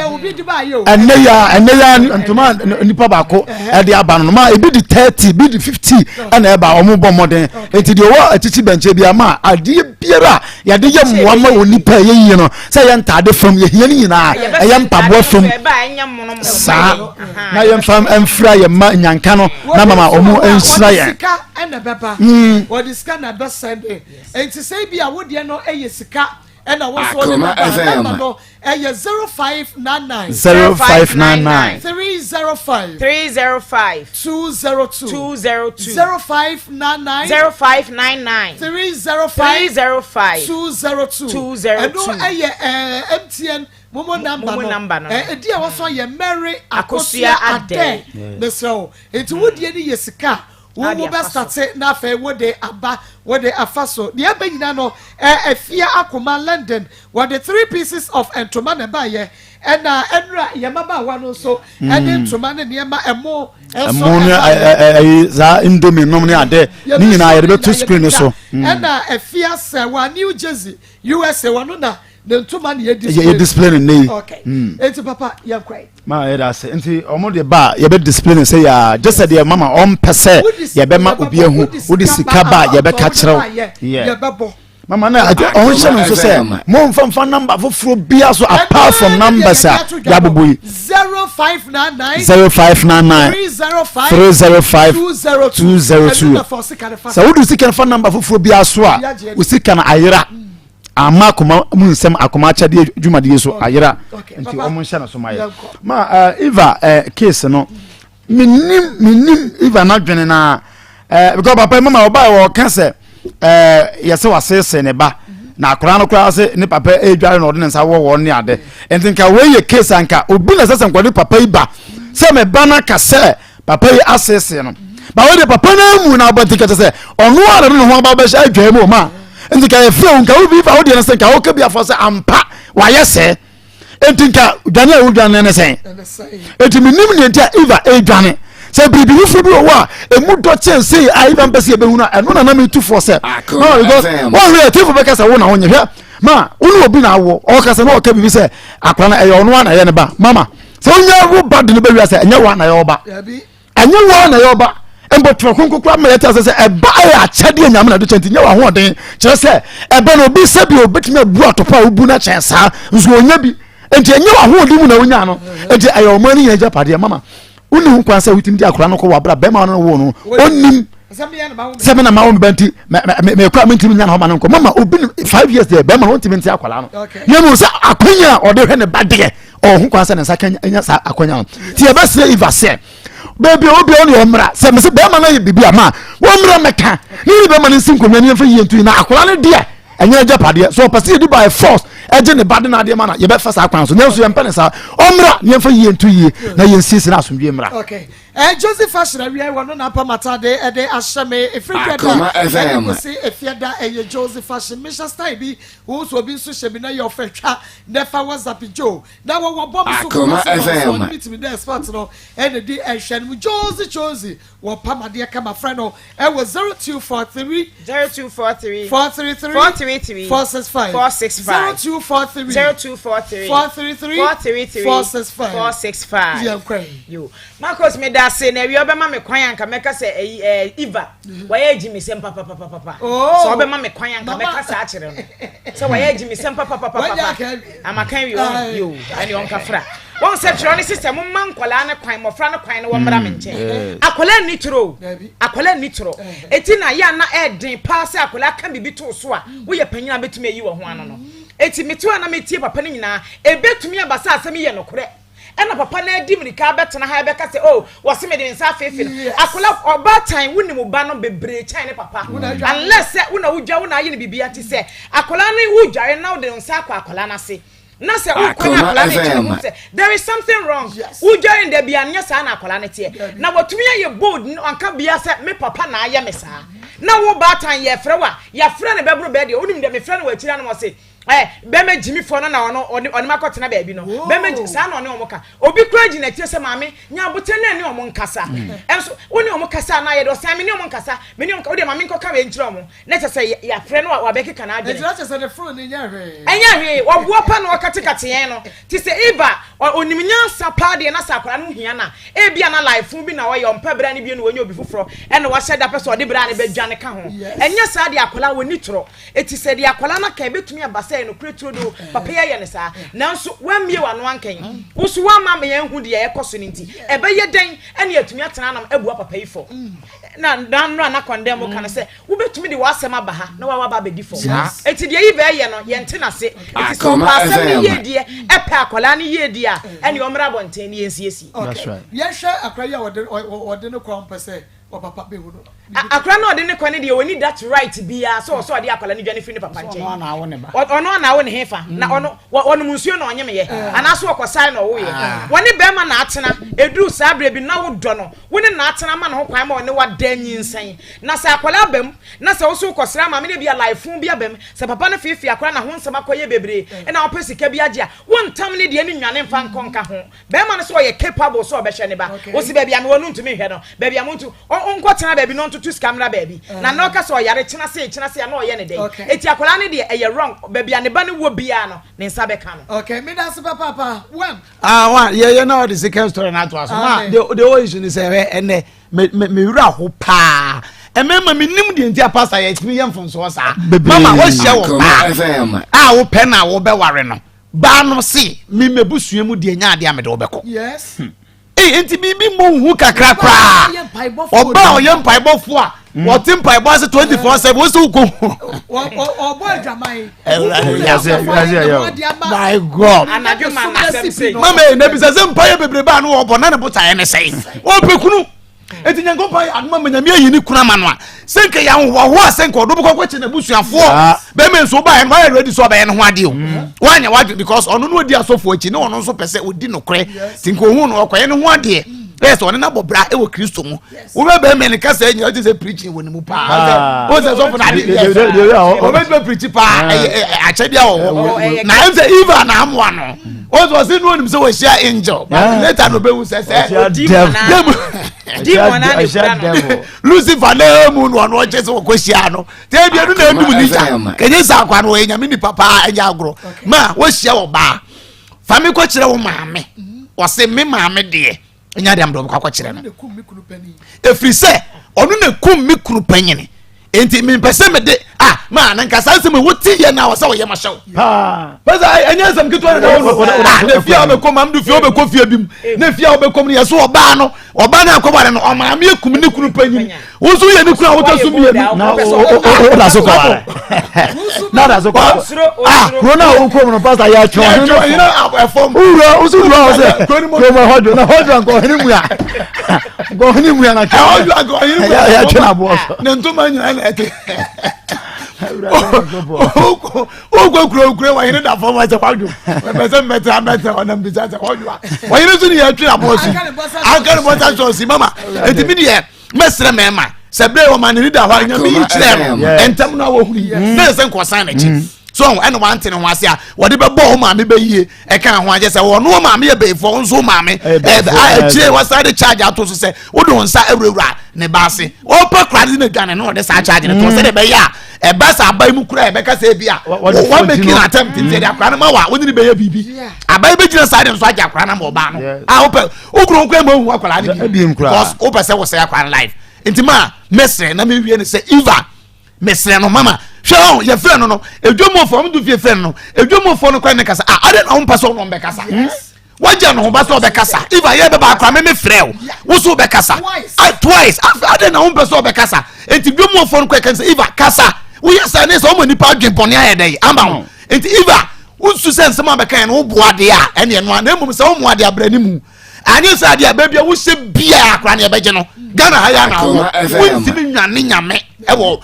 ɛnɛ yɛ ɛnɛ yɛ ntoma nipa baako ɛde aba no ma ebi di 30 ebi di 50 ɛna ɛba wɔn bɔ mmɔden eti deɛ ɔwɔ akyikyi bɛnkyɛn bi ama adeɛ biara yɛde yɛ mmoa ma wɔ nipa ɛyɛ yie no sɛ ɛyɛ ntaade fam yɛhia no nyinaa ɛyɛ mpaboa fam saa na yɛmfa mfira yɛn mma nyanka no na mama wɔn nhyira yɛn. Wɔde sika na ɛbɛba hmm. wɔde sika na ɛbɛsɛn de nti sɛ ebi a wodeɛ no ɛyɛ sika ɛna wɔn nso wɔde bɛba namba no ɛyɛ 0599. 0599. 305. 305. 202. 202. 0599. 0599. 305. 305. 202. 202. Ɛno ɛyɛ ɛɛ MTN. Momo number no. no. Ɛdi a wɔsɔ yɛ Mary Akosua Adɛ. Mesrɛ wo. Nti wo deɛ no yɛ sika a wo wo bɛ state na afei wo de aba wo de afa so. Deɛ ɛbɛ nyina no Afia Akoma London wɔde 3 pieces of ntoma na ɛbaeɛ ɛna ɛnura yɛ mmabaawa no nso ɛde ntoma ne nneɛma ɛmo nso ɛmo ne ɛyi saa indomie nom ne ade ne nyinaa yɛde bɛto screen no so. Ɛna Afia Sɛwa New Jersey USA wɔno na Ne ntoma na yɛ display. Yɛ display no nnɛ yi. Okay. Mm. Eti papa yɛn kɔ yi. Ma yɛ da ase nti ɔmo de ba yɛbɛ display no sɛ yaa gye sɛ deɛ mama ɔmpɛ sɛ yɛbɛma obi ehu wode sika ba yɛbɛka kyerɛw. Yɛbɛbɔ. Mama na ati ɔho hyɛ no nso sɛ mo nfa nfa number foforɔ bia so apart from numbers a yɛabobɔ yi. 0599 0599 305 305 202 202 sɛ wode sika fa number foforɔ bia so a wo sika no ayera. Ama akoma mu nsɛm akoma akyɛdeɛ dwumadie so ayera nti wɔn nhyɛ no so ma yɛ ma eh, Eva eh, case no menim menim Eva n'adwene na eh, because papa mama ɔbaa wɔ ɔka sɛ eh, yɛsɛ wasese ne ba na akwadaa no koraa sɛ ne papa edware na ɔde ne nsa wɔ wɔn ne ade nti nka wei yɛ case anka obi na ɛsɛ sɛ nkɔde papa yi ba sɛ me ba no aka sɛ papa yi aseesee no ba wei de papa no amu na abɔ nti kɛkyɛ sɛ ɔno ara de ne ho aba bɛhyɛ adwa mu ma nti ka yɛfrɛ wo nka wo bi fa wo deɛ no sɛ nka woka bi afɔ sɛ ampa wayɛ sɛ nti nka dwane a wodwane ne sɛn nti menim neɛ nti a eva ɛdwane sɛ biribi foforɔ bi wɔ hɔ a ɛmu dɔ kyɛn sei a eva mpɛ sɛ yɛbɛhu no a ɛno na na metu foɔ sɛ because wɔhwɛ atifo bɛka sɛ wo na wonyɛ hwɛ ma wo ne obi na awoɔ ɔka sɛ na ɔka biribi sɛ akora no ɛyɛ ɔno a na ɛyɛ ne ba mama sɛ wonya wo ba de no bɛwia sɛ ɛnyɛ wo na ɛyɛ ɔba ɛnyɛ wo na ɛyɛ ɔba mpo twerɛ kronkron koraa ma yɛte ase sɛ ɛba ayɛ akyɛdeɛ nyame na de kyɛ nti nyɛ w'ahoɔden kyerɛ sɛ ɛba no obi sɛ bi obɛtumi abu atɔpɔ a wobu no akyɛn saa nso ɔnya bi nti ɛnyɛ w'ahoɔden mu na wonya no nti ɛyɛ ɔman no nyina agyapadeɛ mama wonni ho kwan sɛ wotumi de akora no kɔ wɔ abira bɛrima no wo no ɔnnim sɛ me na ma wo meba nti mekɔ a mentumi nya no hɔ ma no nkɔ mama obi 5 years deɛ bɛrima no ɔntumi nte akwadaa no na mmom sɛ akonya a ɔde hwɛ ne ba deɛ ɔwɔ ho kwan sɛ ne nsa ka nya saa akonya no nti yɛbɛsrɛ Eva sɛ baabi a obi a ɔne ɔmmra sɛ mese bɛrima no ayɛ biribi ama wɔmmra mmɛka ne ne bɛrima no nsi nkonnwa ne yɛmfa yie nto yi na akwadaa no deɛ ɛnyɛ agyapadeɛ so ɔpɛ sɛ yɛdi by force ɛgye ne ba de n'adeɛ ma na yɛbɛfa saa kwan so nanso yɛmpɛ ne saa ɔmmra ne yɛmfa yie nto yie na yɛnsiesie no asomdwie mmra. Okay. Eh, Joseph Asher awia wɔ no n'apam atade ɛde ahyɛ me efiri dwada ɛde kɔsi efiada ɛyɛ Joseph Asher mehyɛ style bi wo nso obi nso hyɛ bi na yɛ ɔfɛ twa na ɛfa WhatsApp Joe na wɔwɔ bɔm so Akoma kɔsi wɔn so FM. ɔne mi tumi dɛ expert no ɛna di ɛhwɛ no mu Josie Josie wɔ pam adeɛ kama frɛ no ɛwɔ 0243 0243 433 433 465 465 0243 0243 433 433 465 465 yɛn kɔ yi. Yo. Marcus meda ase na awia ɔbɛma me kwan anka mɛka sɛ ɛyi ɛɛ Eva wayɛ agyimisɛm papapapapa. Oh. Sɛ ɔbɛma me kwan anka Mama. mɛka saa akyerɛ no. Sɛ wayɛ agyimisɛm Wanya papapapapa. aka awie. Amaka awie Aye. wɔn yo ɛne ɔnka fra. Wɔn sɛ twerɛ ne sisɛ mo mma nkwadaa no kwan mmɔfra no kwan no wɔn mmra me nkyɛn. Akwadaa nni toro o. Dabi. Akwadaa nni toro. Eti na yɛ ana ɛɛden paa sɛ akwadaa ka biribi to so a woyɛ panyin a bɛtumi ayi wɔ ho ano no. Eti mete hɔ a na metie papa no nyinaa ebetumi aba sɛ asɛm yi yɛ nokorɛ. Ɛna papa no adi mirika abɛtena ha ɛbɛka sɛ oh wɔse mede ne nsa afeefe no. Akwadaa ɔbaatan wonim wo ba no bebree kyɛn ne papa unless sɛ wo na wodwa wo na ayɛ no biribi nti sɛ akwadaa no wodware na wode wo nsa akɔ akwadaa no ase na sɛ wokɔ na Akoma akwadaa no nkyɛn FM. ho sɛ there is something wrong Yes. wodware no da bia nyɛ saa na akwadaa no teɛ na watumi ayɛ bold no anka bia sɛ me papa na ayɛ me saa na wo baatan yɛfrɛ wo a yɛafrɛ no bɛboro bɛɛ deɛ wonim deɛ mefrɛ no wɔ akyiri anom ɔse. Ɛ bɛma gyimifoɔ no na ɔno ɔne ɔne makɔtena baabi no bɛma saa na ɔne wɔn ka obi kura gyina akyire sɛ maame nya abotire na ɛne wɔn nkasa ɛnso wo ne wɔn kasa na ayɛ de ɔsan me ne wɔn nkasa me ne wɔn wo deɛ maame nkɔka wei nkyerɛ wɔn na kyɛ sɛ yɛafrɛ no a wabɛkeka n'adwene. Ɛnti na kyɛ sɛ ne fon no nyɛ hwee. Ɛnyɛ hwee ɔboɔ pa na ɔkatekate yɛn no te sɛ Eva ɔnim nyansa paa deɛ na sɛ akwadaa no hia no a ebia na life bi na ɔyɛ ɔmpɛ bra no bio na wɔnyɛ obi foforɔ ɛna wahyɛ da pɛ sɛ ɔde bra no bɛdwane ka ho ɛnyɛ saa deɛ akwadaa wɔni torɔ Eti sɛ deɛ akwadaa no aka ebetumi aba sɛ ɛyɛ nokorɛ turodoo, papa yi ayɛ no saa. Nanso woammue w'ano anka yi, wo nso woamma ama yɛanhu deɛ ɛrekɔ so no nti, ɛbɛyɛ dɛn na yɛatumi atena anam abua papa yi fɔ? Na na nnora na kɔndɛm ka no sɛ, wobɛtumi de w'asɛm aba ha na woaba abɛdi fɔ. Eti deɛ Eve ɛyɛ no, yɛnte n'ase. Eti sɛ ɔpɛ asɛm no yie deɛ, ɛpɛ akwadaa no yie deɛ a, ɛneɛ ɔmmra abɔnten na yɛnsiesie. Okay. Yɛnhwɛ akwadaa yi a wɔde no kɔ a wɔmpɛ sɛ ɔpapa bɛhu no. Akora no a ɔde ne kɔ no deɛ ɔni that right biara sɛ ɔsɛ ɔde akwadaa no dwane firi ne papa nkyɛn. Ɔno ana awo ne hefa na ɔno ɔnom nsuo na ɔnyemeyɛ anaasɛ ɔkɔsae na ɔwoyɛ. Wɔne bɛrima na atena ɛduru saa berɛ bi na wodɔ no wo ne no atena ama ne ho kwan ma ɔne wada nyinsɛn na sɛ akwadaa ba mu na sɛ wo so wokɔsra maame no bi a life bi aba mu sɛ papa no feefee akwadaa na ho nsɛm akɔyɛ bebree ɛna wopɛ sika bi agye a wontam ne deɛ no nnwane mfa nkɔ nka ho. Bɛrima no sɛ ɔyɛ capable sɛ ɔbɛhwɛ ne ba. Ɔsi baabi a mewɔ no ntumi nhwɛ no. Baabi a montu ɔnkɔ tena baabi na ɔntoto sika mmra baabi. Na na ɔka sɛ ɔyare kyena sei kyena sei a na ɔyɛ ne dɛn. Eti akwadaa no deɛ ɛyɛ wrong. Baabi a ne ba no wɔ biara no ne nsa bɛka no. Okay, me da ase papaapa. One. Ah, one. Yeah, yeah, now the second story na to aso. Ma, the the whole issue ni sɛ ɛ ɛnɛ me me me wura ho paa. Ɛmɛ ma me nim deɛ nti a pastor yɛ tumi yɛ mfonsoɔ saa. Mama, wɔhyɛ wɔ paa. A wopɛ na wobɛware no. Baa no se, Me m'abusua mu deɛ nyɛ adeɛ a mede wo bɛkɔ. Yes. Hmm. Ei, enti biribi mmɔ wo hu kakra koraa. Ɔbaa a ɔyɛ mpaebɔfoɔ a hmm. wɔte mpaebɔ ase 24/7 wo sɛ wokɔ hu. Ɔbɔ adwaman. My God. Mama, na bisa sɛ mpaeɛ bebrebe a no wɔbɔ na ne botaeɛ ne sɛe. Ɔpɛ kunu. Enti Nyankopɔn ayɛ adom ama Nyame ayi ne kunu ama no a, sɛ nka yɛ ahohoahoa sɛ nka ɔde wobɛkɔ akɔkyɛ n'abusuafoɔ. Bɛrima nso wobaeɛ no wayɛ ready sɛ ɔbɛyɛ ne ho adeɛ o. Mm. Woanyɛ w'adwene because ɔno no ɔdi asɔfoɔ akyi ne ɔno nso pɛ sɛ ɔdi nokorɛ. Nti nka ohun no ɔkɔyɛ ne ho adeɛ. Ɛyɛ sɛ ɔne no abɔ bra ɛwɔ Kristo mu. Wobɛ bɛrima no kasa nyina wote sɛ preaching wɔ ne mu paa. Wo sɛ sɔfo no ade ɔbɛtumi preach paa ɛyɛ akyɛdeɛ wɔ hɔ. Na ɛm sɛ Eva na amoa no. Ɔsɛ ɔsɛ no onim sɛ wɔahyia angel but later no bɛhu sɛ sɛ Lucifer na mu no ɔno ɔkyɛ sɛ wɔkɔhyia no nti ebi ɛno na ɛdum ne gya kɛnyɛ sɛ akwa no ɔyɛ nyame nipa paa ɛnyɛ agorɔ ma wɔahyia wɔ baa fa me kɔkyerɛ wo maame ɔse me maame deɛ ɛnyɛ adeɛ amde ɔbɛkɔ akɔkyerɛ no ɛfiri sɛ ɔno na kum me kunu panyini nti mempɛ sɛ mede ah ma na nka saa nsɛm wote yɛ na ɔsɛ ɔyɛ mahyɛ wo pɛsɛ ɛnyɛ nsɛm ketewa na ah na fie a wobɛkɔ mam do fie wobɛkɔ fie bi mu na fie a wobɛkɔ mu no yɛ so ɔbaa no ɔbaa no akɔware no ɔmaame akum ne kunu panyini wo nso yɛ ne kunu a wotɔ so mmienu na woda so kɔware na da so kɔware ah kuro no a wokɔ mu no pastor yɛ atwe ɔhene no ɛfam wowura wo so wura hɔ sɛ kuro mu ɛhɔ dwo na hɔ dwo anka ɔhene mu a nka ɔhene mu a na ɛhɔ dwo anka ɔhene mu a yɛ atwe no aboɔ so ne ntoma nyina na ɛte wokɔ kuro kuro ɔhene da fam sɛ kwadwo mepɛ sɛ mbɛtena mbɛtena ɔnam bisa sɛ kwadwo a ɔhene so ne yɛ atwe aboɔ so anka ne bɔsa sɔ si mama ɛnti mi deɛ mɛsrɛ mɛma sɛ bere wɔma ne da hɔ a nyame yi kyerɛ no ɛntɛm no a wɔhunu yi na ɛsɛ nkɔsan n'akyi mm. so ɛna wante ne ho ase a wɔde bɛbɔ wo maame bɛyie ɛka ho akyɛ sɛ wɔno wo maame yɛ bɛyifoɔ nso wo maame akyire wɔsan de charge ato so sɛ wode wo nsa awurawura ne ba ase wɔpɛ kora de na dwane na wɔde saa charge no to sɛdeɛ ɛbɛyɛ a ɛba sɛ aban mu kura ɛbɛka sɛ ebi a wɔn making attempt nti ɛde akora no ma wa wɔne ne bɛyɛ biribi aban bɛgyina saa de nso agye akora no ma ɔbaa no a wopɛ wokunu nkwa ma ohu akwadaa no bi because wopɛ sɛ wosɛe akwadaa no life nti ma mɛsrɛ na mewie no sɛ eva mesrɛ no mama hwɛ ɔ yɛfrɛ no no edwamufoɔ ɔmo do fie frɛ no no edwamufoɔ no kwan ne kasa ah ade na ɔmo pɛ sɛ ɔmo bɛkasa wagya ne ho ba sɛ ɔbɛkasa eva yɛ bɛba akora me me frɛ o woso bɛkasa twice ade na ɔmo pɛ sɛ ɔbɛkasa nti dwamufoɔ no kwan kan sɛ eva kasa woyɛ sɛ ne sɛ ɔmo nipa adwen bɔne ayɛ dɛ ama wo nti eva wonsu sɛ nsɛm a bɛka yɛn no woboa adeɛ a ɛne ɛno a na mmom sɛ womoa adeɛ abrɛ ne mu anyɛ sɛ adeɛ a baabi a wohyɛ biaa koraa ne ɛbɛgye no ghana ha yɛ ana wɔ wontumi nwane nyame ɛwɔ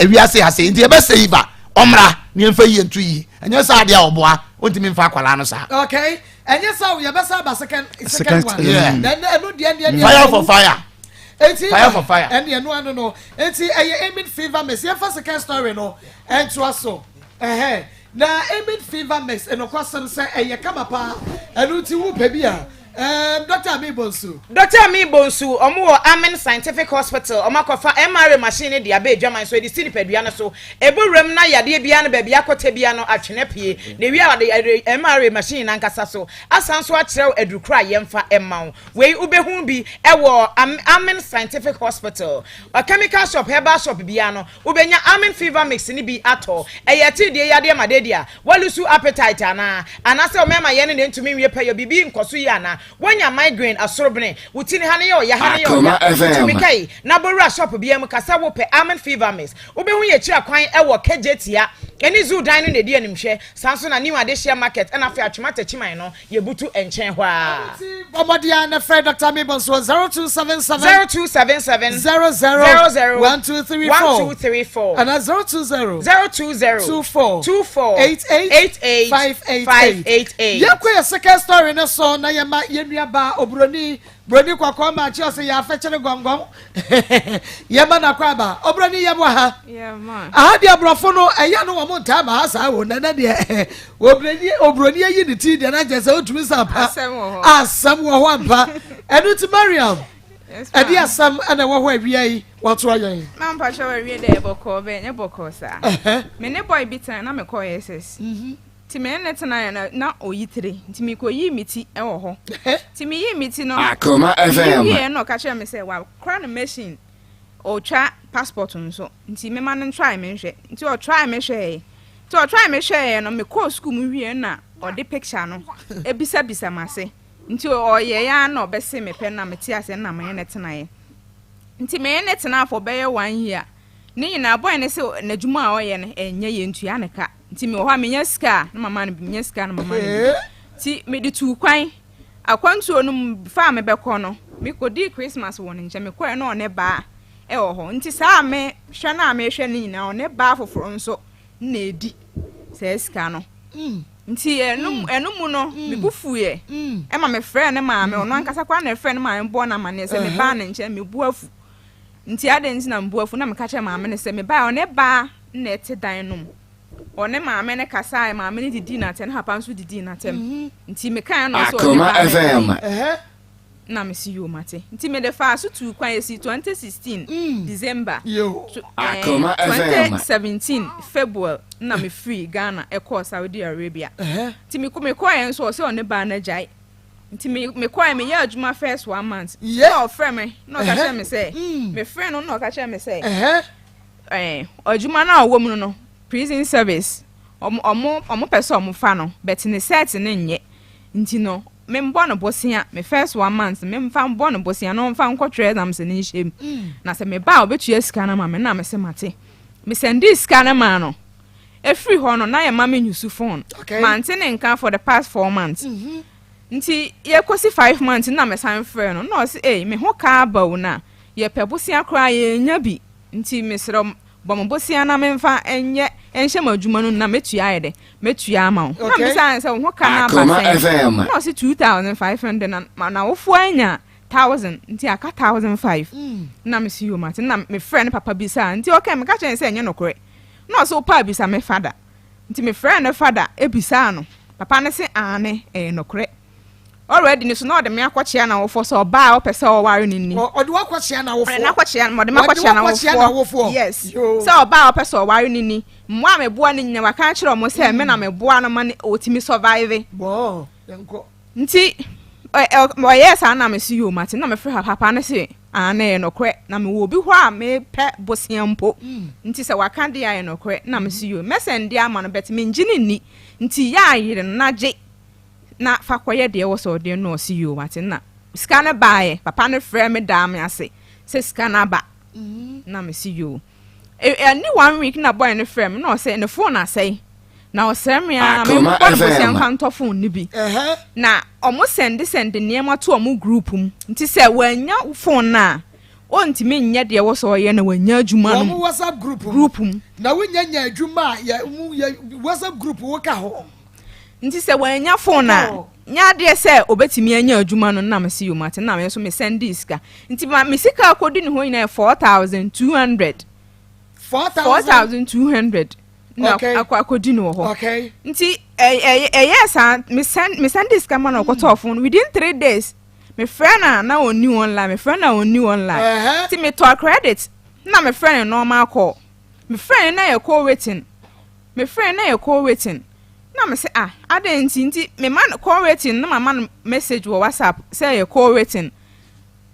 wiase ha sɛ nti ɛbɛsɛ yiva ɔmmra ne yɛmfa yie nto yie ɛnyɛ sɛ adeɛ a ɔboa wontumi mfa akwalaa no saa. Okay ɛnyɛ sɛ yɛbɛsa aba second second one yeah. then ɛno deɛ deɛ fire for fire eti fire for fire ɛne ɛno ano no eti ɛyɛ aiming fever mess yɛmfa second story no ɛntoa so ɛhɛn. Na Amen Fever Mix, nokwasɛm sɛ ɛyɛ kama paa, ɛno nti wo pɛ bi a, ɛɛm, Dɔkta Amin Bonsu. Dɔkta Amin Bonsu, ɔmo wɔ Amen Scientific Hospital, ɔmo akɔfa MRA machine no de aba adwaman so, ɛde si nipadua no so, ɛbɔ wuram na yadeɛ biara no baabi akɔtɛ biara no atwe no apue, na ɛwie a wɔde MRA machine no ankasa so asan nso akyerɛ wo aduru korɔ a yɛmfa mma wo. Wei wobɛhu bi wɔ Amen Scientific Hospital, chemical shop, herbal shop biara no Wobɛnya Amen Fever Mix no bi atɔ. Ɛyɛ atiridie yadeɛ ma dadi a woalusu appetite anaa? Anaasɛ wo mmarima yɛ no na ɛntumi nwie pɛyɔ, biribi nkɔ so yie anaa? Woanya migraine, asorobene, wo ti no ha no yɛ ɔya, ha no yɛ ɔya? Tu mmirika yi na bɔ wura shop biara mu ka sɛ wopɛ Amen Fever Mix. Wobɛhu yɛn akyiri akwan wɔ Kejetia ne Zoo dan no na ɛdi animhwɛ. Saa nso na New Adehyeɛ Market ɛna afei Atwema Takyiman no. Yɛbutu nkyɛn hɔ ara. Ɛno nti bɔ mmɔden ara na frɛ Dɔkta Mebon so wɔ 0277 0277 00 00 1234 1234 anaa 020 020 24 24 88 88 588. 588. Yɛnkɔ yɛ second story no so na yɛma yɛn nuabaa oburoni Broni kɔkɔɔ ma akyerɛ sɛ yɛ afɛkyere gɔngɔn. Yɛma no akwaaba. Obroni yɛ mo ha. Aha deɛ aborɔfo no ɛyɛ no wɔn ntaa ma ha saa o. Nana deɛ obroni obroni ayi ne ti deɛ na kyerɛ sɛ otumi sa ampa. Asɛm wɔ hɔ ampa. Ɛno ti Mariam. Ɛde asɛm ɛna ɛwɔ hɔ awia yi wɔtoa yɛn. Ma mpakyɛ wɔ awie dɛ bɔkɔɔ bɛ nyɛ bɔkɔɔ saa. Me ne boy bi tena na mekɔɔ SS. Mhm. Nti me ne no tenaeɛ no, na ɔyi tire. Nti mekɔyii me ti wɔ hɔ. Nti meyii me ti no, Akoma meyi FM. wieeɛ no na ɔka kyerɛɛ me sɛ wakora no machine, ɔretwa passport nso. Nti memma no ntrae me nhwɛ. Nti ɔtrae me hwɛeɛ. Nti ɔtrae me hwɛeɛ no, mekɔɔ sukuu mu wieeɛ no na ɔde picture no bisabisa m'ase. Nti ɔyɛeɛ ara na ɔbɛse me pɛ na mete aseɛ na me ne no tenaeɛ. Nti me ne no tenaa for bɛyɛ one year. Ne nyinaa boy no se n'adwuma a ɔyɛ no ɛnyɛ yɛntua no ka. Nti mewɔ hɔ a menya sika a na mama no bi, menya sika a na mama no bi. Nti mede tuu kwan. Akwantuo no mu before a mebɛkɔ no, mekɔdii Christmas wɔ ne nkyɛn. Mekɔɛ na ɔne baa wɔ hɔ. Nti saa a mehwɛ no a mehwɛ no nyinaa, ɔne baa foforɔ nso na ɛdi saa sika no. Nti ɛno ɛno mu no, me bo fuiɛ ɛma mefrɛɛ ne maame. Ɔno ankasa koraa na ɛfrɛɛ ne maame bɔɔ no amanneɛ sɛ mebaa ne nkyɛn, me bo afu. Nti adɛn nti na me bo afu? Na meka kyerɛɛ maame no sɛ mebaeɛ ɔne baa na ɛte dan no mu. Ɔne maame no kasaeɛ, maame no didii n'atɛm, ne papa nso didii n'atɛm. Nti mekaeɛ na ɔsɛ ɔne Akoma baa no FM. dan. Na mese yoo mate. Nti mede faa so tuu kwan, ɛsii 2016 December, to, eh, Akoma FM. 2017 February na mefirii Ghana ɛkɔɔ Saudi Arabia. Nti mekɔeɛ nso ɔsɛ ɔne baa no agyae. Nti me mekɔɛ meyɛ adwuma first one month. Na ɔfrɛ me na ɔka kyerɛ me sɛ mefrɛ no na ɔka kyerɛ me sɛ ɛɛ adwuma no a ɔwɔ mu no no prison service ɔmo ɔmo ɔmo pɛ sɛ ɔmo fa no but ne set no nyɛ nti no membɔ no bosea me first one month memfa mbɔ no bosea na ɔmfa nkɔtwerɛ exams no nhyɛ mu na sɛ meba a ɔbɛtua sika no ama me na mese mate mesɛndee sika no maa no. Ɛfiri hɔ no na yɛma me nyusu phone. Okay. Mante ne nka for the past 4 months. Nti yɛkɔsi 5 months na mesan frɛ no na ɔse ei me ho ka aba o na yɛpɛ bosea koraa yɛnnya bi nti mesrɛ wo bɔ me bosea na memfa nyɛ nhyɛ m'adwuma no mu na mɛtua ayɛ dɛ mɛtua ama wo. Na mebisaa no sɛ wo ho ka no aba Akoma sɛn? FM. Na ɔse 2500 na n'awofoɔ anya 1000 nti aka 1005. Na mese yoo mate na mefrɛ ne papa bisaa nti ɔkae meka kyerɛ no sɛ ɛnyɛ nokorɛ. Na ɔse wopɛ a bisa me fada. Nti me frɛɛ ne fada bisaa no, papa no se aane ɛyɛ nokorɛ. Already no so na ɔde me akɔkyea n'awofoɔ sɛ ɔbaa a ɔpɛ sɛ ɔware no ni. Ɔde wo akɔkyea n'awofoɔ? Ɔde n'akɔkyea, ɔde me akɔkyea n'awofoɔ. Yes. Sɛ ɔbaa a ɔpɛ sɛ ɔware no ni. Mmoa a meboa no nyinaa waka akyerɛ wɔn sɛ me na meboa no ma no ɔtumi survive. Bɔɔ, yɛnkɔ. Nti ɔyɛɛ saa na mese yoo mate na mefrɛ papa no se aane ɛyɛ nokorɛ na mewɔ obi hɔ a mepɛ bosea mpo nti sɛ waka deɛ a ɛyɛ nokorɛ na mese yoo mɛsɛnde ama no but mengye no nni nti yɛ a yere no na gye na fa kɔyɛ deɛ ɛwɔ sɛ ɔde no ɔse yoo mate na sika no baeɛ papa no frɛ me daa me ase sɛ sika no aba na mese yoo Ɛnni one week na boy no frɛ me na ɔsɛ ne phone asɛe na ɔsrɛ me ara me Akoma bɔ no bosea FM. nfa ntɔ phone no bi na ɔmo sɛnde sɛnde nneɛma to ɔmo group mu nti sɛ wanya phone no a ɔntumi nyɛ deɛ ɛwɔ sɛ ɔyɛ na wanya adwuma no Wɔn mu WhatsApp group mu. group mu. Na wonya nya adwuma a yɛ mu yɛ WhatsApp group wo ka ho. Nti sɛ wannya phone a, nyɛ adeɛ sɛ ɔbɛtumi anya adwuma no na mese yo mate na me nso me sɛndee sika. Nti ma me sika akɔdi ne hɔ nyinaa yɛ 4,200. 4,200. na akɔ akɔdi no wɔ hɔ. Nti ɛyɛɛ saa, me send me send sika ma na ɔkɔtɔɔ phone within 3 days. Mefrɛ no a na ɔnni online, mefrɛ no a ɔnni online. Nti metɔɔ credit na mefrɛ no normal call. Mefrɛ no na yɛ call waiting, mefrɛ no na yɛ call waiting, na me sɛ, "Ah, adɛn?" Nti mema no call waiting na mama no message wɔ WhatsApp sɛ yɛ call waiting.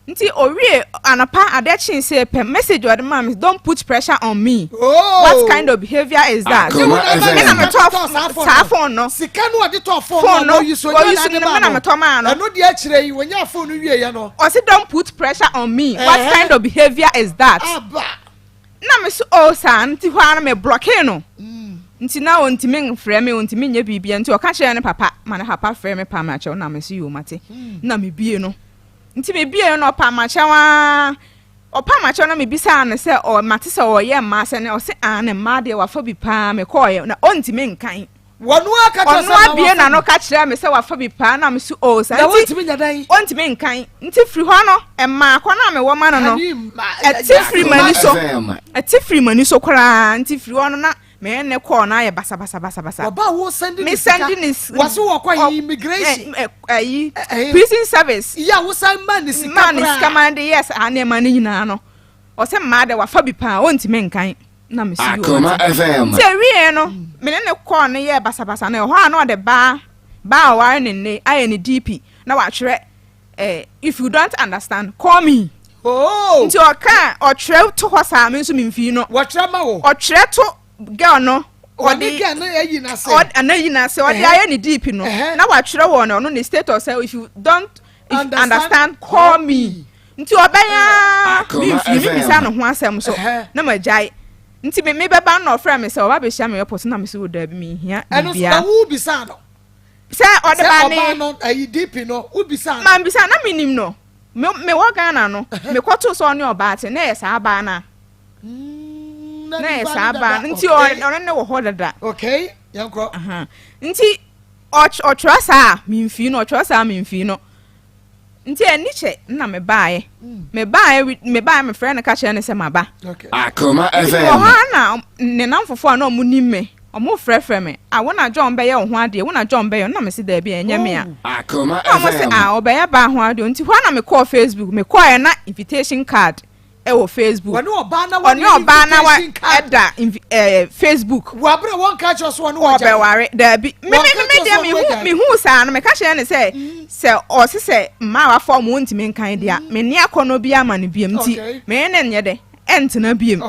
Nti owie anɔpa, adeɛ kyee sɛ pɛ, message ɔde maa me, "Don't put pressure on me." Oh. What kind of behaviour is that? Akoma FM. Me na metɔ saa phone no. Sika no ɔde tɔ phone Phone no no, wɔyi so wɔyi so no, me na metɔ maa no. Ɛno deɛ, akyerɛ yi wɔnya phone no wie yɛ no. Ɔsi, "Don't put pressure on me." What kind of behaviour is that? Aba. Na me so, oh, saa nti hɔ ara no me block no. Nti na ɔntumi mfrɛ me, ɔntumi nyɛ biribia. Nti ɔka kyerɛ ne papa ma ne papa frɛ me pa makyɛw, na me so yi mate. Na me bie no, nti me bie no, ɔpa makyɛw aa, ɔpa makyɛw. Na me bisaa no sɛ ɔ mate sɛ ɔyɛ mmaa sɛ ne ɔse aa, ne mmaa deɛ wafa bi paa. Me kɔɔyɛ na ɔntumi nkan. Wɔn aka kyerɛ Ɔno sɛ abie n'ano ka kyerɛ me sɛ wafa bi paa, na me so, oh, saa. Na nti wɔntumi nya dan. Ɔntumi nkan. Nti firi hɔ no, mmaa kɔ no a mewɔ ma no, ɛte firi m'ani so, ɛte firi m'ani so koraa. Nti firi hɔ no na meyɛ ne kɔɔ no ayɛ basabasabasabasa. Ɔba wo send ne Me sika send ne wɔso wɔkɔ yi immigration. Ɛyi Eh, eh. prison service. Yi a wosan ma ne sika maa ne koraa. sika maa de yɛ saa nneɛma no nyinaa no, ɔsɛ mmaa de wafa bi paa, ɔntumi nkan. Na me si yi Akoma FM. Nti ewie no, me ne ne kɔɔ no yɛ basabasa no. Ɛhɔ a na ɔde baa baa a ɔware ne nne ayɛ ne DP na watwerɛ "If you don't understand, call me." Oh. Nti ɔka ɔtwerɛ to hɔ saa, me nso memfii no. Wɔtwerɛ ma wo. Ɔtwerɛ to girl no. Ɔne girl no ayi n'ase. Ɔna yi n'ase, ɔde ayɛ ne DP no na watwerɛ wɔ no ɔno ne status sɛ "If you don't if Understand, understand, call me." Nti ɔbɛnya Akoma memfii FM. mebisa no ho asɛm so na magyae. Nti me bɛba no na ɔfrɛ me sɛ ɔba bɛhyia me airport, na me sɛ, "Wo daabi, menhia Ɛno so na biribia." wo bisa no sɛ ɔde sɛ ba ɔbaa ne no ayi DP no, wo bisa no. Mambisa, na menim no. Mewɔ Ghana no, mekɔtoo sɛ ɔne ɔbaa te na ɛyɛ saa baa no a na na ɛyɛ nipa saa no baa dada. no nti ɔno ne wɔ hɔ dada. Okay, yɛnkɔ. Aha. Nti ɔtwerɛ saa a memfii no, ɔtwerɛ saa a memfii no. Nti ani kyɛ na mebaeɛ, mefrɛ no ka kyerɛ no sɛ maba. Akoma Nti wɔ FM. hɔ a na ne namfofoɔ a na ɔmo nim me, ɔmo frɛfrɛ me a, "Wo na John bɛyɛ wo ho adeɛ, wo na John bɛyɛ." Na mese, "Daabi, ɛnyɛ me a." Akoma Na ɔmo sɛ FM. a ɔbɛyɛ baa ho adeɛ. Nti hɔ a na mekɔɔ Facebook, mekɔɔɛ na invitation card ɛwɔ Facebook. Wɔne ɔbaa na ɔne ɔbaa na wa invitation card. Ɛda Facebook. Wɔ abere wɔn ka kyerɛ so ɔne wɔgya. Ɔbɛware daabi, me me Wɔn ka me kyerɛ deɛ sɛ mehu ɔbɛgyae. mehu saa no, meka kyerɛ ne sɛ ɔse sɛ mmaa wafa ɔmo ntumi nkan deɛ a, me ne akɔnɔ bi ama no biem nti me ne nyɛ dɛ ɛntena biem.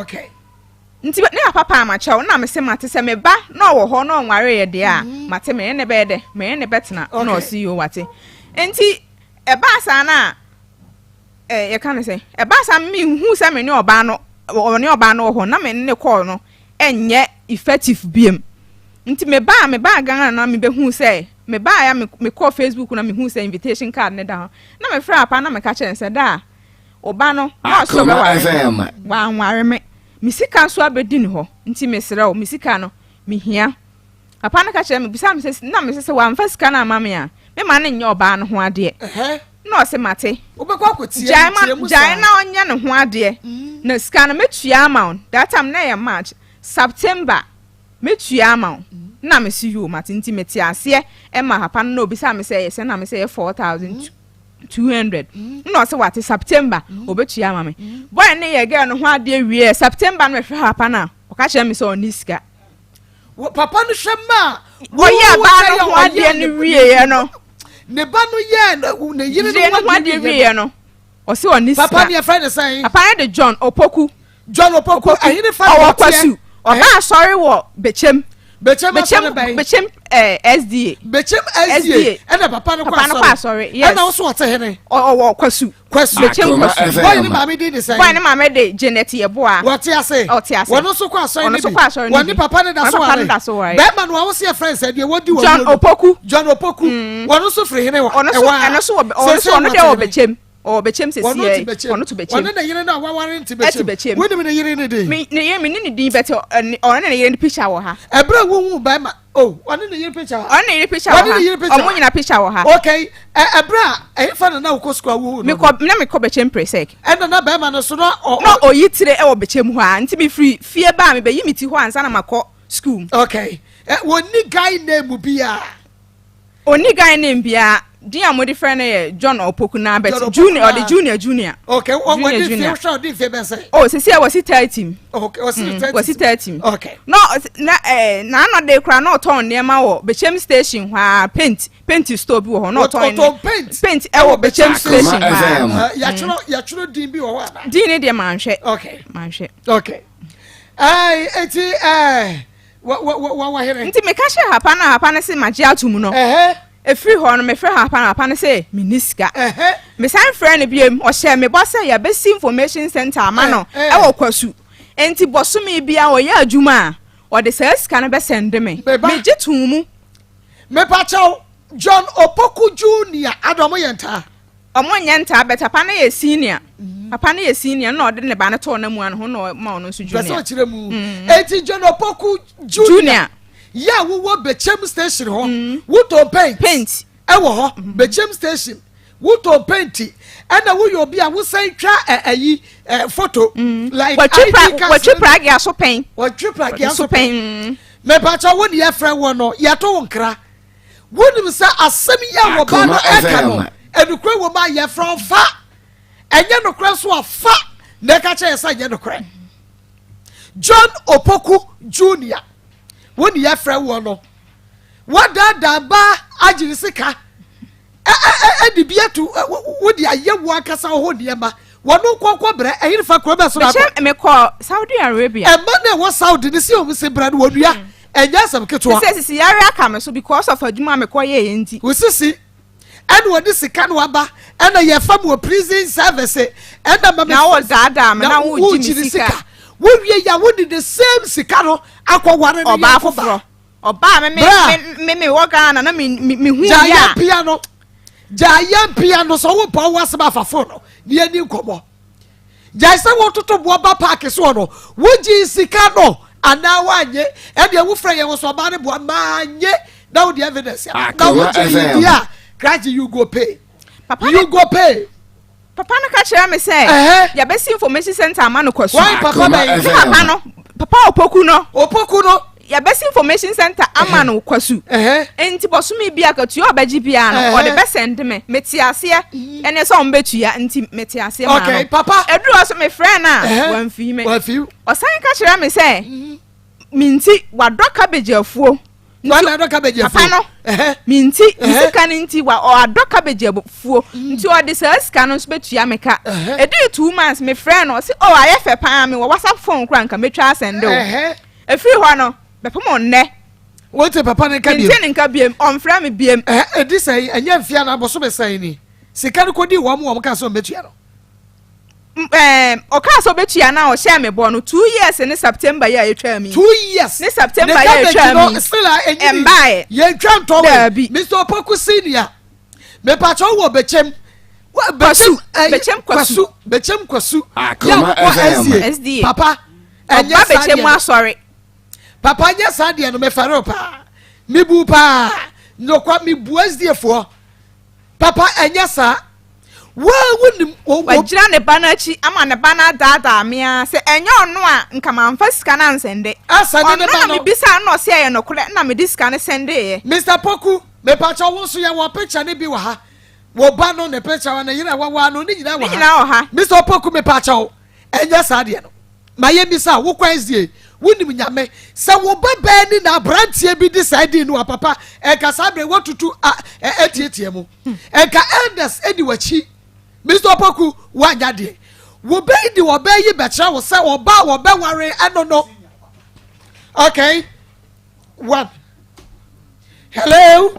Nti ne papa pa amakyɛw na mese mate sɛ me ba na ɔwɔ hɔ na ɔnware yɛ deɛ a, mate, me ne ne bɛyɛ dɛ, me ne ne bɛtena. Na ɔse yo, wate. Nti ɛbaa saa na yɛka no sɛ ɛbaa saa, mehu sɛ me ne ɔbaa no, ɔne ɔbaa no wɔ hɔ na me ne ne kɔɔ no ɛnyɛ effective biem. Nti mebaa Ghana na mebɛhu sɛ mebaa ya mekɔɔ Facebook na mehu sɛ invitation card ne da hɔ, na mefrɛ apa na meka kyerɛ no sɛ da a ɔba no na ɔsɛ Akoma ɔbɛware FM. me, wanware me, me sika nso abɛdi ne hɔ, nti mesrɛ wo, me sika no mehia. Papa no ka kyerɛ me, bisa me sɛ, na mesɛ sɛ wamfa sika no ama me a, mema no nyɛ ɔbaa no ho adeɛ. Na ɔse mate. Wobɛkɔ akɔtie Gyae ma tie mu gyae saa. na ɔnyɛ ne ho adeɛ na sika no mɛtua ama wo. That time na ɛyɛ March, September mɛtua ama wo. Na mese yo, mate. Nti mete aseɛ ɛma papa no na obisa me sɛ ɛyɛ sɛ, na me sɛ ɛyɛ 4,200, na ɔsɛ wate, September obɛtua ama me. Boy ne yɛ girl no ho adeɛ wie September no, mehwɛ papa no a, ɔka kyerɛ me sɛ ɔne sika. Papa no hwɛ ma Ɔyɛ baa no ho adeɛ no wieɛ no, ne ba no yɛ ne yere yere no ho adeɛ wieɛ no, ɔsɛ ɔne sika. Papa ne yɛfrɛ ne sɛn? Papa no de John Opoku. John Opoku, ɛhene fa ɔwɔ Kwasu, ɔba asɔre wɔ Bɛkyɛm. Bɛkyɛm asɔre bɛn? Bɛkyɛm SDA. Bɛkyɛm SDA ɛna papa no kɔ Papa no kɔ asɔre, yes. Ɛna ɔso ɔte hene? Ɔwɔ Kwasu. Kwasu. Bɛkyɛm Akoma Kwasu. FM. Boy ne maame din de sɛn? Boy ne maame de Janet Yeboah. Wɔte ase? Ɔte ase. Wɔn nso kɔ asɔre Ɔno no nso bi? kɔ asɔre no Wɔn ne bi. papa no da Ɔne so papa no ware? da so ware. Bɛrima no a wɔsi yɛ friends deɛ wɔdi wɔn John wuo no. Opoku. John Opoku, wɔn nso firi hene wa? Ɔno nso Ɛwɔ a? ɛno nso wɔ ɔno nso Seesei ɔno wɔte deɛ wɔ hene? Bɛkyɛm, ɔwɔ Bɛkyɛm sɛsi Wɔn te yɛ Bɛkyɛm. Ɔno to Bɛkyɛm. Wɔne ne yere no a waware nte Ɛte Bɛkyɛm? Bɛkyɛm. Wonim ne yere ne din? Me ne yere, me ne ne din bɛtɛ ɔno ne ne yere ne picture wɔ ha. Ɛberɛ a wohu bɛrima, oh, ɔne ne yere picture ha? Ɔne ne yere picture wɔ Wɔne ha. ne yere picture. Ɔmo nyina picture wɔ ha. Okay, ɛberɛ a ɛhefa na na wokɔ sukuu a wohu no? Mekɔ, na mekɔ Bɛkyɛm Presec. Ɛna na bɛrima no so na Na oyi tire ɛwɔ Bɛkyɛm hɔ a, nti mefiri fie ba a, mebɛyi me ti hɔ ansa na makɔ. school. Okay. Wɔnni guy name biara. Onni guy name biara. Din a wɔde frɛ no yɛ John Opoku naa but junior ɔde junior junior. Okay, wɔde nfie wohwɛ ɔde nfie bɛn sɛ. Oh sisi a wɔsi 30 mu. Okay, wɔsi 30. Wɔsi 30 mu. Okay. No na ɛɛ n'ano de kora na ɔtɔn nneɛma wɔ Bekyem station hɔ a paint paint store bi wɔ hɔ na ɔtɔn ɔtɔn paint paint ɛwɔ Bekyem station hɔ a. Yɛatwerɛ yɛatwerɛ din bi wɔ hɔ ana. Din ne deɛ manhwɛ. Okay. Manhwɛ. Okay. Ɛɛ eti ɛɛ. Wɔ Nti meka kyerɛɛ papa no a papa no se magye atom no. Ɛfiri hɔ no mefrɛɛ papa no papa no se menni sika. Mesan frɛɛ no biom ɔhyɛɛ me bɔ sɛ yɛbɛsi information center ama no ɛwɔ Kwasu. Nti bɔsome biara ɔyɛ adwuma a ɔde saa sika no bɛsɛnde me. Megye too mu. Mepakyɛw, John Opoku Junior ada ɔmo yɛ ntaa? Ɔmo nyɛ ntaa but papa no yɛ senior. Papa no yɛ senior na ɔde ne ba no too n'amua no ho na ɔma ɔno nso junior. Pɛsɛ ɔkyerɛ mu. Eti John Opoku Junior yɛ a wowɔ Bekyem station hɔ wotɔn paint. Paint. Ɛwɔ hɔ Bekyem station wotɔn paint ɛna woyɛ obi a wosan twa ɛyi photo. Like ID cards. Wɔtwi pragea so pɛn. Wɔtwi pragea so pɛn. Mɛpakyɛ wo ne yɛfrɛ wɔ no yɛto wo nkra. Wonim sɛ asɛm yi a wɔbaa no ɛka no, ɛnokorɛ wɔ mu a yɛfrɛ wo fa. Ɛnyɛ nokorɛ nso a fa na ɛka kyerɛ yɛ sɛ ɛnyɛ nokorɛ. John Opoku Junior, wo ne yɛfrɛ woɔ no, woadaadaa baa agye ne sika ɛde bi ato wode ayɛ wo ankasa wo ho nneɛma wɔn nkɔnkɔ brɛ ɛyere fa kuro bɛ so na akɔ. Mekɔ Saudi Arabia. Ɛma na ɛwɔ Saudi ne si wɔn si brɛ no wɔn nua. Ɛnyɛ asɛm ketewa. Sɛ sisi yare aka me so because of adwuma a mekɔ yɛɛ nti. Wo sisi ɛna wɔde sika no aba ɛna yɛfa mu wɔ prison service ɛna ma me. Na wo daadaa me na wo gye me sika. Wo wie ya wo de the same sika no akɔ ware ne yɔnko ba. Ɔbaa me me me me wɔ Ghana na me me me hu ya. Gya yɛ pia no gya yɛ pia no sɛ wo pa wo asɛm afa phone no ne yɛ ni nkɔmɔ. Gyae sɛ wototo boɔ ba paake soɔ no, wogyee sika no anaa woanye? Ɛdeɛ wofrɛ yɛn wɔ so ɔbaa no boa manye na wode evidence a na wogye yi deɛ a krakye you go pay. Papa you go pay. Papa no ka kyerɛ me sɛ yɛbɛsi information center ama no kwasu. Why papa bɛn? Ne papa no papa opoku no. Opoku no. Yɛbɛsi information center ama no kwasu. Nti bɔsome bi akatua ɔbɛgye biara no ɔde bɛsɛnde me. Mete aseɛ ɛne sɛ ɔmo bɛtua nti mete aseɛ maa no. Papa. Ɛduru hɔ so mefrɛ no a wamfii me. Ɔsan ka kyerɛ me sɛ me nti wadɔ cabbage afuo. Nti cabbage afuo. Papa no me nti me sika no nti wa ɔadɔ cabbage afuo nti ɔde saa sika no nso bɛtua me ka. Ɛduru 2 months mefrɛ no ɔse oh ayɛ fɛ paa me wɔ WhatsApp phone koraa nka mɛtwa asɛnde wo. Ɛfiri hɔ no, bɛpem nnɛ. Wote papa no nka biem? Mente ne nka biem, ɔmfrɛ me biem. Ɛhɛ, ɛdi sɛn, ɛnyɛ mfeɛ anaa bosome sɛn ni? Sika no kɔdii wɔn wɔn kaa sɛ ɔmmɛtua no. Ɛɛ, ɔkaa sɛ ɔbɛtua no a ɔhyɛɛ me bɔ no, 2 years ne September yi a ɛtwaa mi. 2 years? Ne September yi a ɛtwaa mi. Still a ɛnyini. Ɛmbaeɛ. Yɛntwa ntɔ wei. Daabi. Mr. Opoku Senior, mepakyɛ wɔ Bɛkyɛm. Kwasu, Bɛkyɛm Kwasu. Bɛkyɛm Kwasu. Akoma FM. SDA. Papa, ɛnyɛ Ɔba saa bɛkyɛ deɛ mu no. asɔre. Papa nyɛ saa deɛ no mefɛre wo paa. Mebu paa. Nokwa mebu SDA foɔ. Papa ɛnyɛ saa. Waa wonim. Wagyina ne ba no akyi ama ne ba no adaadaa me ara sɛ ɛnyɛ ɔno a nka mamfa sika no ansɛnde. Asɛnde ne Ɔno ba na no. mebisa no na ɔse ɛyɛ nokorɛ na mede sika no sɛndeeɛ. Mr. Poku, mepakyɛ wo nso yɛwɔ picture no bi wɔ ha. Wo ba no ne picture wɔ ne yere a wawaa no ne nyinaa wɔ Ne ha. nyinaa wɔ ha. Mr. Opoku mepakyɛ wo ɛnyɛ saa deɛ no. Ma yɛmmisa wo kwan sie wonim Nyame sɛ wo ba bɛɛ ni na aberanteɛ bi de saa din no a papa ɛnka saa berɛ woatutu a atiatia mu ɛnka elders di w'akyi. Mr. Opoku woanya deɛ wo bɛ yi de ɔbɛ yi bɛkyerɛ wo sɛ ɔba a wɔbɛware ɛno no. Okay. One. Hello.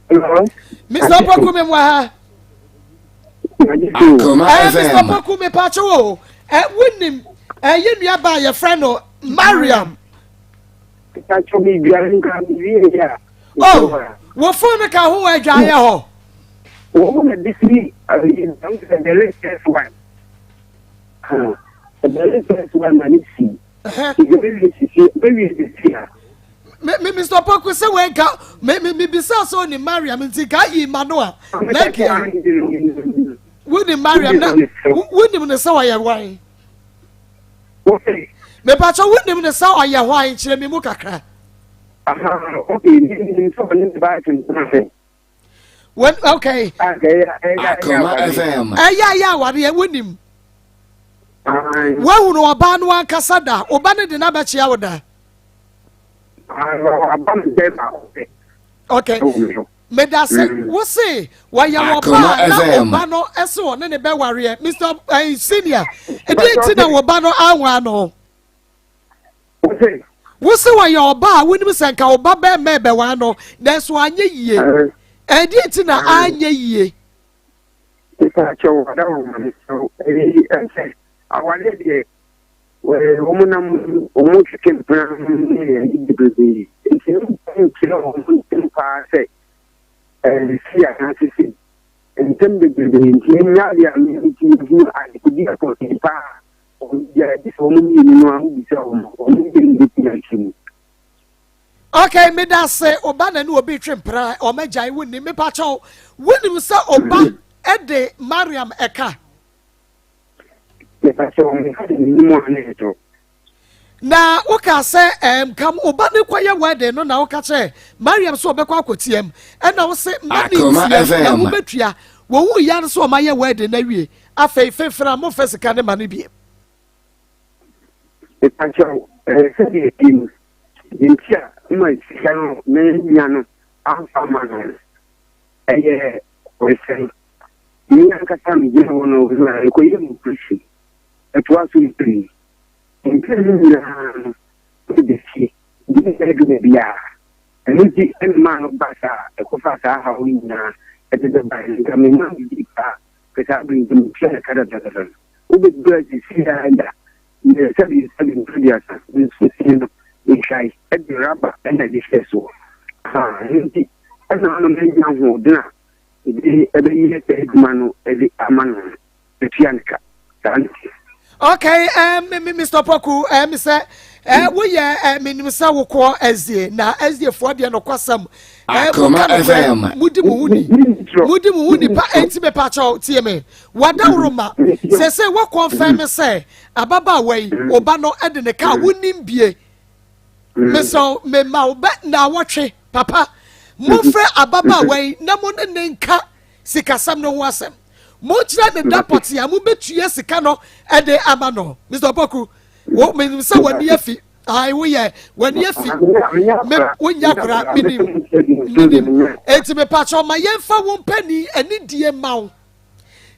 Hello. Mr. Opoku me mwa ha. Akoma Eh, Mr. FM. Opoku me pacho o. Eh, wonim eh ye nua ba ye friend no Mariam. Kacho mi dware nka mi wie ya. Oh, wo phone ka ho adwaye ho. Wɔn na de si ayi the latest one. The latest one na ne si. Bɛwie sisi bɛwie sisi a. Me me Mr. Opoku sɛ wei nka me me me bisa sɛ oni Mariam nti ka yi ma no a na nka wonim Mariam na wonim ne sɛ ɔyɛ wan. Mepakyɛ wonim no sɛ ɔyɛ hwan kyerɛ me mu kakra. Aha, okay, menim sɛ ɔne ne ba atwentwena sɛ. When, okay. Akoma FM. Ɛyɛ ayɛ awareɛ wonim. Woahunu ɔbaa no ankasa da, ɔba no de no abɛkyea wo da. Okay. Meda se wo se wɔyɛ wɔ ba a na ɔba no ɛse ɔne ne bɛwareɛ Mr. Eh, senior ɛdeɛ nti na wɔ ba no anwa no. Wo se wɔyɛ ɔba a wonim sɛ nka ɔba bɛɛma ɛbɛwa no nanso anyɛ yie ɛdeɛ nti na anyɛ yie. Mepa kyɛw ada wɔ ma mesrɛ ɛsɛ awareɛ deɛ wɔn nam wɔn twetwe mpena ne ɛyi bebrebe nti ne nkyerɛ wɔn ntɛm paa sɛ ɛsi anaasɛ si ntɛm bebrebe nti ɛnyɛ adeɛ a metumi hu adekodi apɔtee paa wɔn yɛ gye sɛ wɔn mmienu no a wobisa wɔn wɔn mmienu bɛtumi akyerɛ mu. Okay, meda se oba na ne obi twe mpena ɔma gyae wonni mepa kyɛw wonim sɛ oba de Mariam ɛka. Mepa kyɛw meka de menim a na ɛtɔ. Na woka sɛ ɛm kam oba ne kɔyɛ wedding no na woka kyerɛ Mariam sɛ ɔbɛkɔ akɔtiam ɛna wo se ma ne ntiam na wobɛtua wɔwu ya no sɛ ɔma yɛ wedding no awie afei fefere a momfa sika ne ma no biem. Mepa kyɛw ɛɛ sɛdeɛ ɛdi no deɛ nti a ma sika no menya no amfa ama no no ɛyɛ ɔsɛe me ankasa megyina hɔ no na ɛkɔyɛ mu prison ɛtoa so mpii mpɛ no nyinaa no mede fie de nyɛ adwuma biara ɛno nti ɛna maa no ba saa ɛkɔfa saa haw no nyinaa ɛde bɛba nka mema biribi paa pɛ saa bere nti metua ne ka dadadada no wobɛduru asisi a da sɛbi sɛbi mfɛduasa nso sie no metwae ɛde raba ɛna ɛde hyɛ soɔ ɛno nti ɛna ano manya ahoɔden a ɛde ɛbɛyɛ saa adwuma no ɛde ama no ɛtua ne ka saa ne teɛ. Okay, um, Mr. Poku, um, sɛ eh, woyɛ eh, menim sɛ wokɔ SDA na SDA foɔ deɛ nokwasɛm eh, moka nokorɛ modi mo ho ni modi mo ho ni pa enti mepakyɛw tie me wadaworo ma sɛsɛ woakɔnfɛn me sɛ ababaawa yi ɔba no de ne kaa wonim bie mesɛ mema wo bɛ na awɔtwe papa momfrɛ ababaawa yi na mo ne ne nka sikasɛm no ho asɛm monkyerɛ ne da pɔte a mobɛtua sika no de ama no Mr. Opoku wo menim sɛ w'ani afi ae woyɛ w'ani afi me wonya kora menim menim enti mepakyɛ ma yɛmfa wo mpani anidie ma wo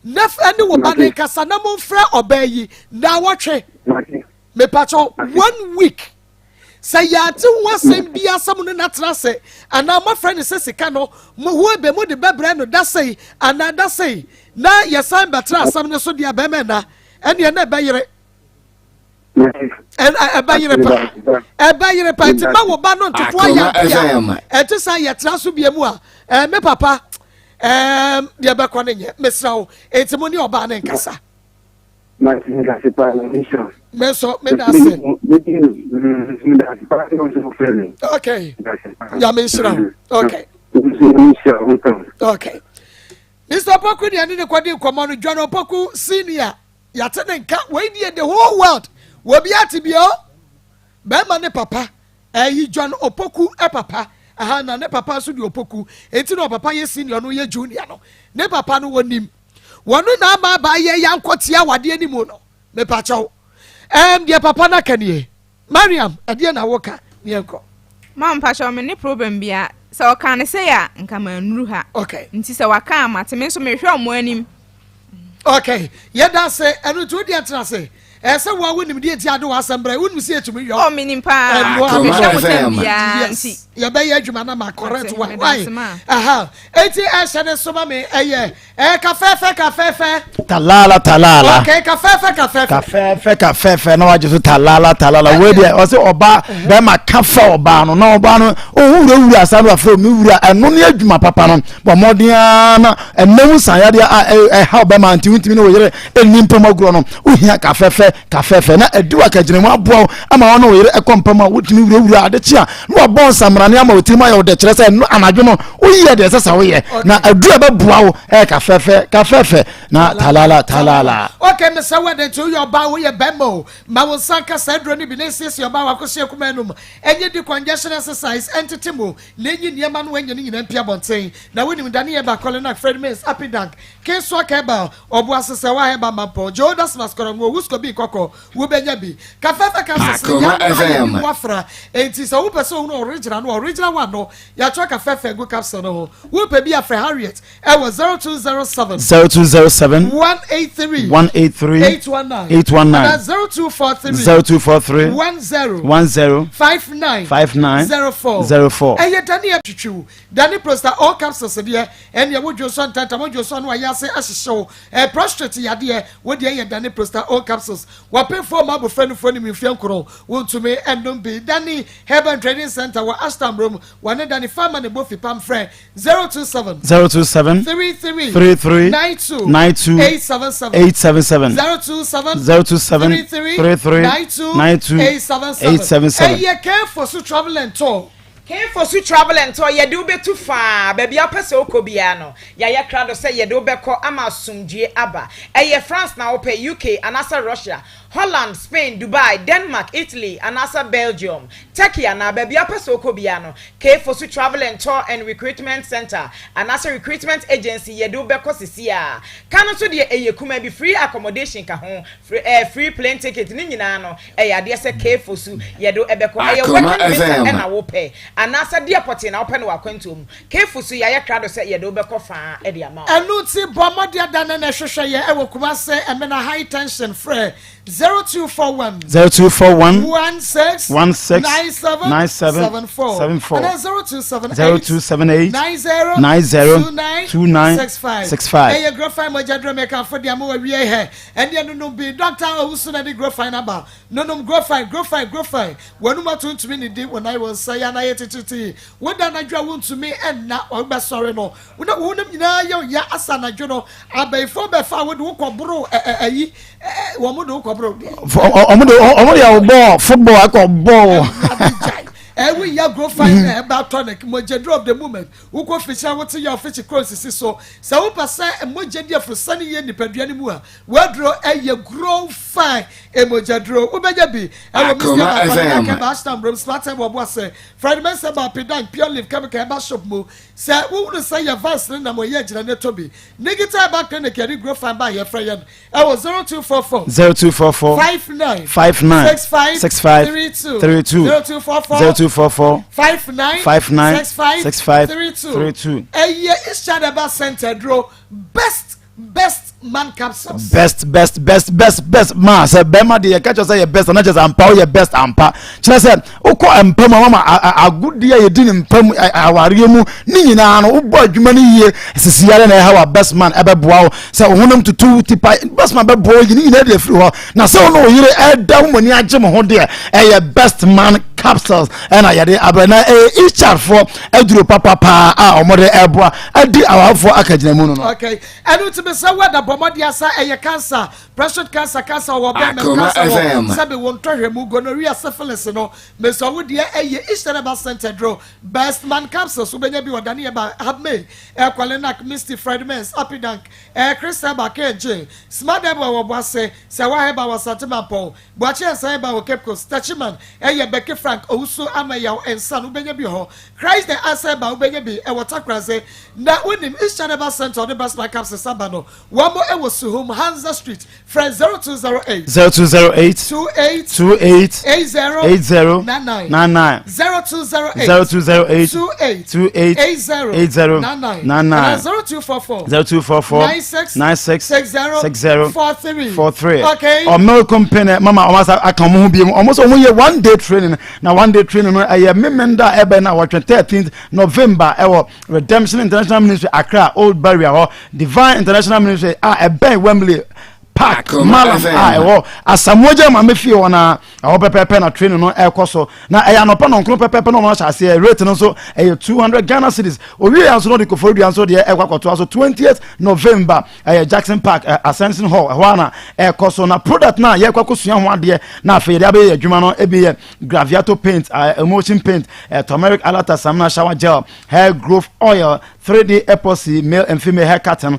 na ɛne wo ba ne nkasa na momfrɛ ɔbaa yi na wɔtwe mepakyɛ one week sɛ yɛate ho asɛm bi asɛm no natena ase anaa moafrɛ no sɛ sika no mo ho ebe mo de bɛbrɛ no da sei anaa da sei na yɛsan bɛtena asɛm no so deɛ bɛrima na ɛneɛ na ɛbɛyere ɛbɛyere pa ɛbɛyere pa nti ma wo ba no ntoto ayɛ adeɛ a ɛte sɛ yɛtena so bie mu a ɛɛ me papa ɛɛm deɛ bɛkɔ no nyɛ mesrɛ wo nti mo ne ɔbaa ne nkasa. Me nso meda ase. Okay. Nyame nhyira wo. Okay. Okay. Mr. Opoku deɛ ne ne kɔdi nkɔmmɔ no John Opoku senior yɛate ne nka wei deɛ the whole world wɔbi ate bio bɛrima ne papa ɛyi John Opoku papa aha na ne papa nso de Opoku enti na ɔpapa yɛ senior no yɛ junior no ne papa no wɔnim wɔno na ama aba yɛ yankɔte awadeɛ ne mu no mepakyɛw ɛm deɛ papa no aka nie Mariam ɛdeɛ na woka neɛnkɔ. Ma mpakyɛw me ne problem bia sɛ ɔka ne sɛ a nka manuru ha. Okay. Nti sɛ waka a mate me nso mehwɛ ɔmo anim. Okay yɛda ase ɛno nti wodeɛ tena ase ɛsɛ wo a wonim deɛ nti ade w'asɛm brɛ wonim sɛ yɛtumi yɔ. Oh menim paa mehwɛ mo tɛm biara nti. Yɛbɛyɛ adwuma na ma correct wa why aha eti ɛhyɛ ne soma me ɛyɛ ɛyɛ kafɛɛfɛ kafɛɛfɛ. Talala talala. Okay kafɛɛfɛ kafɛɛfɛ. Kafɛɛfɛ kafɛɛfɛ na wagye so talala talala wei deɛ ɔsɛ ɔbaa bɛrima ka fa ɔbaa no na ɔbaa no ɔho wura wura asa no afrɛ mi wura ɛno ne adwuma papa no bɔ mmɔden ara na ɛnam nsanyadeɛ a ɛha ɔbɛrima nti wontumi ne wo yere ɛnni mpam agorɔ no wohia kafɛɛfɛ. Kafɛɛfɛ, kafɛɛfɛ, na adi wo akagyinamu aboa wo ama wo ne wo yere kɔ mpa mu a wotumi wurawura ade kye a na wabɔ nsamrane ama wo tirim ayɛ wo dɛ kyerɛ sɛ no anadwo no woyɛ deɛ ɛsɛ sɛ woyɛ na aduru a ɛbɛboa wo ɛyɛ kafɛɛfɛ, kafɛɛfɛ, na talala, talala. Ok, mesɛ wo ɛdɛ nti woyɛ ɔbaa woyɛ bɛrima o ma wo nsa nka saa aduro no bi na nsiesie ɔbaa wakosua kumaa anum ɛnyɛ di congestion exercise ɛntete mu na enyi nneɛma no anya ne nyinaa mpia abɔnten na wonim Dani Eba Kolinak Fred Mays Apidank Kesoa Kebal Ɔboase Sɛwa Hɛba Mampɔn Jehodas Maskorɔngo Owusko Bi Kɔkɔ wobɛnya bi Kafɛfɛ Kansas ne Akoma yam ayɛ bi FM. mu afra enti sɛ wopɛ sɛ ohunu original no a original one no yɛatwerɛ Kafɛfɛ agu capsule no ho wopɛ bi a frɛ Harriet ɛwɔ 0207 0207 183 183 819 819 anaa 0243 0243 10 10 59 59 04 04. Ɛyɛ Dani atwitwiw Dani Prosta all capsules deɛ ɛneɛ wo dwonsɔ ntɛntɛm wo dwonsɔ no ayɛ ase ahyehye wo ɛɛ prostrate yadeɛ wo deɛ yɛ Dani Prosta all capsules wapemfoɔ ma abofra nufoɔ nim mfeɛ nkron wontumi nnom bi Dani Herbal and Trading Center wɔ Ashtown Brom wɔne Dani Pharma na ɛbɔ fipam frɛ 027 027 33 33 92 92 877 877 027 027 33 33 92 92 877 877. Ɛyɛ Kɛnfo so travel and tour. Kɛnfo so travel and tour yɛde wo bɛtu faa baabi a wopɛ sɛ wokɔ biara no yɛayɛ krado sɛ yɛde wo bɛkɔ ama asomdwie aba. Ɛyɛ France na wopɛ, UK anaasɛ Russia, Holland, Spain, Dubai, Denmark, Italy anaasɛ Belgium, Turkey anaa baabi a wopɛ sɛ wokɔ biara no, K Fosu Travel and Tour and Recruitment Centre anaasɛ Recruitment Agency yɛde wo bɛkɔ sesie ara. Ka no nso deɛ ɛyɛ kumaa bi, free accommodation ka ho, free eh, free plane ticket ne nyinaa no ɛyɛ adeɛ sɛ K Fosu yɛde wo ɛbɛkɔ. Ɛyɛ Akoma working visa FM. ɛna wopɛ anaasɛ deɛ pɔtee na wopɛ no wɔ akwantuo mu. K Fosu yɛayɛ krado sɛ yɛde wo bɛkɔ faa de ama wo. Ɛno nti bɔ mmɔden da ne na hwehwɛ yɛn wɔ Kumase Ɛmena High Tension frɛ 0241 0241 16 16 97 97 74 74 anaa 0278 0278 90 90 29 29 65 65. Ɛyɛ Grofine mogya duro mekamfo de ama wo awiei hɛ ɛneɛ nonom bi Dɔkta Owusu na de Grofine aba nonom Grofine Grofine Grofine W'anum ato ntumi nnidi wo nan wo nsa yɛ anaa yɛ titiritii Woda anadwo a wontumi nna wobɛsɔre no na wo honam nyinaa yɛ wo ya asa anadwo no abayifoɔ bɛfa wo de wo kɔboro ɛ ɛ ayi ɛ wɔn de wo kɔboro deɛ. Wɔn de wɔn de bɔɔl football akɔ bɔɔl. Awurade gyae ɛwo ya grow fine na ɛba tonic mogya duro of the moment wokɔ fikyina wote yaw fikyi kuro nsisi so sɛ wopɛ sɛ mogya di afurusane yie nipadua no mu a waduro ɛyɛ grow fine mogya duro wobɛnya bi ɛwɔ Akoma Mr. FM. Akɔne Akɛba Ashton Brom Smart Herbal Ɔboase Fred Mensah Bapidan Pure Leaf Chemical Herbal Shop mu Sɛ wohunu sɛ yɛ vans no nam ɔyɛ agyina ne tɔ bi. Nigita Herbal Clinic yɛde Grofan ba a yɛfrɛ yɛn ɛwɔ 0244 0244 59 59 65 65 32 32 0244 0244 59 59 65 65 32 32. Ɛyɛ Ishad Herbal Center duro best best man capsules. Best best best best best man sɛ bɛrima deɛ yɛka kyerɛ sɛ yɛ best ana kyerɛ sɛ ampa woyɛ best ampa kyerɛ sɛ wokɔ mpa mu a mama agodie a yɛdi ne mpa mu awareɛ mu ne nyinaa no wobɔ adwuma no yie sisi yare na ɛha wa best man ɛbɛboa wo sɛ wo honam tutu wo tipa best man bɛboa wo yi ne nyinaa de afiri hɔ na sɛ wo ne wo yere ɛda wo mani agye mo ho deɛ ɛyɛ best man capsules ɛna yɛde abrɛ na ɛyɛ hr foɔ aduro papapaa a wɔde ɛboa adi awafoɔ akagyinamu no no. Okay. Ɛno nti mesrɛ wo ɛda bɔ mmɔden asa ɛyɛ cancer, prostate cancer, cancer wɔ bɛrima mu, Akoma cancer wɔ FM. sɛbe wo ntɔhwɛ mu, gonorrhea, syphilis no, mesrɛ wo deɛ ɛyɛ Eastern Herbal Center duro, Best Man capsules wobɛnya bi wɔ Dani Herbal, Habmay, Kwalenak, Misty, Fred Mens, Apidank, Chris Herbal, KJ, Smart Herbal wɔ Boase, Sɛwa Herbal wɔ Asante Mampɔn, Boakye Ansa Herbal wɔ Cape Coast, Techiman, ɛyɛ Becky Frank, Owusu Ama Yaw Nsa no wobɛnya bi wɔ hɔ. Christ the Answer Herbal wobɛnya bi ɛwɔ Takorase. Na wonim Eastern Herbal Center ɔde Best Man Capsules aba no, wɔn ɛwɔ Suhum, Hansa Street. Frɛ 0208 0208 28 28 80 80 99 99 0208 0208 28 28 80 80 99 99 anaa 0244 0244 96 96 60 60 43 43 Okay. ɔmɛ company mama ɔmo asa aka ɔmo ho bi mu ɔmo sɛ ɔmo yɛ one day training na one day training no ɛyɛ memenda a ɛbɛn na wɔtwe 13th November ɛwɔ Redemption International Ministry Accra Old Barrier hɔ Divine International Ministry a ɛbɛn Wembley. Park Malam a ɛwɔ Asamoah Gyan Maame fie hɔ na ɛhɔ pɛpɛɛpɛ na training no ɛrekɔ so na ɛyɛ anɔpa nɔnkron pɛpɛɛpɛ na wɔn ahyɛ aseɛ rate no nso ɛyɛ 200 Ghana cedis owie yɛ nso na ɔde Koforidua nso deɛ ɛkɔ akɔtoa so 20th November ɛyɛ Jackson Park Ascension Hall ɛhɔ ana ɛrekɔ so na product na yɛrekɔ akɔsua ho adeɛ na afei yɛde abɛyɛ adwuma no ebi yɛ Graviato paint emulsion paint turmeric alata samina shower gel hair growth oil 3D epoxy male and female hair cutting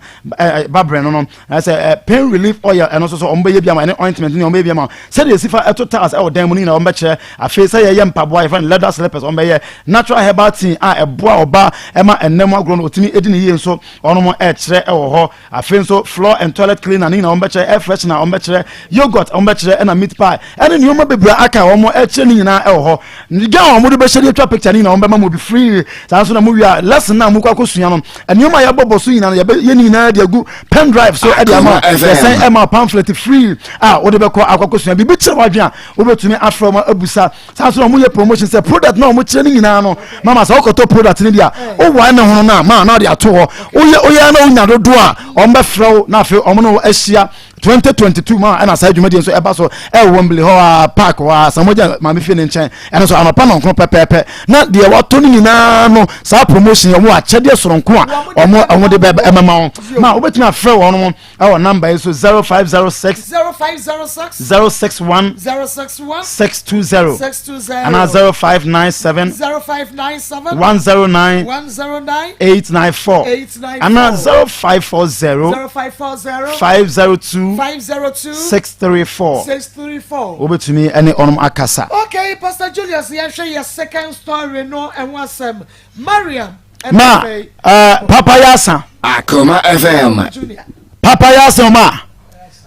babrɛ no no ɛsɛ pain relief oil ɛno nso so wɔn bɛyɛ bi ama ɛne ointment ne wɔn bɛyɛ bi ama sɛdeɛ esi fa ɛto tiles ɛwɔ dan mu no nyinaa wɔn bɛkyerɛ afei sɛ yɛyɛ mpaboa yɛfrɛ no leather slippers wɔn bɛyɛ natural herbal tea a ɛboa ɔbaa ɛma ɛnam agorɔ no otumi edi ne yie nso wɔn ɛkyerɛ ɛwɔ hɔ Afei nso floor and toilet cleaner ne nyinaa wɔn bɛkyerɛ, air freshener wɔn bɛkyerɛ, yogurt wɔn bɛkyerɛ, ɛna meat pie ɛne nneɛma bebree aka a wɔn ɛkyerɛ ne nyinaa ɛwɔ hɔ. Gown a wɔn de bɛhyɛ de atwa picture ne nyinaa wɔn bɛma mo bi free. Saa nso na mo wie a lesson na mo kɔ akɔsua no nneɛma a yɛbɔ bɔ so nyinaa no yɛbɛ yɛ ne nyinaa de agu pen drive so ɛde ama yɛsɛn ɛma pamphlet free a wɔde bɛkɔ akɔ akɔsua biribi kyerɛ wadwene a wobɛtumi afrɛ wɔn abusa. Saa nso na wɔn yɛ promotion sɛ product na wɔn kyerɛ ne nyinaa no mama sɛ wokɔtɔ product no bi a wowae ne ho no a ma na ɔde ato hɔ woyɛ woyɛ na wonya dodoɔ a wɔn bɛfrɛ wo na afei wɔn no ahyia 2022 ma ɛna saa dwumadie nso ɛba so ɛwɔ Wembley hɔ a park hɔ a Samoja maame fie ne nkyɛn ɛno nso anɔpa nɔnkron pɛpɛɛpɛ na deɛ watɔ no nyinaa no saa promotion wɔn akyɛdeɛ soronko a wɔn wɔn de bɛ ɛmɛma wɔn ma wobɛtumi afrɛ wɔn ɛwɔ namba yi so 0506 0506 061 061 620 620 anaa 0597 0597 109 109 894 894 anaa 0540 0540 502 502 634 634. wobɛtumi ɛne ɔnom akasa. Okay, Pastor Julius, yɛhwɛ yɛ second story no ɛho asɛm. Mariam. Ma uh, papa yɛ asa. Akoma FM. Papa yɛ asa ma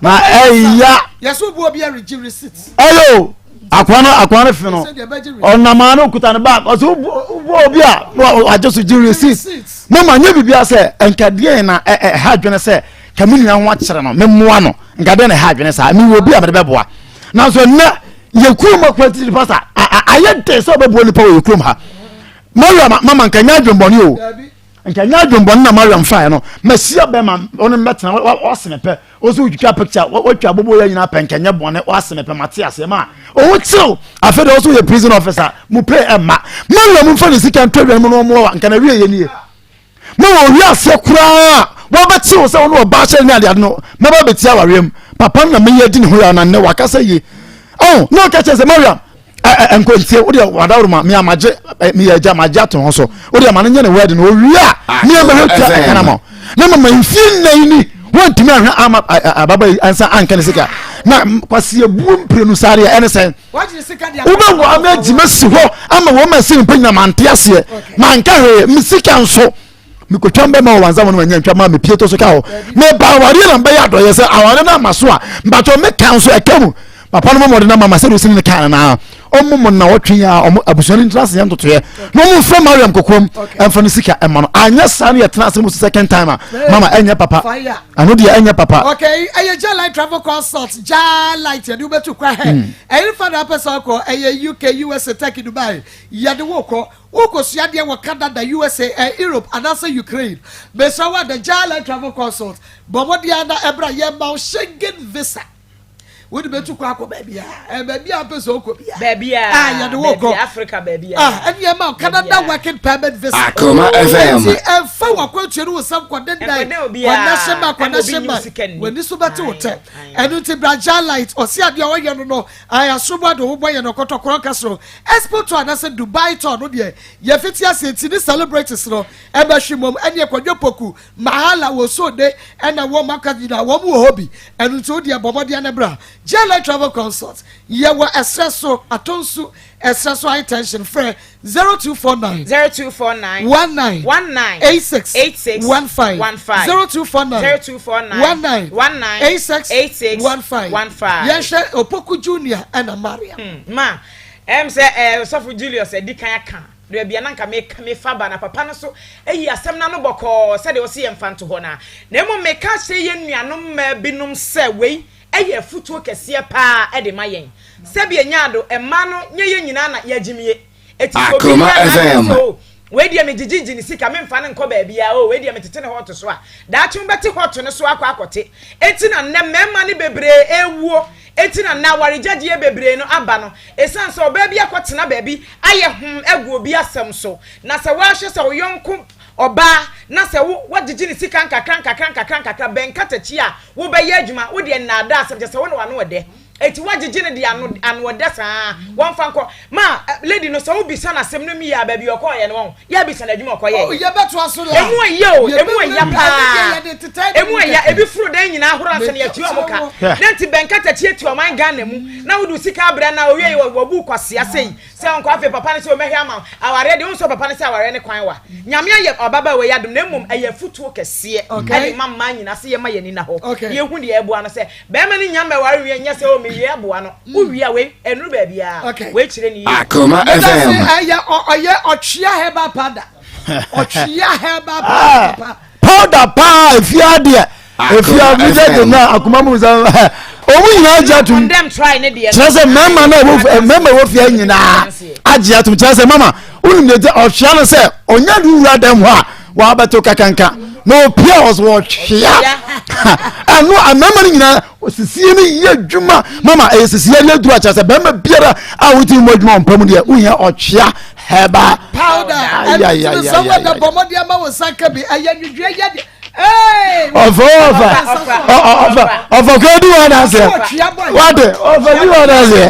na ɛya. Yɛsɛ obu obi aregye receipt. Ɛyɛ akwa no akwa no fi no ɔnam ano kuta ne bag ɔsɛ obu obi a wagye so gye receipt. Mama nye biribi asɛ nkadeɛ na ɛha adwene sɛ kame nua ho akyerɛ no memmoa no nkadeɛ na ɛha adwene saa mewɔ obi a mede bɛboa nanso nnɛ yɛ kurom akwa tiri pasa ayɛ den sɛ ɔbɛboa nipa wɔ yɛ kurom ha. Mariam mama nka nyɛ adwembɔne o nka nyɛ adwembɔne na Mariam faeɛ no mahyia bɛma ɔne mbɛtena wase me pɛ wo so wotwitwa picture wotwa abobo yɛ nyinaa pɛ nka nyɛ bɔne wase me pɛ mate aseɛ ma ɔho kyew afei deɛ wo so yɛ prison officer mo pay ɛma Mariam mfa ne sika ntɔ aduane mu na ɔmmoa wa nka na wie yɛ nie ma wɔ wi aseɛ koraa wɔbɛkye wo sɛ wo ne ɔbaa hyɛ ne adeade no mɛba bɛti awareɛ mu papa no na meyɛ di ne ho yɛ na nnɛ wakasa yie ɔn na ɔka kyerɛ sɛ Mariam nkɔntie wo deɛ wadaworo ma me amagye meyɛ agya magye ato ho so wo deɛ ma no nyɛ ne wɛde no owie a me amahwɛ tua ɛka no ma na mama mfie nna yi ni wɔntumi ahwɛ ama ababa yi ansa anka ne sika na kwasi ebuo mprenu saa deɛ ɛne sɛn wobɛwɔ ama agyima si hɔ ama wɔn ma si mpa nyina mante aseɛ manka hwee me sika nso mekɔtwa mbɛ ma wɔ wansa wɔn manya ntwa ma mepie to so ka hɔ meba awareɛ na mbɛyɛ adɔyɛ sɛ awareɛ no ama so a mbatɔ meka nso ɛka mu papa no mɔmɔde no mama sɛdeɛ ɔsini no kaa no naa ɔmo mo na wɔtwe a ɔmo abusua no ntena ase yɛ ntotoeɛ na ɔmo mfrɛ Mariam kokoam ɛmfa no sika ɛma no anyɛ saa no yɛtena ase mu second time a mama ɛnyɛ papa ɛno deɛ ɛnyɛ papa. Okay, ɛyɛ Jalite travel consult Jalite yɛde wobɛtu kwa hɛ hmm. ɛyɛ fa na apɛ sɛ ɔkɔ ɛyɛ UK USA Turkey Dubai yɛde wo kɔ wokɔsua deɛ wɔ Canada USA eh, Europe anaasɛ Ukraine mesrɛ wo ada Jalite travel consult bɔ mmɔden na ɛbra yɛma wo Schengen visa wode bɛtu kɔ akɔ baabi a baabi a wopɛ sɛ wokɔ bia baabi a ah, yɛde wo kɔ Africa baabi a ah, ɛne ɛma wo Canada working permit visa Akoma FM nti ɛmfa wakwantua no wo nsɛm kɔdendan kɔnɛhye ma kɔnɛhye ma w'ani so bɛte wo tɛ ɛno nti bragya light ɔse adeɛ a ɔyɛ no no ayasorobo ade wo bɔ yɛ no kɔtɔkorɔ nka soro expo tour anasɛ Dubai tour no deɛ yɛfiti aseɛ nti ne celebrities no ɛbɛhwe mmom ɛne ɛkwadwo poku Mahala wɔ so de ɛna wɔn aka nyinaa wɔn wɔ hɔ bi ɛno nti wodeɛ bɔ mmɔden ne bra GLI Travel Consult yɛwɔ ɛserɛ so Atonsu ɛserɛ so high tension frɛ 0249 0249 19 19 86 86 15 15 0249 0249 19 19 86 86 15 15 yɛnhwɛ Opoku Junior ɛna Mariam. Hmm, ma ɛm sɛ ɛɛ sɔfo Julius adi kan aka Baabi a na anka meka mefa ba na papa no nso ayi asɛm no ano bɔkɔɔ sɛdeɛ ɔse yɛmfa nto hɔ no ara. Na mmom meka akyerɛ yɛn nuanom mmaa binom sɛ wei yɛ afutuo kɛseɛ pa ara de ma yɛn. Sɛdeɛ nyaado mmaa no nyɛ yɛn nyinaa na yɛagyimie. Enti sɛ obi Akoma yɛ n'adwene FM. sɛ oh, Wei deɛ megyegyegye ne sika, memfa no nkɔ baabiara o, wei deɛ metete ne hɔɔto so a, daakye wobɛte hɔɔto no so akɔ akɔte. Enti na nnɛ mmarima no bebree rewuo, enti na nnɛ awaregyagyeɛ bebree no aba no, ɛsiane sɛ ɔbaa bi akɔtena baabi ayɛ hom agu obi asɛm so. Na sɛ woahwɛ sɛ wo yɔnko ɔbaa na sɛ wo woagyegye ne sika nkakra nkakra nkakra nkakra, bɛn katakyi a wobɛyɛ adwuma, wo deɛ nnaadaa asɛm, kyerɛ sɛ wo ne w'ano ɛdɛ. Eti woagyegye no de ano anoɔdɛ saa wɔnfa nkɔ ma lady no sɛ wobisa no asɛm no mu yie a baabi ɔkɔɔyɛ no wɔn yɛ abisa no adwuma ɔkɔyɛɛ. Oh yɛbɛtoa so la. Emu ɛyɛ o emu ɛya paa emu ɛya ebi foro dan nyinaa ahorow ansa na yɛtua wɔn ka na nti bɛn katakyi atua ɔman Ghana mu na wode sika abrɛ na owie yɛ wɔbu kwasea sei Sɛ ɔnkɔ afei papa no sɛ ɔmɛhwɛ ama wo awareɛ deɛ wonsɔ papa no sɛ awareɛ ne kwan wa Nyame ayɛ ɔbabaawa yi adom na mmom ɛyɛ afutuo kɛseɛ ɛde ma mmaa nyinaa sɛ yɛma yɛni na hɔ yɛhu deɛ ɛboa no sɛ bɛrima no nya mmɛware wie nyɛ sɛ o mewie aboa no wowie a wei ɛnuru baabiara wei kyerɛ ne yie. Akoma FM. Ɛyɛ ɔyɛ ɔtwea herbal powder ɔtwea herbal powder papa. Powder paa efie adeɛ efie abuja de na akoma mu sɛ ɔmu nyinaa agye atum kyerɛ sɛ mmarima na ɛwɔ mmarima ɛwɔ fie nyinaa agye atum kyerɛ sɛ mama wonim de ɔhwea no sɛ ɔnya de wura dɛm hɔ a wabɛto kakanka na opia ɔsɛ ɔhwea ɛno mmarima no nyinaa sisie no yɛ adwuma mama ɛyɛ sisie no aduru akyerɛ sɛ bɛrima biara a wotumi mu adwuma ɔmpa mu deɛ wohia ɔtwea hɛba powder ɛno sɛ wɔda bɔ mmɔden ama wo nsa ka bi ɛyɛ nwedwe yɛ deɛ ɔfɔ ɔfɔ ɔfɔ ɔfɔ kò di wọn aseɛ wade ɔfɔ di wọn aseɛ.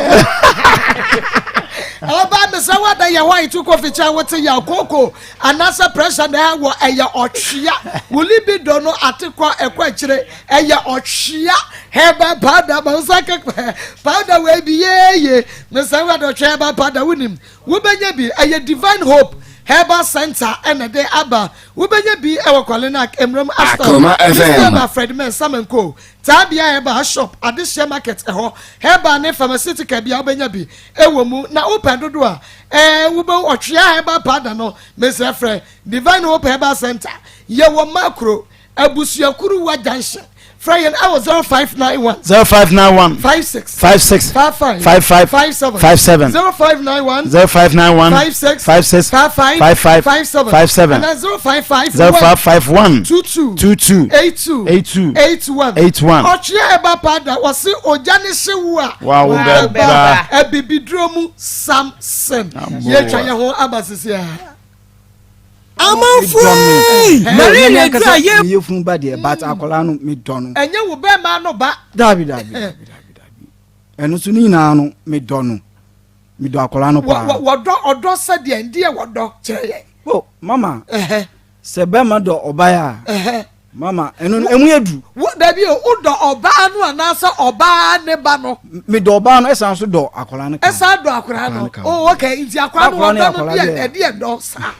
ɔba mesɛ wada yɛ hɔ a ɛtu kofi kyɛn wote yɛ koko anaasɛ pressure na ɛwɔ ɛyɛ ɔtwea wo libido no ate kɔ ɛkɔ akyire ɛyɛ ɔtwea herbal powder ma nsa kɛkɛ powder wei bi yeye mesɛ wada ɔtwea herbal powder wonim wobɛnya bi ɛyɛ divine hope herbal center ɛna de aba wobɛnya bi ɛwɔ kwalenak mmerɛm aston mr fred mensah manko Taabea Herbal Shop, Adehyeɛ Market ɛhɔ, Herbal ne Pharmaceutical bia wobɛnya bi ɛwɔ mu. Na wopɛ dodo a, ɛɛ wobɛhu Ɔtwea Herbal Powder no, mesrɛ frɛ Divine Hope Herbal Center. Yɛwɔ Makro, Abusuakuruwa Junction. Frɛ yɛn ɛwɔ 0591. 0591. 56. 56. 55. 55. 57. 57. 0591. 0591. 56. 56. 55. 55. 57. 57. And then 0551. 0551. 22. 22. 82. 82. 81. 81. Ɔtwea ɛba powder wɔse ogya ne hye wo a. Wa wo bɛba. Abibiduro mu Samson. Yɛtwa yɛn ho aba sisi a. Amanfoɔ Maria dura yɛ. Meyɛ funu ba deɛ but akwadaa no medɔ no. Ɛnyɛ wo bɛrima no ba. Dabi dabi dabi dabi dabi ɛno so ne nyinaa no medɔ no medɔ akwadaa no paa. Wɔdɔ ɔdɔ sɛdeɛ ndeɛ wɔdɔ kyerɛ yɛn. Oh mama. Sɛ bɛrima dɔ ɔbaa a. Mama ɛno no emu yɛ du. Wo dabi o wodɔ ɔbaa no anaasɛ ɔbaa ne ba no. Medɔ ɔbaa no ɛsan so dɔ akwadaa no ka. Ɛsan dɔ akwadaa no oh okay nti akwadaa no wɔdɔ no deɛ ɛdeɛ dɔ saa.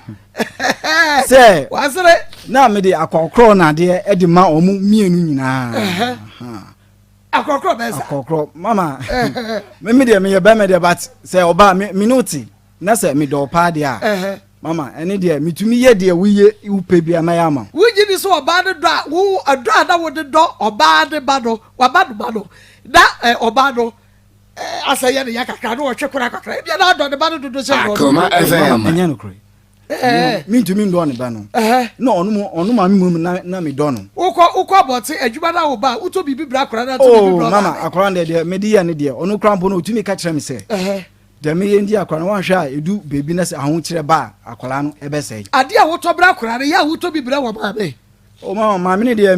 Sɛ wasere. Na mede akɔkorɔ na adeɛ ɛde ma wɔn mmienu nyinaa. Akɔkorɔ bɛn sa. Akɔkorɔ mama me deɛ meyɛ bɛrima deɛ but sɛ ɔbaa me me ne wo te. Na sɛ medɔ wo paa deɛ a, mama, ɛne deɛ metumi yɛ deɛ woyɛ wopɛ biara mɛyɛ ama wo. Wogye di sɛ ɔbaa no dɔ a wo dɔ a na wode dɔ ɔbaa ne ba no, waba no ba no, na ɔbaa no asɛ yɛ ne ya kakra na ɔtwe kora kakra, ebia na adɔ ne ba no dodo sɛ ɔno. Akoma FM. Ɛnyɛ nokorɛ. Mentumi ndɔ ne ba no. Na ɔno mu ɔno maame mu na na medɔ no. Wokɔ wokɔ abɔnten adwuma na wo ba wotɔ biribi brɛ akora na atɔ biribi brɛ ɔmaame. Oh mama akora no deɛ deɛ mede yɛ ne deɛ ɔno kora mpo no ɔtumi ka kyerɛ me sɛ. Deɛ meyɛ nti akwadaa no wanhwɛ a ɛdu baabi na sɛ ahokyerɛ ba a akwadaa no ɛbɛsɛe. Adeɛ a wotɔ brɛ akwadaa no yɛ a wotɔ bi brɛ wɔ maame. O mama maame no deɛ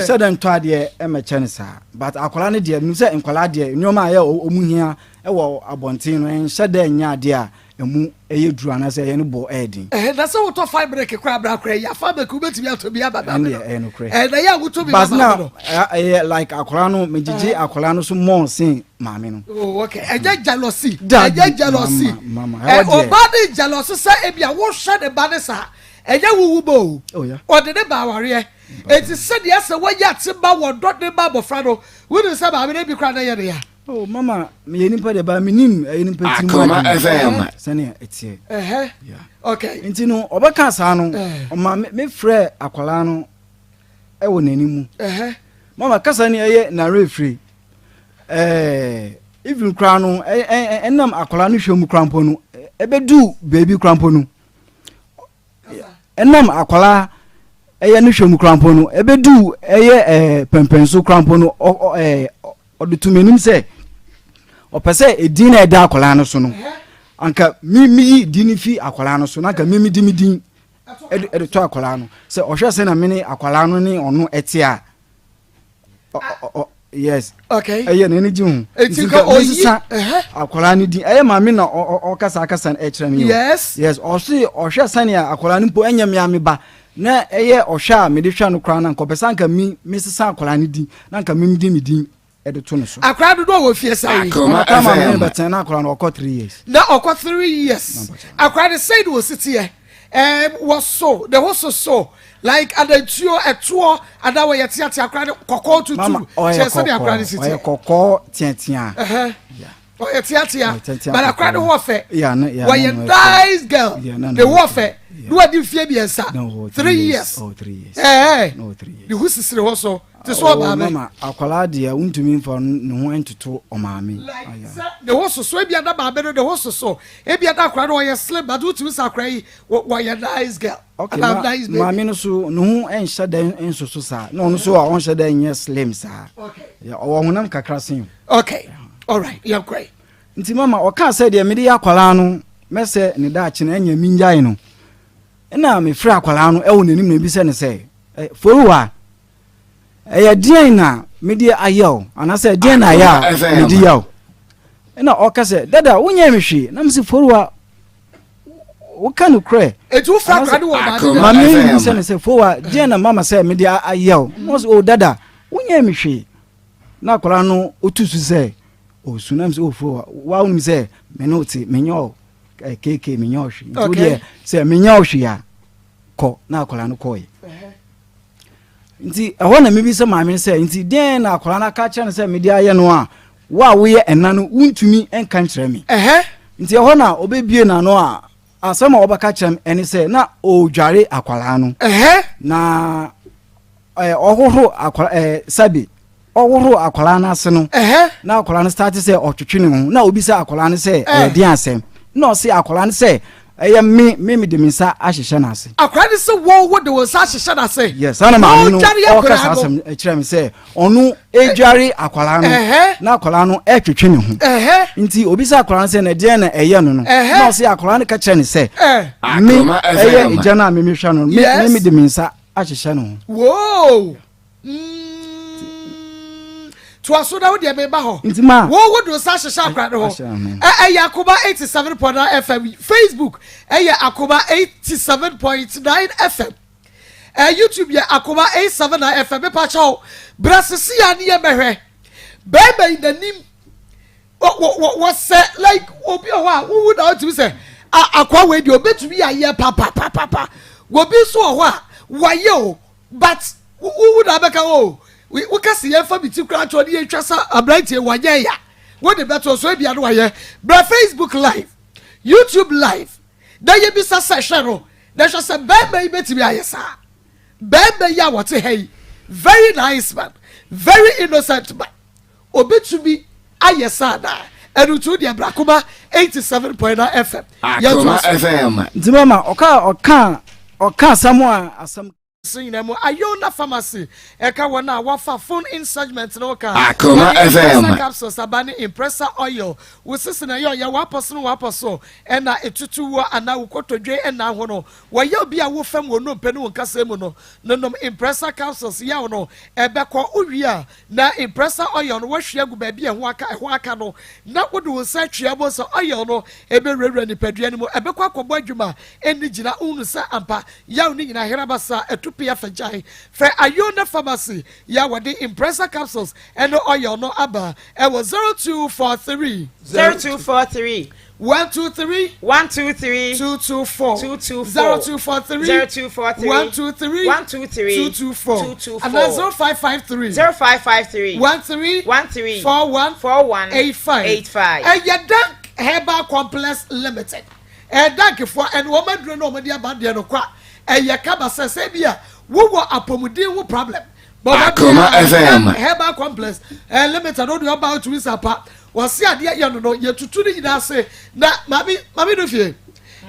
sɛ dɛ ntɔ adeɛ ɛmɛkyɛ no saa but akwadaa no deɛ menim sɛ nkwadaa deɛ nneɛma a ɛyɛ ɔmo hia ɛwɔ abɔnten no ɛnhyɛ dɛ nyɛ adeɛ a ɛmu ɛyɛ duru anaasɛ ɛyɛ no bɔ ɛyɛ den. Ɛhɛn na sɛ wotɔ fabric koraa brɛ akwadaa yi a fabric wobɛtumi atɔ bi ama maame no. Ɛndeɛ ɛyɛ nokorɛ. Ɛhɛn na yɛ a wotɔ bi ma maame no. But na ɛyɛ like akwadaa no megyegye akwadaa no so more sen maame no. Oh, okay. Ɛnyɛ jealousy. Ɛnyɛ jealousy. Ɔba ne jealousy sɛ ebi a wohwɛ ne ba ne saa. Ɛnyɛ wuwu bɔ o. Oh, Ɔde ne ba awareɛ. Eti sɛdeɛ sɛ wɔyɛ ate ba wɔdɔ ne ba abɔfra no, wonim sɛ maame no ebi koraa na ɛyɛ ne ya. Oh, mama, meyɛ nipa deɛ ba menim ɛyɛ nipa ti mu adwene sɛnea ɛteɛ. Okay. Nti no ɔbɛka saa no, ɔma mefrɛ akwadaa no ɛwɔ n'anim mu. Mama kasa ni ɛyɛ n'awerɛfire. Ɛɛ even koraa no ɛnam akwadaa no hwɛ mu koraa mpo no ɛbɛdu baabi koraa mpo no. Ɛnam akwadaa ɛyɛ ne hwɛ mu koraa mpo no, ɛbɛduu ɛyɛ ɛɛ pɛmpɛnso koraa mpo no, ɔ ɔ ɛɛ ɔde to m'anim sɛ ɔpɛ sɛ edin na ɛda akwadaa no so no, anka mi miyi din no fi akwadaa no so na anka mi mi di mi din ɛde ɛde to akwadaa no sɛ ɔhwɛ sɛ na me ne akwadaa no ne ɔno ɛte a. yes okay ɛyɛ n'ani gye ho nti nka oyi akwadaa no din ɛyɛ maame na ɔkasa akasa ɛkyerɛ mi yes yes ɔsi ɔhwɛ sɛnea akwadaa no mpo ɛnyɛ mmea mi ba na ɛyɛ ɔhwɛ a mede hwɛ no koraa na nka ɔpɛ sɛ anka mi mi sesa akwadaa no din na nka mi di mi din ɛde to no so. Akwadaa dodoɔ wɔ fie saa yi. Akoma fm. Bɛtɛn na akwadaa no ɔkɔ 3 years. Na ɔkɔ 3 years. Akwadaa no sɛn na osi teɛ? Wɔso ne ho soso like anantwio ɛtoɔ anaa wɔyɛ teatea? Akwadaa no kɔkɔɔ tutu kyerɛ sɛdeɛ akwadaa no si teɛ. Ɔyɛ kɔkɔɔ teatea. Ɔyɛ teatea, but akwadaa no ho ɔfɛ, wɔyɛ nice girl, ne ho ɔfɛ ne wadi mfie 3, 3 years. Ɛɛ ne ho sisiri hɔ so te so ɔmaame. Mama, akwadaa deɛ, wontumi nfa ne ho ntoto ɔmaame. Like sɛ ne ho soso, ebi ada maame no ne ho soso, ebi ada akwadaa no ɔyɛ slim, but wotumi sɛ akwadaa yi wɔyɛ nice girl. Okay, ma maame no so ne ho nhyɛ dɛ nsoso saa, na ɔno so a ɔnhyɛ dɛ nyɛ slim saa, ɔwɔ honam kakra sen. Okay, alright, yɛn kɔ yi. Nti mama, ɔka sɛ deɛ mede yɛ akwadaa no mɛsɛ ne daakye no ɛnyɛ mingyae no, ɛna mefrɛ akwadaa no ɛwɔ n'anim na ebisa ne sɛ, Foruwa, ɛyɛ deɛn na mede ayɛ o, anaasɛ deɛn na ayɛ a mede yɛ o? Ɛna ɔka sɛ, "Dada, wonyɛ me hwee." Na mese, "Foruwa, woka no korɛ?" Eti wo fra akwadaa no wɔ maame no? Maame yi bisa ne sɛ, "Foruwa, deɛn na mama sɛ mede ayɛ o?" Na ɔsɛ, "O dada, wonyɛ me hwee." Na akwadaa no otu so sɛ ɔsu, na mese, "O Foruwa, wa wonim sɛ me ne wo te, menyɛ o keke, menyɛ wo hwee, nti wodeɛ sɛ menyɛ wo hwee a, kɔ." Na akwadaa no kɔɔɛ. Nti ɛhɔ na mebisa maame no sɛ, nti deɛn na akwadaa no aka kyerɛ no sɛ mede ayɛ no a wo a woyɛ ɛna no wontumi nka nkyerɛ me? Nti ɛhɔ na ɔbɛbie n'ano a asɛm a ɔbɛka kyerɛ me ɛne sɛ na ɔredware akwadaa no na ɔhohoro akwadaa sɛbe ɔhohoro akwadaa no ase no, na akwadaa no start sɛ ɔtwetwe ne ho, na obisa akwadaa no sɛ ɛyɛ deɛn asɛm, na ɔse akwadaa no sɛ ɛyɛ me me de me nsa ahyehyɛ n'ase. Akwadaa no sɛ wo de wo nsa ahyehyɛ n'ase? Yes, saa na maame no ɔka saa asɛm kyerɛ me sɛ ɔno edware akwadaa no na akwadaa no ɛtwetwe ne ho, nti obisa akwadaa no sɛ na ɛdeɛn na ɛyɛ no na ɔse akwadaa no ka kyerɛ ne sɛ me ɛyɛ egya no a me mehwɛ no, me de me nsa ahyehyɛ ne ho. Whoa. Toa so na wo deɛ meba hɔ. Nti ma. Wo de nsa ahyehyɛ akora ne ho. Ɛyɛ Akoma 87.9 FM. Facebook ɛyɛ Akoma 87.9 FM. YouTube yɛ Akoma 879 FM. Mepa kyɛw. Bra sisi ya ne yɛ mɛhwɛ. Bɛrima yi n'anim wɔsɛ like obi wɔ hɔ a wowu na wotumi sɛ akwa wei deɛ obetumi ayɛ papapapapa. Obi nso wɔ hɔ a wayɛ o, but wowu na abɛka o, woka si yɛmfa bi ti koraa toɔ ne yɛtwa sa aberanteɛ wanyɛ ya, wode bɛto so ebia no wayɛ. Bra Facebook live, YouTube live na yɛbisa sɛ, hwɛ no na hwɛ sɛ bɛrima yi bɛtumi ayɛ saa. Bɛrima yi a wɔte ha yi, very nice man, very innocent man, obɛtumi ayɛ saa naa? Ɛno nti wodeɛ bra Akoma 87.9 FM. Akoma FM. Nti mama ɔka asɛm a asɛm so nyinaa mu, Ayona Pharmacy ɛka wɔn a wɔfa phone in segment no ka. Akoma FM. Impressa capsules aba ne Impressa oil. Wo sisi na ɛyɛ ɔyɛ, wapɔ so no, wapɔ so ɛna etutu wɔ anaa wo kotodwe ɛna ho no wɔyɛ obi a wofam wɔ nnompe ne wo nkasa mu no, nonom Impressa capsules, yaw no ɛbɛkɔ. Wowie a, na Impressa oil no wɔahwie agu baabi a ɛho aka no, na wode wo nsa atwia bɔ sɛ oil no ɛbɛwurawura nipadua no mu, ɛbɛkɔ akɔbɔ adwuma ɛnni gyina. Wohunu sɛ ampa yaw ne nyinaa herabasa ɛto pii afa gyae. Frɛ Ayona Pharmacy yɛ a wɔde Impressa capsules ɛne oil no aba ɛwɔ 0243 0243 123 123 224. 224. 0243 0243 123 123 224. 224. Ana 0553 0553 13 13 41 41 85. 85. Ɛyɛ Dank Herbal Complex Limited. Ɛyɛ Dankfoɔ ɛne wɔn aduro na wɔn de aba deɛ no kwa. Ɛyɛ kaba sɛ bi a wowɔ apɔmuden ho problem. Akoma FM. Dank Herbal Complex Limited, o de ɔba otumi sapa wɔsi adeɛ yɛ no, yɛtutu ne nyinaa ase. Na maame no fie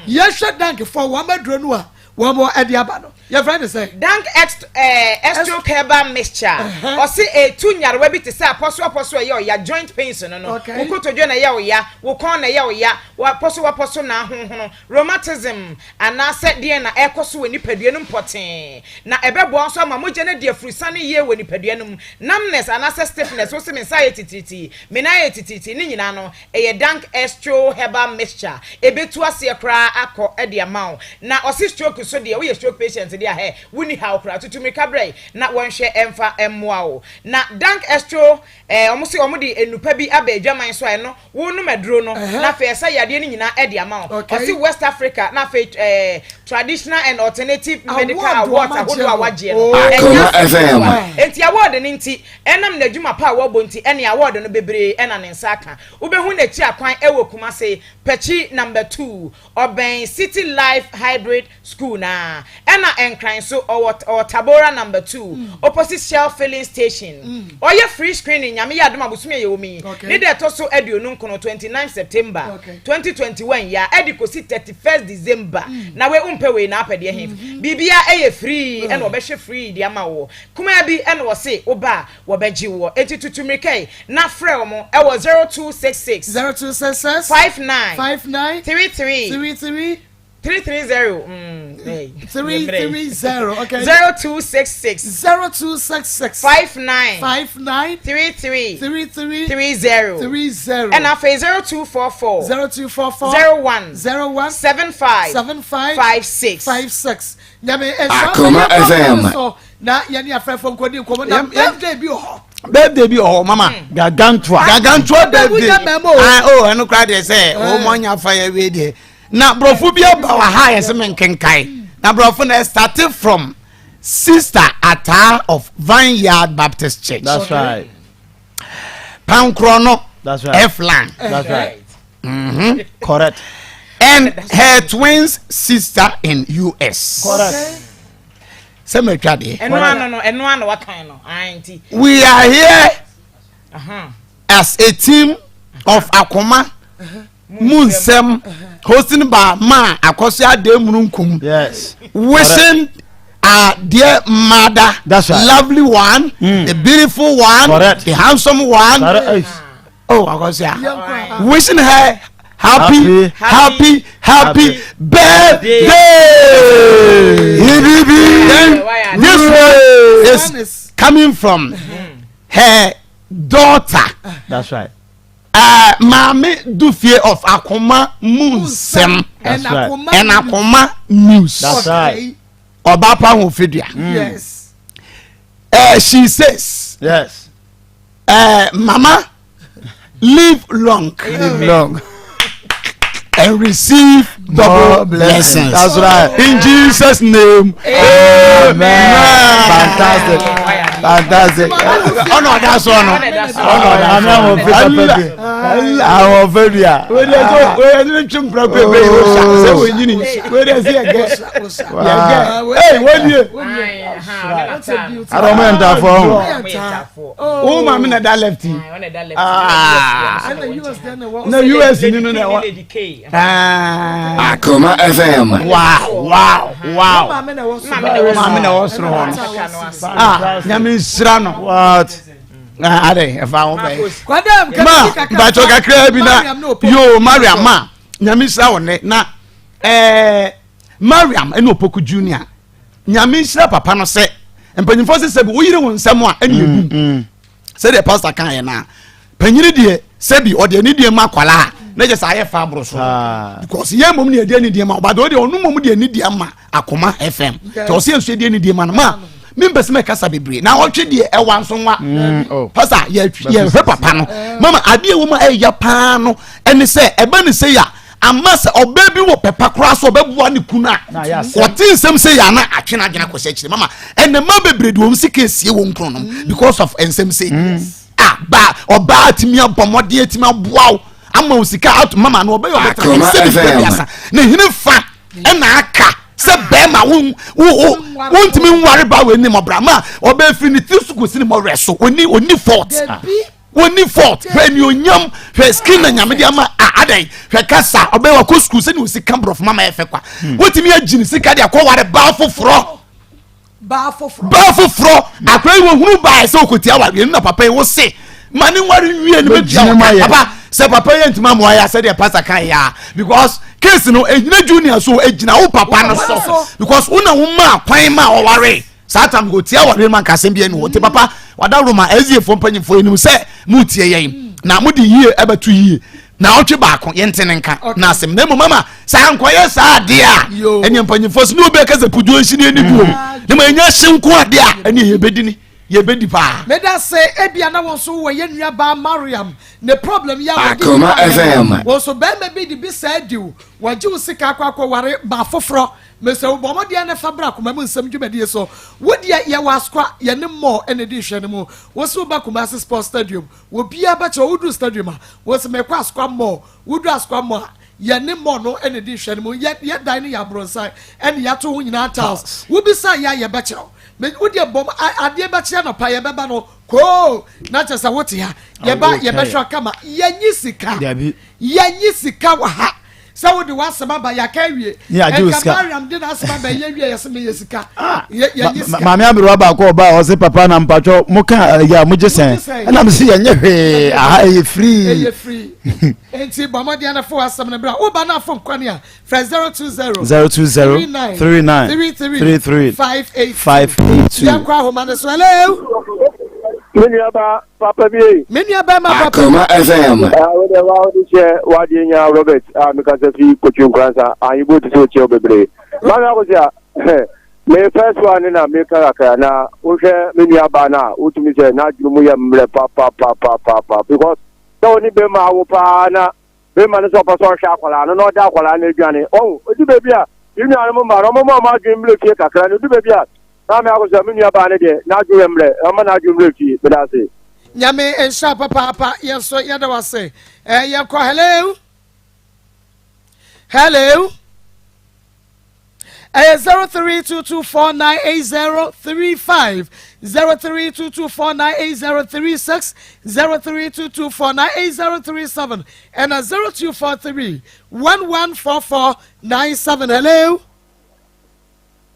yɛhwɛ Dankfoɔ wɔn aduro no a. Wɔn ɛde aba no yɛfrɛ no sɛ. Dank Extro Herbal Mixture. Ɔse etu nyarewa bi te sɛ apɔso apɔso a ɛyɛ ɔya, joint pains no no. Wo kotodwe na ɛyɛ ɔya, wo kɔn na ɛyɛ ɔya, wapɔso wapɔso na ahonhono, rheumatism, anaasɛ deɛn na ɛrekɔ so wɔ nipadua no mu pɔtee. Na ɛbɛboa nso ama mogya no adi afurusane yie wɔ nipadua no mu. Numbness anaasɛ stiffness, wose me nsa ayɛ titiritii, me nan ayɛ titiritii, ne nyinaa no, Ɛyɛ Dank Estro Herbal Mixture, ɛbɛtu aseɛ koraa akɔ de ama wo. Na ɔse stroke so deɛ, woyɛ stroke patient deɛ a, hɛ, wonni haw koraa. Tutu mmirika brɛ na wɔnhwɛ mfa mmoa wo. Na Dank Estro, eh, wɔn se wɔn de nnupa bi aba adwaman so a ɛno, wonom aduro no, na afei ɛsa yadeɛ no nyinaa de ama wo. Ɔse West Africa, na afei eh, traditional and alternative medical awards ahodoɔ a wagyeɛ no, ɛnyɛ asɛm ketewa. Enti award no nti, Ɛnam n'adwuma pa a wabɔ nti ɛne award no bebree na ne nsa aka. Wobɛhu n'akyi akwan wɔ Kumase, Pakyi number 2, ɔbɛn City Life Hybrid School no ara. Ɛna Nkran nso ɔwɔ ɔwɔ Tabora number 2, opposite Shell filling station. Ɔyɛ free screening Nyame yɛ adom a bosome a yɛwɔ mu yi ne da ɛtɔ so 29, 29 September 2021 yi a ɛde kɔsi 31st December. Na wei wompɛ wei na apɛ deɛ he? Biribiara ɛyɛ free ɛna ɔbɛhwɛ free de ama woɔ. Kumaa bi na wɔse woba a wɔbɛgye woɔ, enti tutu mmirika yi na frɛ wɔn wɔ 0266. 0266. 59. 59. 33. 33. 330. 330. Okay. 0266. 0266. 59. 59. 33. 33. 30. 30. And afei 0244. 0244. 01. 01. 75. 75. 56. 56. Nyame nhyira Akoma FM. So na yɛne afrɛfoɔ nkɔdi nkɔmmɔ na birthday bi wɔ hɔ. Birthday bi wɔ hɔ mama. Gargantua. Gargantua birthday. Ah oh ɛno koraa deɛ sɛ wɔn mo anya afa yɛ wie deɛ. Na borɔfo bi aba wɔ ha yɛ sɛ me nkenkae. Na borɔfo na started from Sister Ataa of Vineyard Baptist Church. That's right. Pankorɔ no. That's right. F line. That's right. Mm-hmm. Correct. And her twins sister in US. Correct. Sɛ ma twa deɛ. Ɛno ano no, ɛno ano wakan no. Nti. We are here as a team of Akoma mu nsɛm hosting by Ma Akosua Ademununkum. Yes. Wishing our dear mother, That's right. lovely one, the beautiful one, Correct. the handsome one. Correct. Oh, Akosua. Wishing her happy, happy, happy, happy birthday. Then this one is coming from her daughter. That's right. Maame Dufie of Akoma Munsem. That's right. And Akoma News. That's right. Obapa Hofidua. Yes. She says. Yes. Mama, live long. Live long. And receive double blessings. That's right. In Jesus' name. Amen. Fantastic. Fantastic. Ọ̀nà ọ̀dà sọ ọ̀nà. Ọ̀nà ọ̀dà sọ ọ̀nà. Àwọn fẹ́ bi a. Wẹ́n dẹ́ sọ wẹ́n dẹ́ twem pẹ̀lú pẹ̀lú yìí wọ́n sà sẹ́ wọ́n nyini wẹ́n dẹ́ sẹ́ yẹ gẹ́ yẹ gẹ́ ee wọ́n die. Ara ọmọ yẹn ta fọ ọhún. Wọ́n maame na da left yi. Na US ni no na ɛwɔ. Akoma FM. Wow wow wow. Maame na ɛwɔ soro hɔ no. Ah nyame nsira no. What? Ah adɛ ɛfa ho bɛyɛ. Ma bàtɔ kakra bi na yoo Mariam ma nyame nsira wɔ nɛ na ɛɛ Mariam ɛna Opoku Junior nyame nhyira papa no sɛ mpanyinfoɔ sɛ sɛbi woyere wo nsɛm a ɛne ebu sɛdeɛ pastor kan yɛ naa panyini deɛ sɛbi ɔde ani deɛ ma akwadaa na kyɛ sɛ ayɛ fa aboro so because yɛn mmom ne yɛde ani deɛ ma ɔba deɛ ɔde ɔno mmom de ani deɛ ma akoma fm tí ɔsɛ yɛn nso yɛde ani deɛ ma no ma mi mpɛ sɛ mɛkasa bebree na ɔtwe deɛ ɛwa nso nwa pastor yɛ yɛhwɛ papa no mama adeɛ wɔ mu a ɛyɛ paa no ɛne sɛ ɛbɛ ne sɛ yɛ ama sɛ ɔbaa bi wɔ pɛpa koraa so ɔbɛboa ne kunu a ɔte nsɛm sɛ yɛ ana atwe no adwene akɔhyɛ akyire mama ɛnɛ ma bebree de wɔn sika esie wɔn kunu nom because of nsɛm sɛ a ba ɔbaa atumi abɔ mmɔden atumi aboa wo ama wo sika ato mama no ɔbɛyɛ ɔbɛtena sɛ bi bɛbi asa ne hene fa ɛna aka sɛ bɛrima wo wo wo ntumi nware ba wɔ anim ɔbra ma ɔbɛfiri ne tiri so kɔsi ne mɔwerɛ so oni oni fault. Wɔnni fault. Hwɛ anuonyam, hwɛ skin na nyame de ama a adɛn. Hwɛ kasa, ɔbɛyɛ wakɔ sukuu sɛnea osi ka borɔfo mama ɛfɛ kwa. Wotumi agyi ne sika de akɔware baa foforɔ. Baa foforɔ. Baa foforɔ. Akora yi wɔhunu baa sɛ ɔkɔtia awareɛ no na papa yi wo se ma ne nware nwie no bɛtua wo ka. Papa sɛ papa yi antumi amoa yɛ a sɛdeɛ pastor kan yɛ a because case no ɛnyina junior so ɛgyina wo papa no so because wo na wo maa kwan ma ɔware. Saa tam ko tia awareɛ no anka asɛm bi ɛni hɔ nti papa wada roma ɛziefoɔ mpanyinfoɔ yɛnim sɛ mo tie yɛn na mo de yie ɛbɛto yie na ɔtwe baako yɛnte ne nka na asɛm na mmom ama saa nkɔyɛ saa adeɛ a ɛne mpanyinfoɔ so ne obi ɛka sɛ puduo nsi ne ɛni duo na ma ɛnya hye nko adeɛ a ɛne yɛbɛdi ni yɛbɛdi paa. Meda se ebia na wɔn nso wɔ yɛn nua baa Mariam ne problem yi a wɔde Akoma di FM. Wɔn nso barima bi de bi saa diw wɔgye wo sika akɔ akɔware baa foforɔ. Mesrɛ wo bɔ mmɔden na fa bra Koma mu Nsɛm dwumadie so. Wo deɛ yɛwɔ Asokwa, yɛne Mall na ɛdi nhwɛ no mu. Wo se woba Kumasi Sports Stadium, obiara bɛkyerɛ wo. Woduru stadium a, wo se mekɔ Asokwa Mall. Woduru Asokwa Mall a, yɛne Mall no na ɛdi nhwɛ no mu. Yɛ yɛ dan no yɛ abronsan ɛna yɛato ho nyinaa tiles. Wobisa yɛ a yɛbɛkyerɛ wo. Me wo deɛ bɔ adeɛ bɛkye anɔpa yɛbɛba no koo na kyerɛ sɛ wote ha. Yɛba yɛbɛhwɛ wo kama. Yɛnyi sika. Yɛnyi sika wɔ ha. Sɛ wode w'asɛm aba yɛaka awie. Ɛnka Mariam de n'asɛm aba yɛ wie yɛsɛ meyɛ sika. Yɛnye sika. Maame aberewa baako ɔba a ɔse papa na mpatwɔ mo ka ɛyɛ a mogye sɛn ɛna mese yɛnyɛ hwee aha ɛyɛ free. Ɛyɛ free. Enti bɔ mmɔden na fa w'asɛm no bra. Woba na afom kwane a frɛ 020 020 39 39 33 33 582. 582. Yɛnkɔ ahoma no so. Hello. Me nuaba papa bi ei. Me nua bɛrima papa bi. Akoma FM. Ah, wo deɛ wa wode hyɛ wadeɛ nya Robert a mekasa fi Kotwi Nkoransa ahenbo te sɛ ɔkyia wo bebree. Maame Akosia, me first one ne na meka kakra na wohwɛ me nua baa no a wotumi sɛ n'adwene mu yɛ mmerɛ papapapapapa because sɛ wo ne bɛrima awo paa na Bɛrima no sɛ ɔpɛ sɛ ɔhwɛ akwadaa no na ɔda akwadaa no aduane. Ɔho, ɛdu baabi a, yɛn nuanom mmaa no, wɔma wɔn adwene mmerɛ fie kakra no, ɛdu baabi a, na me akɔsɛ me nua baa no deɛ, n'adwene yɛ mmerɛ, ɔma n'adwene mmerɛ fie. Meda ase. Nyame nhyira papaapa yɛn nso yɛda wase eh, yɛkɔ hello hello Ɛyɛ 0322498035, 0322498036, 0322498037 ɛna 0243114497. Hello.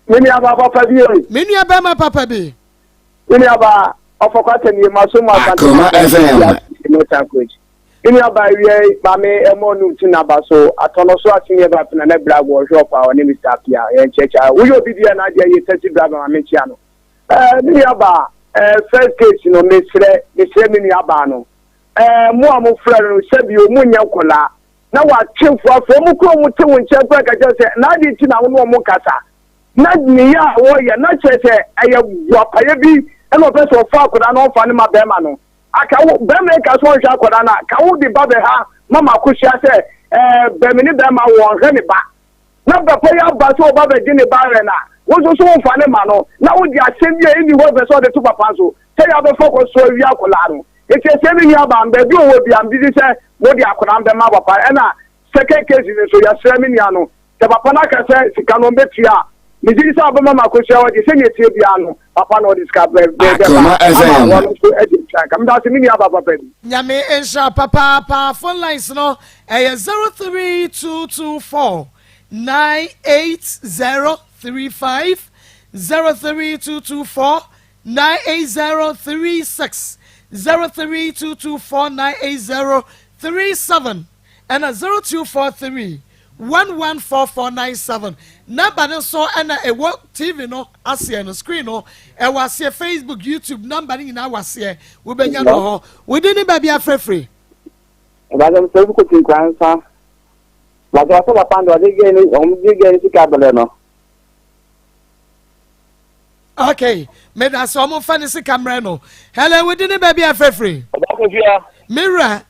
Me nua ba papa bi ei. Me nua bɛrima papa bi. Me nua ba ɔfɔkwata nie ma so mu asante Akoma FM. Me nua baa awia yi maame ɛmɔ no tu naba so atɔ no so aseneɛ ba pena na bra wɔ ɔhwɛ ɔpa ɔne Mr. Apia yɛn kyɛkyɛ woyɛ obi bia na adeɛ yɛ taxi driver maame nkyia no ɛɛ me nua baa ɛɛ first case no mesrɛ mesrɛ me nua baa no ɛɛ mo a mo frɛ no sɛbi o mo nyɛ nkɔlaa na watwe foafo ɔmo kura ɔmo te wo nkyɛn kura kakyɛ sɛ na adeɛ ti na wo ne ɔmo kasa na ne yɛ a wɔyɛ na kyerɛ sɛ ɛyɛ boapayɛ bi ɛna ɔpɛ sɛ ɔfa akwadaa na ɔfa ne ma bɛrima no Aka wo bɛrima yi ka sɛ ɔnhwɛ akwadaa no a, ka wo de ba bɛha mama akosua sɛ ɛɛ bɛmi ne bɛrima wɔ ɔnhwɛ ne ba. Na papa yi aba sɛ ɔba bɛgye ne ba awɛ no a, wo nso so womfa ne ma no, na wode asɛm bi a ɛnni hɔ pɛ sɛ ɔde to papa so sɛ yɛabɛfa kɔ so awia akwadaa no. Nti ɛsɛ me nua baa no baabi ɔwɔ biara megye di sɛ mode akwadaa no bɛma papa no. Ɛna second case no nso yɛsrɛ me nua no Sɛ papa no aka sɛ sika no ɔmbɛtua a, megye di sɛ ɔbɛma me akosua hɔ deɛ, sɛdeɛ ɛteɛ biara no, papa no ɔde sika bɛ bɛ bɛba ama wɔn nso de atua nka. Meda ase me nua ba papa bi. Nyame nhyira papaapa phone lines no ɛyɛ 03224 98035 03224 98036 03224 98037 ɛna 0243 114497 number no nso ɛna ɛwɔ TV no aseɛ no screen no ɛwɔ aseɛ Facebook YouTube number no nyinaa wɔ aseɛ wobɛnya no wɔ hɔ wode ne baabi afrɛfrɛ. Ìbàdàn sọ ebi kò tí nkura nsa. Bàtà ọsọ papa ndé ọdí gẹ́ ni ọmọ di gẹ́ ni sika abẹlẹ no. Okay, meda sɛ ɔmo fa ne sika mmerɛ no. Hello, wode ne baabi afrɛfrɛ. Ɔba kofia. Mewura.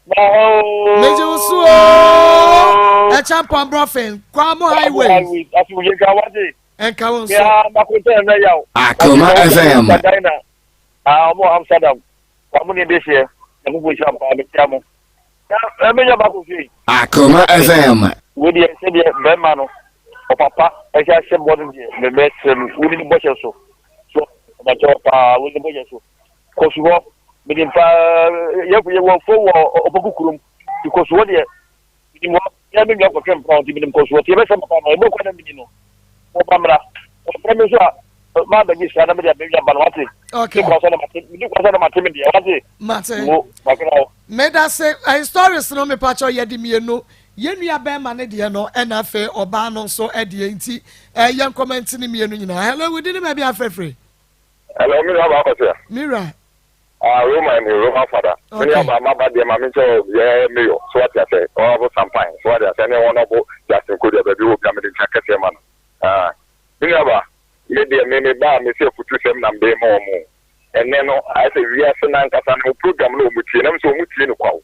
Megye wo so oo. Ɛkyɛ mpɔmbrɔfin, Kwamo Highway. Ɛnka wo nso. Akoma FM. Ọmọ Amsterdam, wàmú ni ẹdẹ seɛ, ɛkókò nhyira mpaa mekyia mo. Na menya baako fie. Akoma FM. Wei deɛ sɛdeɛ bɛrima no ɔpapa ɛhyɛ ahyɛ bɔ no deɛ mɛmɛsrɛ no woni ne bɔhyɛ so so ɔbɛkyɛ paa woni ne bɔhyɛ so kɔ su hɔ. Menim paa yɛ yɛ wɔ fo wɔ ɔpoku kurom ti kɔsoɔ deɛ menim hɔ yɛ me nua kɔtwe mpena nti menim kɔsoɔ ti yɛbɛsɛ papa no ɛbɔ kwan na mini no wɔba mmra wɔfrɛ me nso a maa bɛgye sika na mede abɛnwa ba no wate okay kwan sɛ na mate mede kwan sɛ na mate me deɛ wate mate wo makena wo meda se eh, stories no mepakyɛ yɛde mmienu yɛn nua bɛrima ne deɛ no ɛna afei ɔbaa no nso ɛdeɛ nti eh, yɛn kɔmɛnti ne mmienu nyinaa hello wodi ne baabi afrɛfrɛ Hello, me nua baa kɔsɛ. Mira. Ah, Roman ni Roman fada. Me nua baa ma ba deɛ ma me nkyɛn yɛ mayor. So wate asɛ, ɔbo sampan. So wate asɛ, ne wɔn ɔbo Justin Kodua baabi wɔ bia me de nkyɛn kɛseɛ ma no. Ah, me nua baa, me deɛ me me baa me sɛ futu sɛm na mde ma wɔn. Ɛnɛ no, ayɛ sɛ wiase n'ankasa no program no wɔn tie, na me sɛ wɔn tie no kwa o.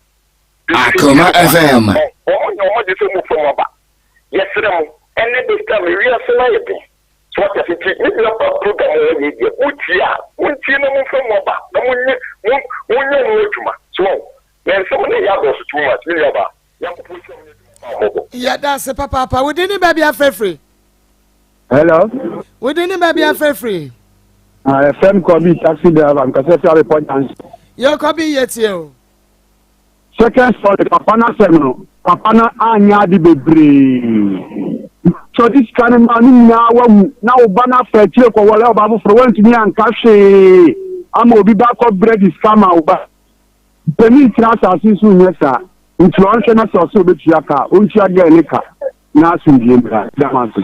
Akoma FM. Wɔn nyɛ wɔn gye sɛ wɔn fam aba. Yɛsrɛ mo, ɛnɛ this time wiase no ayɛ den. So wate ase? Nti me nua ba program a ɔyɛ yi deɛ mo tie a mo ntie na mo nfa mu aba na mo nye mo mo nyɛ ho adwuma. So wahu? Na nsɛm no yɛ adɔɔso too much me nua ba. Nyankopɔn nhyira mo ne adwuma pa a mo bɔ. Yɛda ase papaapa. Wo din ne baabi afrɛ firi? Hello. Wo din ne baabi afrɛ firi? Ah, yɛfrɛ me Kɔbi taxi driver, mekasa fi Abepɔ Junction. Yɛ Kɔbi yɛ tie o. Second story, papa no asɛm no, papa no anyɛ ade bebree. Sɛ ɔde sika no maa no nyinaa wawu na wo ba no afa akyire kɔwɔre ɔbaa foforɔ wantumi anka hwee ama obi ba kɔ brɛ de sika ma wo ba. Panin tena asase so nyɛ saa. Nti ɔnhwɛ na sɛ ɔsɛ ɔbɛtua ka a, ɔntua girl ne ka na asomdwie mmra. Meda mo ase.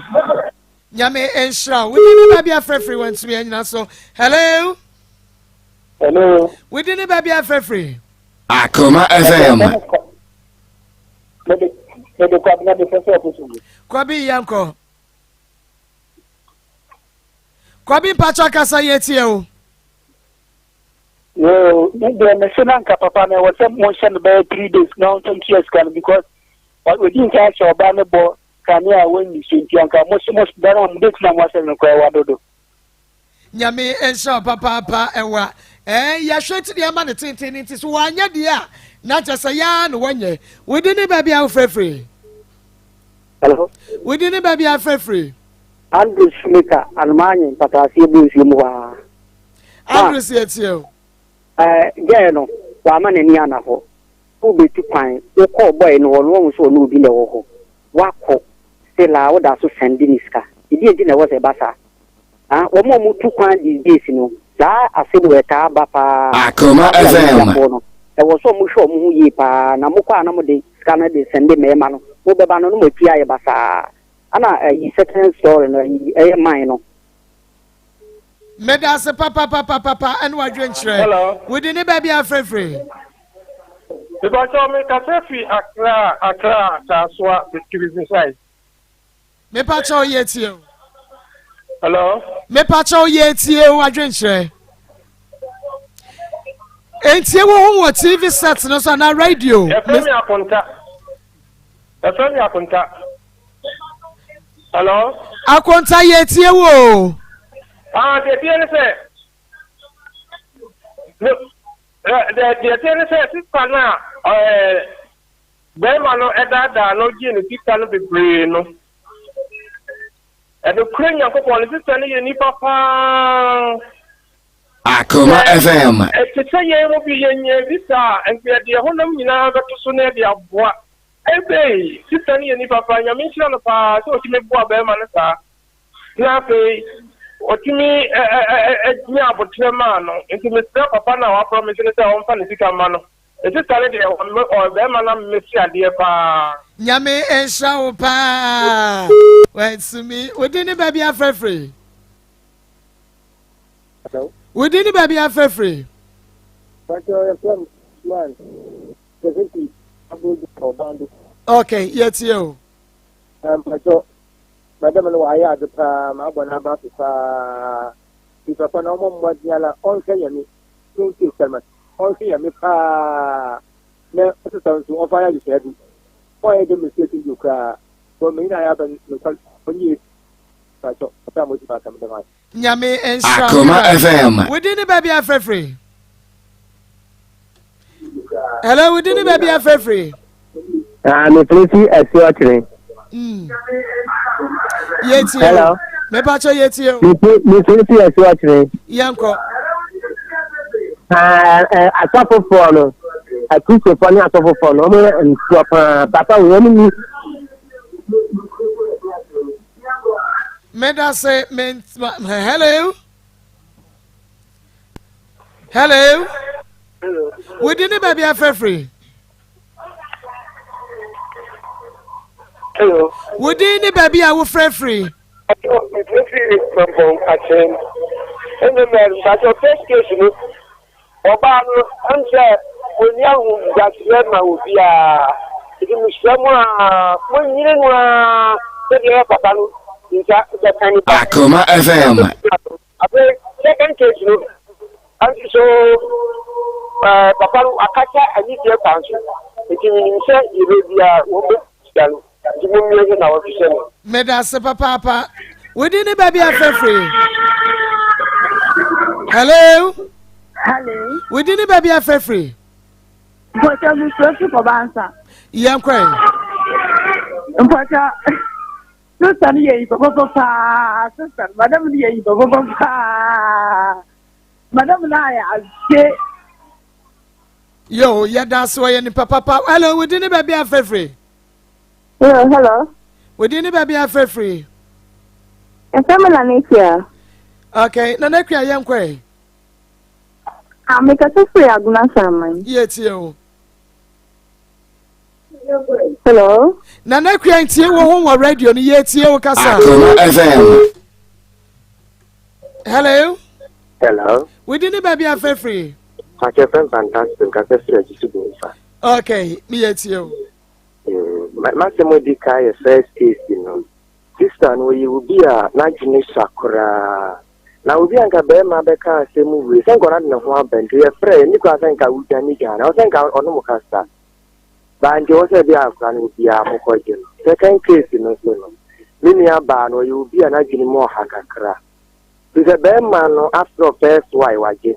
Nyame nhyira wo. Wodi ne baabi afrɛfiri wantumi anyina so. Hello. Hello. Wodi ne baabi afrɛfiri. Akoma FM. Mede Kwabena de fɛ sɛ ɔpɛ so. Kwabi yɛnkɔ. Kwabi mpakyɛ kasa yɛ tie o. Yoo, me deɛ me se na nka papa no ɛwɔ sɛ monhyɛ no bɛyɛ 3 days na ɔnsa ntua sika no because ɔdi nka ahyɛ ɔbaa no bɔ kanea a wɔnni so nti anka mo mo da no a mo date na mo asɛ no koraa wadodo. Nyame nhyira wo papaapa ɛwa ɛɛ yɛhwɛ ti deɛ ɛma ne tenten ne nti so wanyɛ deɛ a na kyɛ sɛ yaa na wanyɛ wodi ne baabi a wofrɛfiri. Hello. Wodi ne baabi a wofrɛfiri. Andrew Shumeka Anomaanye mpataase ebu nsuo mu hɔ ara. Andrew si etie o. Ɛɛ gɛɛ no wama n'ani ana hɔ. Wobɛtu kwan wokɔɔ bɔe no hɔ no wahu sɛ ɔne obi na ɛwɔ hɔ. Wakɔ still a woda so sɛnde ne sika. Ɛdeɛn nti na ɛwɔ sɛ ɛba saa? Ah, wɔn a wɔtu kwan these days no, saa asɛm wei ɛtaa ba paa. Akoma Especially FM. Asiafoɔ no, ɛwɔ sɛ wɔhwɛ wɔn ho yie paa. Na mokɔ a na mode sika no de sɛnde mmarima no, mobɛba no na mo akyi ayɛ basaa. Ɛna ayi second story no, ayi ɛyɛ mine no. Meda ase papapapapa ɛne wadwenkyerɛ. Hello. Wodi ne baabi afrɛfrɛ. Mepakyɛw me kasa fi Accra Accra Kasoa to be precise. Mepakyɛw yɛ tie o. Hello. Mepakyɛw yɛ tie o adwenkyerɛ. Entie wo ho wɔ TV set no so anaa radio. Yɛfrɛ me Akonta. Yɛfrɛ me Akonta. Hello. Akonta yɛ tie wo o. Ah, deɛ tie ne sɛ. Deɛ tie ne sɛ sista no a ɛɛ. Barima no daadaa no gyee ne sika no bebree no. Nokorɛ Nyankopɔn, ne sista no yɛ nipa paa. Akoma FM. Ɛte sɛ yɛn mu bi yɛnyaa bi saa a, nka yɛde yɛn honam nyinaa bɛto so na yɛde aboa. Ebei, sista no yɛ nipa paa, Nyame nhyira no paa sɛ ɔtumi boa barima no saa. Na afei ɔtumi nyaa aboterɛ maa no. Nti mesrɛ papa no a waprɔmise no sɛ ɔmfa ne sika mma no. Me sister no deɛ ɔyɛ bɛɛma na me se adeɛ paa. Nyame nhyira wo paa Wansumi. Wo din ne baabi afrɛfrɛ? Hello. Wo din ne baabi afrɛfrɛ? Pacho yɛfrɛ m Usman Kɛsɛti Abrodu Ɔbando. Okay, yɛtie o. Mpacho, madam no wayɛ ade paa, mabɔ n'aba so paa. Ti papa na ɔmɔ mmɔden ala ɔnhwɛ yɛne. Thank you, Ɔnhwɛ Nyame paa na ɔsesa nso ɔmfa nyɛ adesua bi. Ɔnyɛ dɛ mistake no bio koraa. Because me nyinaa yɛaba no nokwar ɔnyɛ easy. Mpakyɛw kakra a motum aka meda mo ase. Nyame nhyira wo Akoma bra. FM. Wo din ne baabi a frɛ firi? Hello, wo din ne baabi a frɛ firi? Ah, me frɛ fi Asuɔkyere. Mm. Yɛtie o. Hello. Mepakyɛ yɛtie o. Me frɛ fi Asuɔkyere. Yɛnkɔ. Paa ɛ asɔfofoɔ no, akristofoɔ ne asɔfofoɔ no, wɔn yɛ ntorɔ paa. Papa wei wɔn ni. Meda se me hello. Hello. Hello. Wodi ne baabi afrɛfrɛ. Hello. Wodi ne baabi a wofrɛfrɛ. Mefrɛfrɛ Mampɔn Akyem. Ɛnna mpakyɛ first case no ɔbaa no ɛm sɛ ɔnni ahobrɛaseɛ ma obiara. Nti mesrɛ mo a monyere no ara sɛdeɛ ɛyɛ papa no nsa bɛka ne ba. Akoma FM. Afei second case no nso so ɛɛ papa no akasa anigyeɛ kwan so nti menim sɛ deɛ ɛbɛyɛ biara wɔn bɛhyia no nti mommie hwɛ na wɔhwehwɛ no. Medase papaapa. Wodi ne baabi afɛfiri. Hello. Hello. Wodi ne baabi afɛfiri. Mpɔtɔ mi sọ fi kɔba nsa. Yɛn kɔ yi. Mpɔtɔ. Sista no yɛ nyimpa papa paa. Sista no, madam no yɛ nyimpa papa paa. Madam no ayɛ adze. Yo, yɛda ase ɔyɛ nipa papa. Hello, wo din ne baabi a frɛfrɛ? Hello, hello. Wo din ne baabi a frɛfrɛ? Ɛfɛ me Nana Akua. Okay, Nana Akua yɛn kɔ ɛ. Ah, mekasa firi Agona Saman. Yɛ tie o. Hello. Nana Akua ntie wo ho wɔ radio no yɛ tie wo kasa. Akoma FM. Hello. Hello. Wodi ne baabi afɛfiri. Pakyɛ fɛn fantastic nkasa firi agyisi bonfa. Okay, mi yɛ tie o. Mm, masɛm odi ka yɛ first case no. Sister no ɔyɛ obi a n'adwene sua koraa. Na obi a nka bɛrima bɛka asɛm wei sɛ nka ɔno ade ne ho aba nti yɛfrɛ yɛ ne kura sɛ nka wodwane dwane ɔsɛ nka ɔno mo kasa. Baa nti ɛwɔ sɛ bi akora no obiara mokɔgye no. Second case no nso no, me nua baa no ɔyɛ obi a n'adwene mu ɔha kakra. Nti sɛ bɛrima no afrɛ first wife wagye,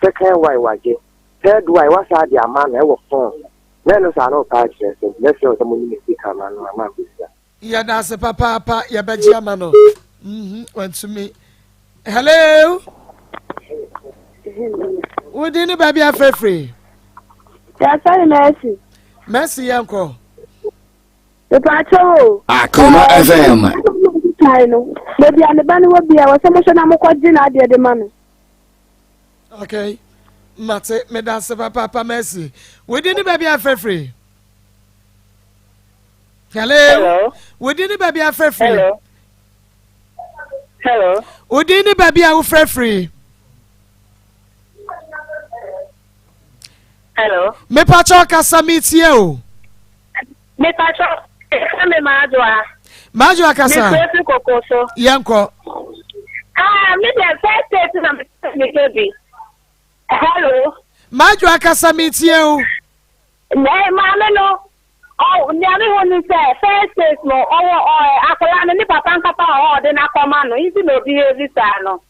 second wife wagye, third wife wasa de ama no ɛwɔ phone so. Na ɛno saa na ɔpɛ akyerɛ sɛ mɛsrɛ wo sɛ mo ne me sika ma no ama akɔsia. Yɛda ase papaapa yɛbɛgye ama no. Mhm, wantumi. Hello. Wodi ne baabi afrɛfrɛ. Yɛafrɛ no Mercy. Mercy yɛnkɔ. Mepaakyɛ o. Akoma FM. Kan no, baabi a ne ba no wɔ bia, wɔ sɛ mohwɛ na mokɔgye n'adeɛ de ma no. Okay. Mate, meda ase papaapa Mercy. Wodi ne baabi afrɛfrɛ. Hello. Hello. Wodi ne baabi afrɛfrɛ. Hello. Hello. Wodi ne baabi a wofrɛfrɛ. Hello. Mepakyɛw kasa metie o. Mepakyɛw ɛfɛ me Maajoa. Maajoa kasa. Mefrɛ fi koko so. Yɛnkɔ. Ah, me deɛ first state na me me bi. Hello. Maajoa kasa metie o. Ɛɛ maame no, ɔ nea me hu ne sɛ first case no ɔwɔ ɔ akwadaa no ne papa nkasa wɔ hɔ a ɔde no akɔma no nti na ɔbehave saa no.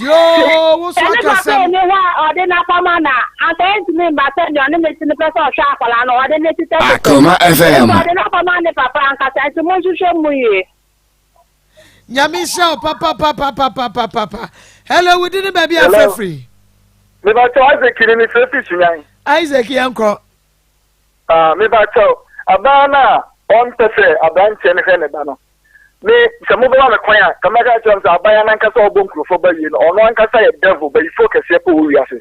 Yoo, wo so Sɛ ne papa akasɛm. nni hɔ a ɔde no akɔma no a, anka ɛntumi mma sɛ nea ɔne ne te no pɛ sɛ ɔhwɛ akwadaa no ɔde no tetɛtetɛ. Akoma FM. Nti ɔde no akɔma ne papa ankasa nti monhwehwɛ mu yie. Nyame nhyira wo papapapapapapa. Hello, wo di ne baabi a Hello. frɛfiri. Mebakyɛw Isaac ni mefrɛ fi Sunyani. Isaac yɛnkɔ. Ah, mebakyɛw abaa no a ɔmpɛ sɛ aberanteɛ no hwɛ ne ba no. Me sɛ mobɛma me kwan a, ka mɛka akyerɛ m sɛ aban no ankasa a ɔbɔ nkurɔfoɔ ba wie no, ɔno ankasa yɛ devil, bayifoɔ kɛseɛ pɛ wɔ wiase.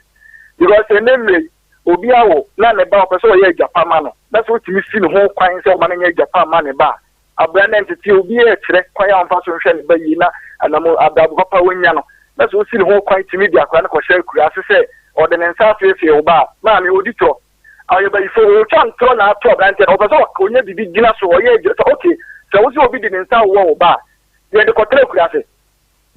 Because ɛnɛ mmerɛ yi, obi awo na ne ba ɔpɛ sɛ ɔyɛ agyapa ma no, na sɛ wotumi si ne ho kwan sɛ ɔma no nyɛ agyapa mma ne ba a, Abra na ntetee obiara rekyerɛ kwan a ɔmfa so nhwɛ ne ba yie na anam abrabɔ papa a wanya no, na sɛ osi ne ho kwan tumi de akwadaa no kɔhyɛ akuraase sɛ ɔde ne nsa afeefee wo ba a, maame, ɔdi torɔ. Ɔyɛ bayifo, ɔretwa ntorɔ na ato aberanteɛ no, ɔpɛ sɛ ɔnya biribi gyina so, ɔyɛ adwuma sɛ okay, sɛ wo sɛ obi de ne nsa wowɔ wo ba a, yɛde kɔtra akuraase.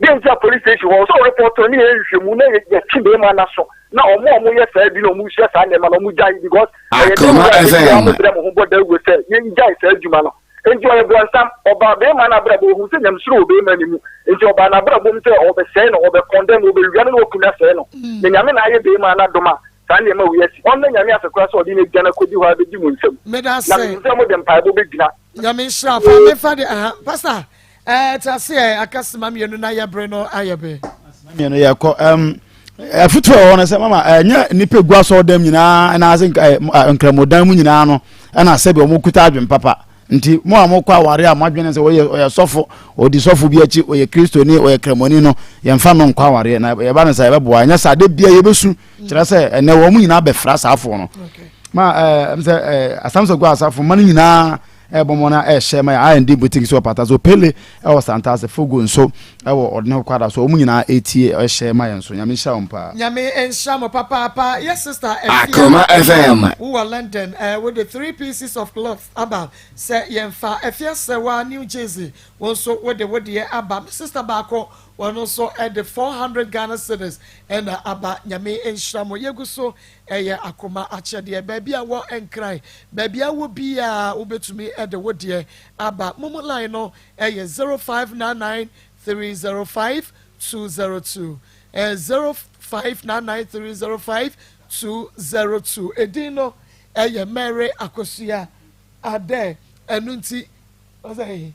Dɛn nti a police station hɔ sɛ ɔrepɔt no ne yɛyɛ nhwehwɛmu na yɛtwe bɛrima no aso na ɔmo a ɔmo yɛ saa bi na ɔmo sua saa nneɛma no ɔmo gyae because ɛyɛ dɛ Akoma wura de bia FM. ɔmo brɛ mo ho bɔ dawuro sɛ yɛngyae saa adwuma no nti ɔyɛ brɔnsam ɔbaa bɛrima no abrabɔ ohun sɛ nyamesuro wɔ bɛrima no mu nti ɔbaa n'abrabɔ mu sɛ ɔbɛsɛe no ɔbɛkɔndɛm no ɔbɛwia no na waku no asɛe no na nyame na ayɛ bɛrima no adom a saa nneɛma wei asi ɔnna nyame ase koraa sɛ ɔde no agya no akɔdi hɔ abɛdi mo nsam Meda na ase. menim sɛ mode mpaebɔ bɛgyina Nyame nhyira fa mefa de aha pastor ɛɛ te ase ɛ aka sima mmienu na yɛ bere no ayɛ be. Mmienu yɛ kɔ ɛm. Afutuo a ɛwɔ no sɛ mama ɛnyɛ nnipa gu asɔɔdam nyinaa ɛna ase nkramodan mu nyinaa no ɛna sɛbi wɔn kuta adwene papa nti mo a mokɔ aware a mo adwene sɛ ɔyɛ ɔyɛ sɔfo ɔdi sɔfo bi akyi ɔyɛ kristoni ɔyɛ kramoni no yɛmfa no nkɔ awareɛ na yɛba no sɛ yɛbɛboa ɛnyɛ saa de bia yɛbɛsu kyerɛ sɛ ɛnɛ wɔn nyinaa bɛfra saa afoɔ no ma ɛɛ sɛ ɛɛ asam sɛ gu asafo ma no nyinaa ɛbɔ mmɔden a ɛhyɛ ma yɛ R&D boutique so wɔ Pata so Pele ɛwɔ Santase Fogo nso ɛwɔ Ɔdene Kwada so wɔn nyinaa ɛtie ɛhyɛ ma yɛn nso Nyame nhyira wɔn paa. Nyame nhyira mo papaapa yɛ sister Afia Akoma FM. Wo wɔ London eh, wo de 3 pieces of cloth aba sɛ yɛn fa Afia Sɛwa New Jersey wo nso wo de wo deɛ aba me sister baako wɔn nso ɛde 400 Ghana cedis ɛna aba Nyame nhyira mo yɛgu so Ɛyɛ akoma akyɛdeɛ. Baabi a wɔ Nkran, baabi a wɔ biara wobɛtumi de wo deɛ aba. Momo line no yɛ 0599 305 202. 0599 305 202. Edin no yɛ Mary Akosua Adeh. Ɛno nti, ɔsɛ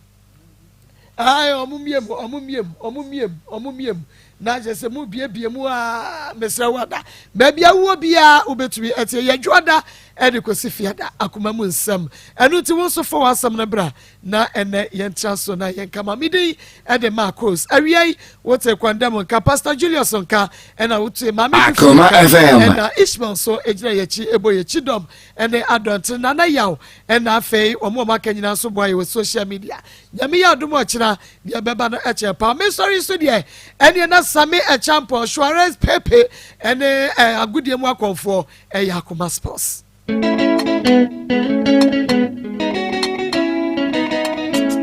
Ae, ɔmo mmie mu, ɔmo mmie mu, ɔmo mmie mu, ɔmo mmie mu. Na kyerɛ sɛ mo biebie mu aa, mesrɛ wo ada. Baabi a wowɔ biara wobɛtumi atie yɛ dwoada ɛde kɔsi fiada akoma mu nsɛm. Ɛno nti wo nso fa w'asɛm no bra na ɛnɛ yɛntra so na yɛnka ma. Me din ɛde Marcos. Awia yi wote Kwandam nka, Pastor Julius nka, ɛna wotie Maame Fifi Akoma nka, FM. ɛna Ishmael nso gyina yɛkyi ɛbɔ yɛkyi dɔm ɛne Adɔnten Nana Yaw Ɛna afei wɔn a wɔaka nyinaa nso boa yɛ wɔ social media. Nyame yɛ adom ɔkyena deɛ ɛbɛba no ɛkyɛ paa. Me sɔre nso deɛ ɛneɛ na Sami Ɛkyampɔn, Suarez Pepe ɛne eh, agodie mu akɔmfoɔ ɛyɛ Akoma Sports.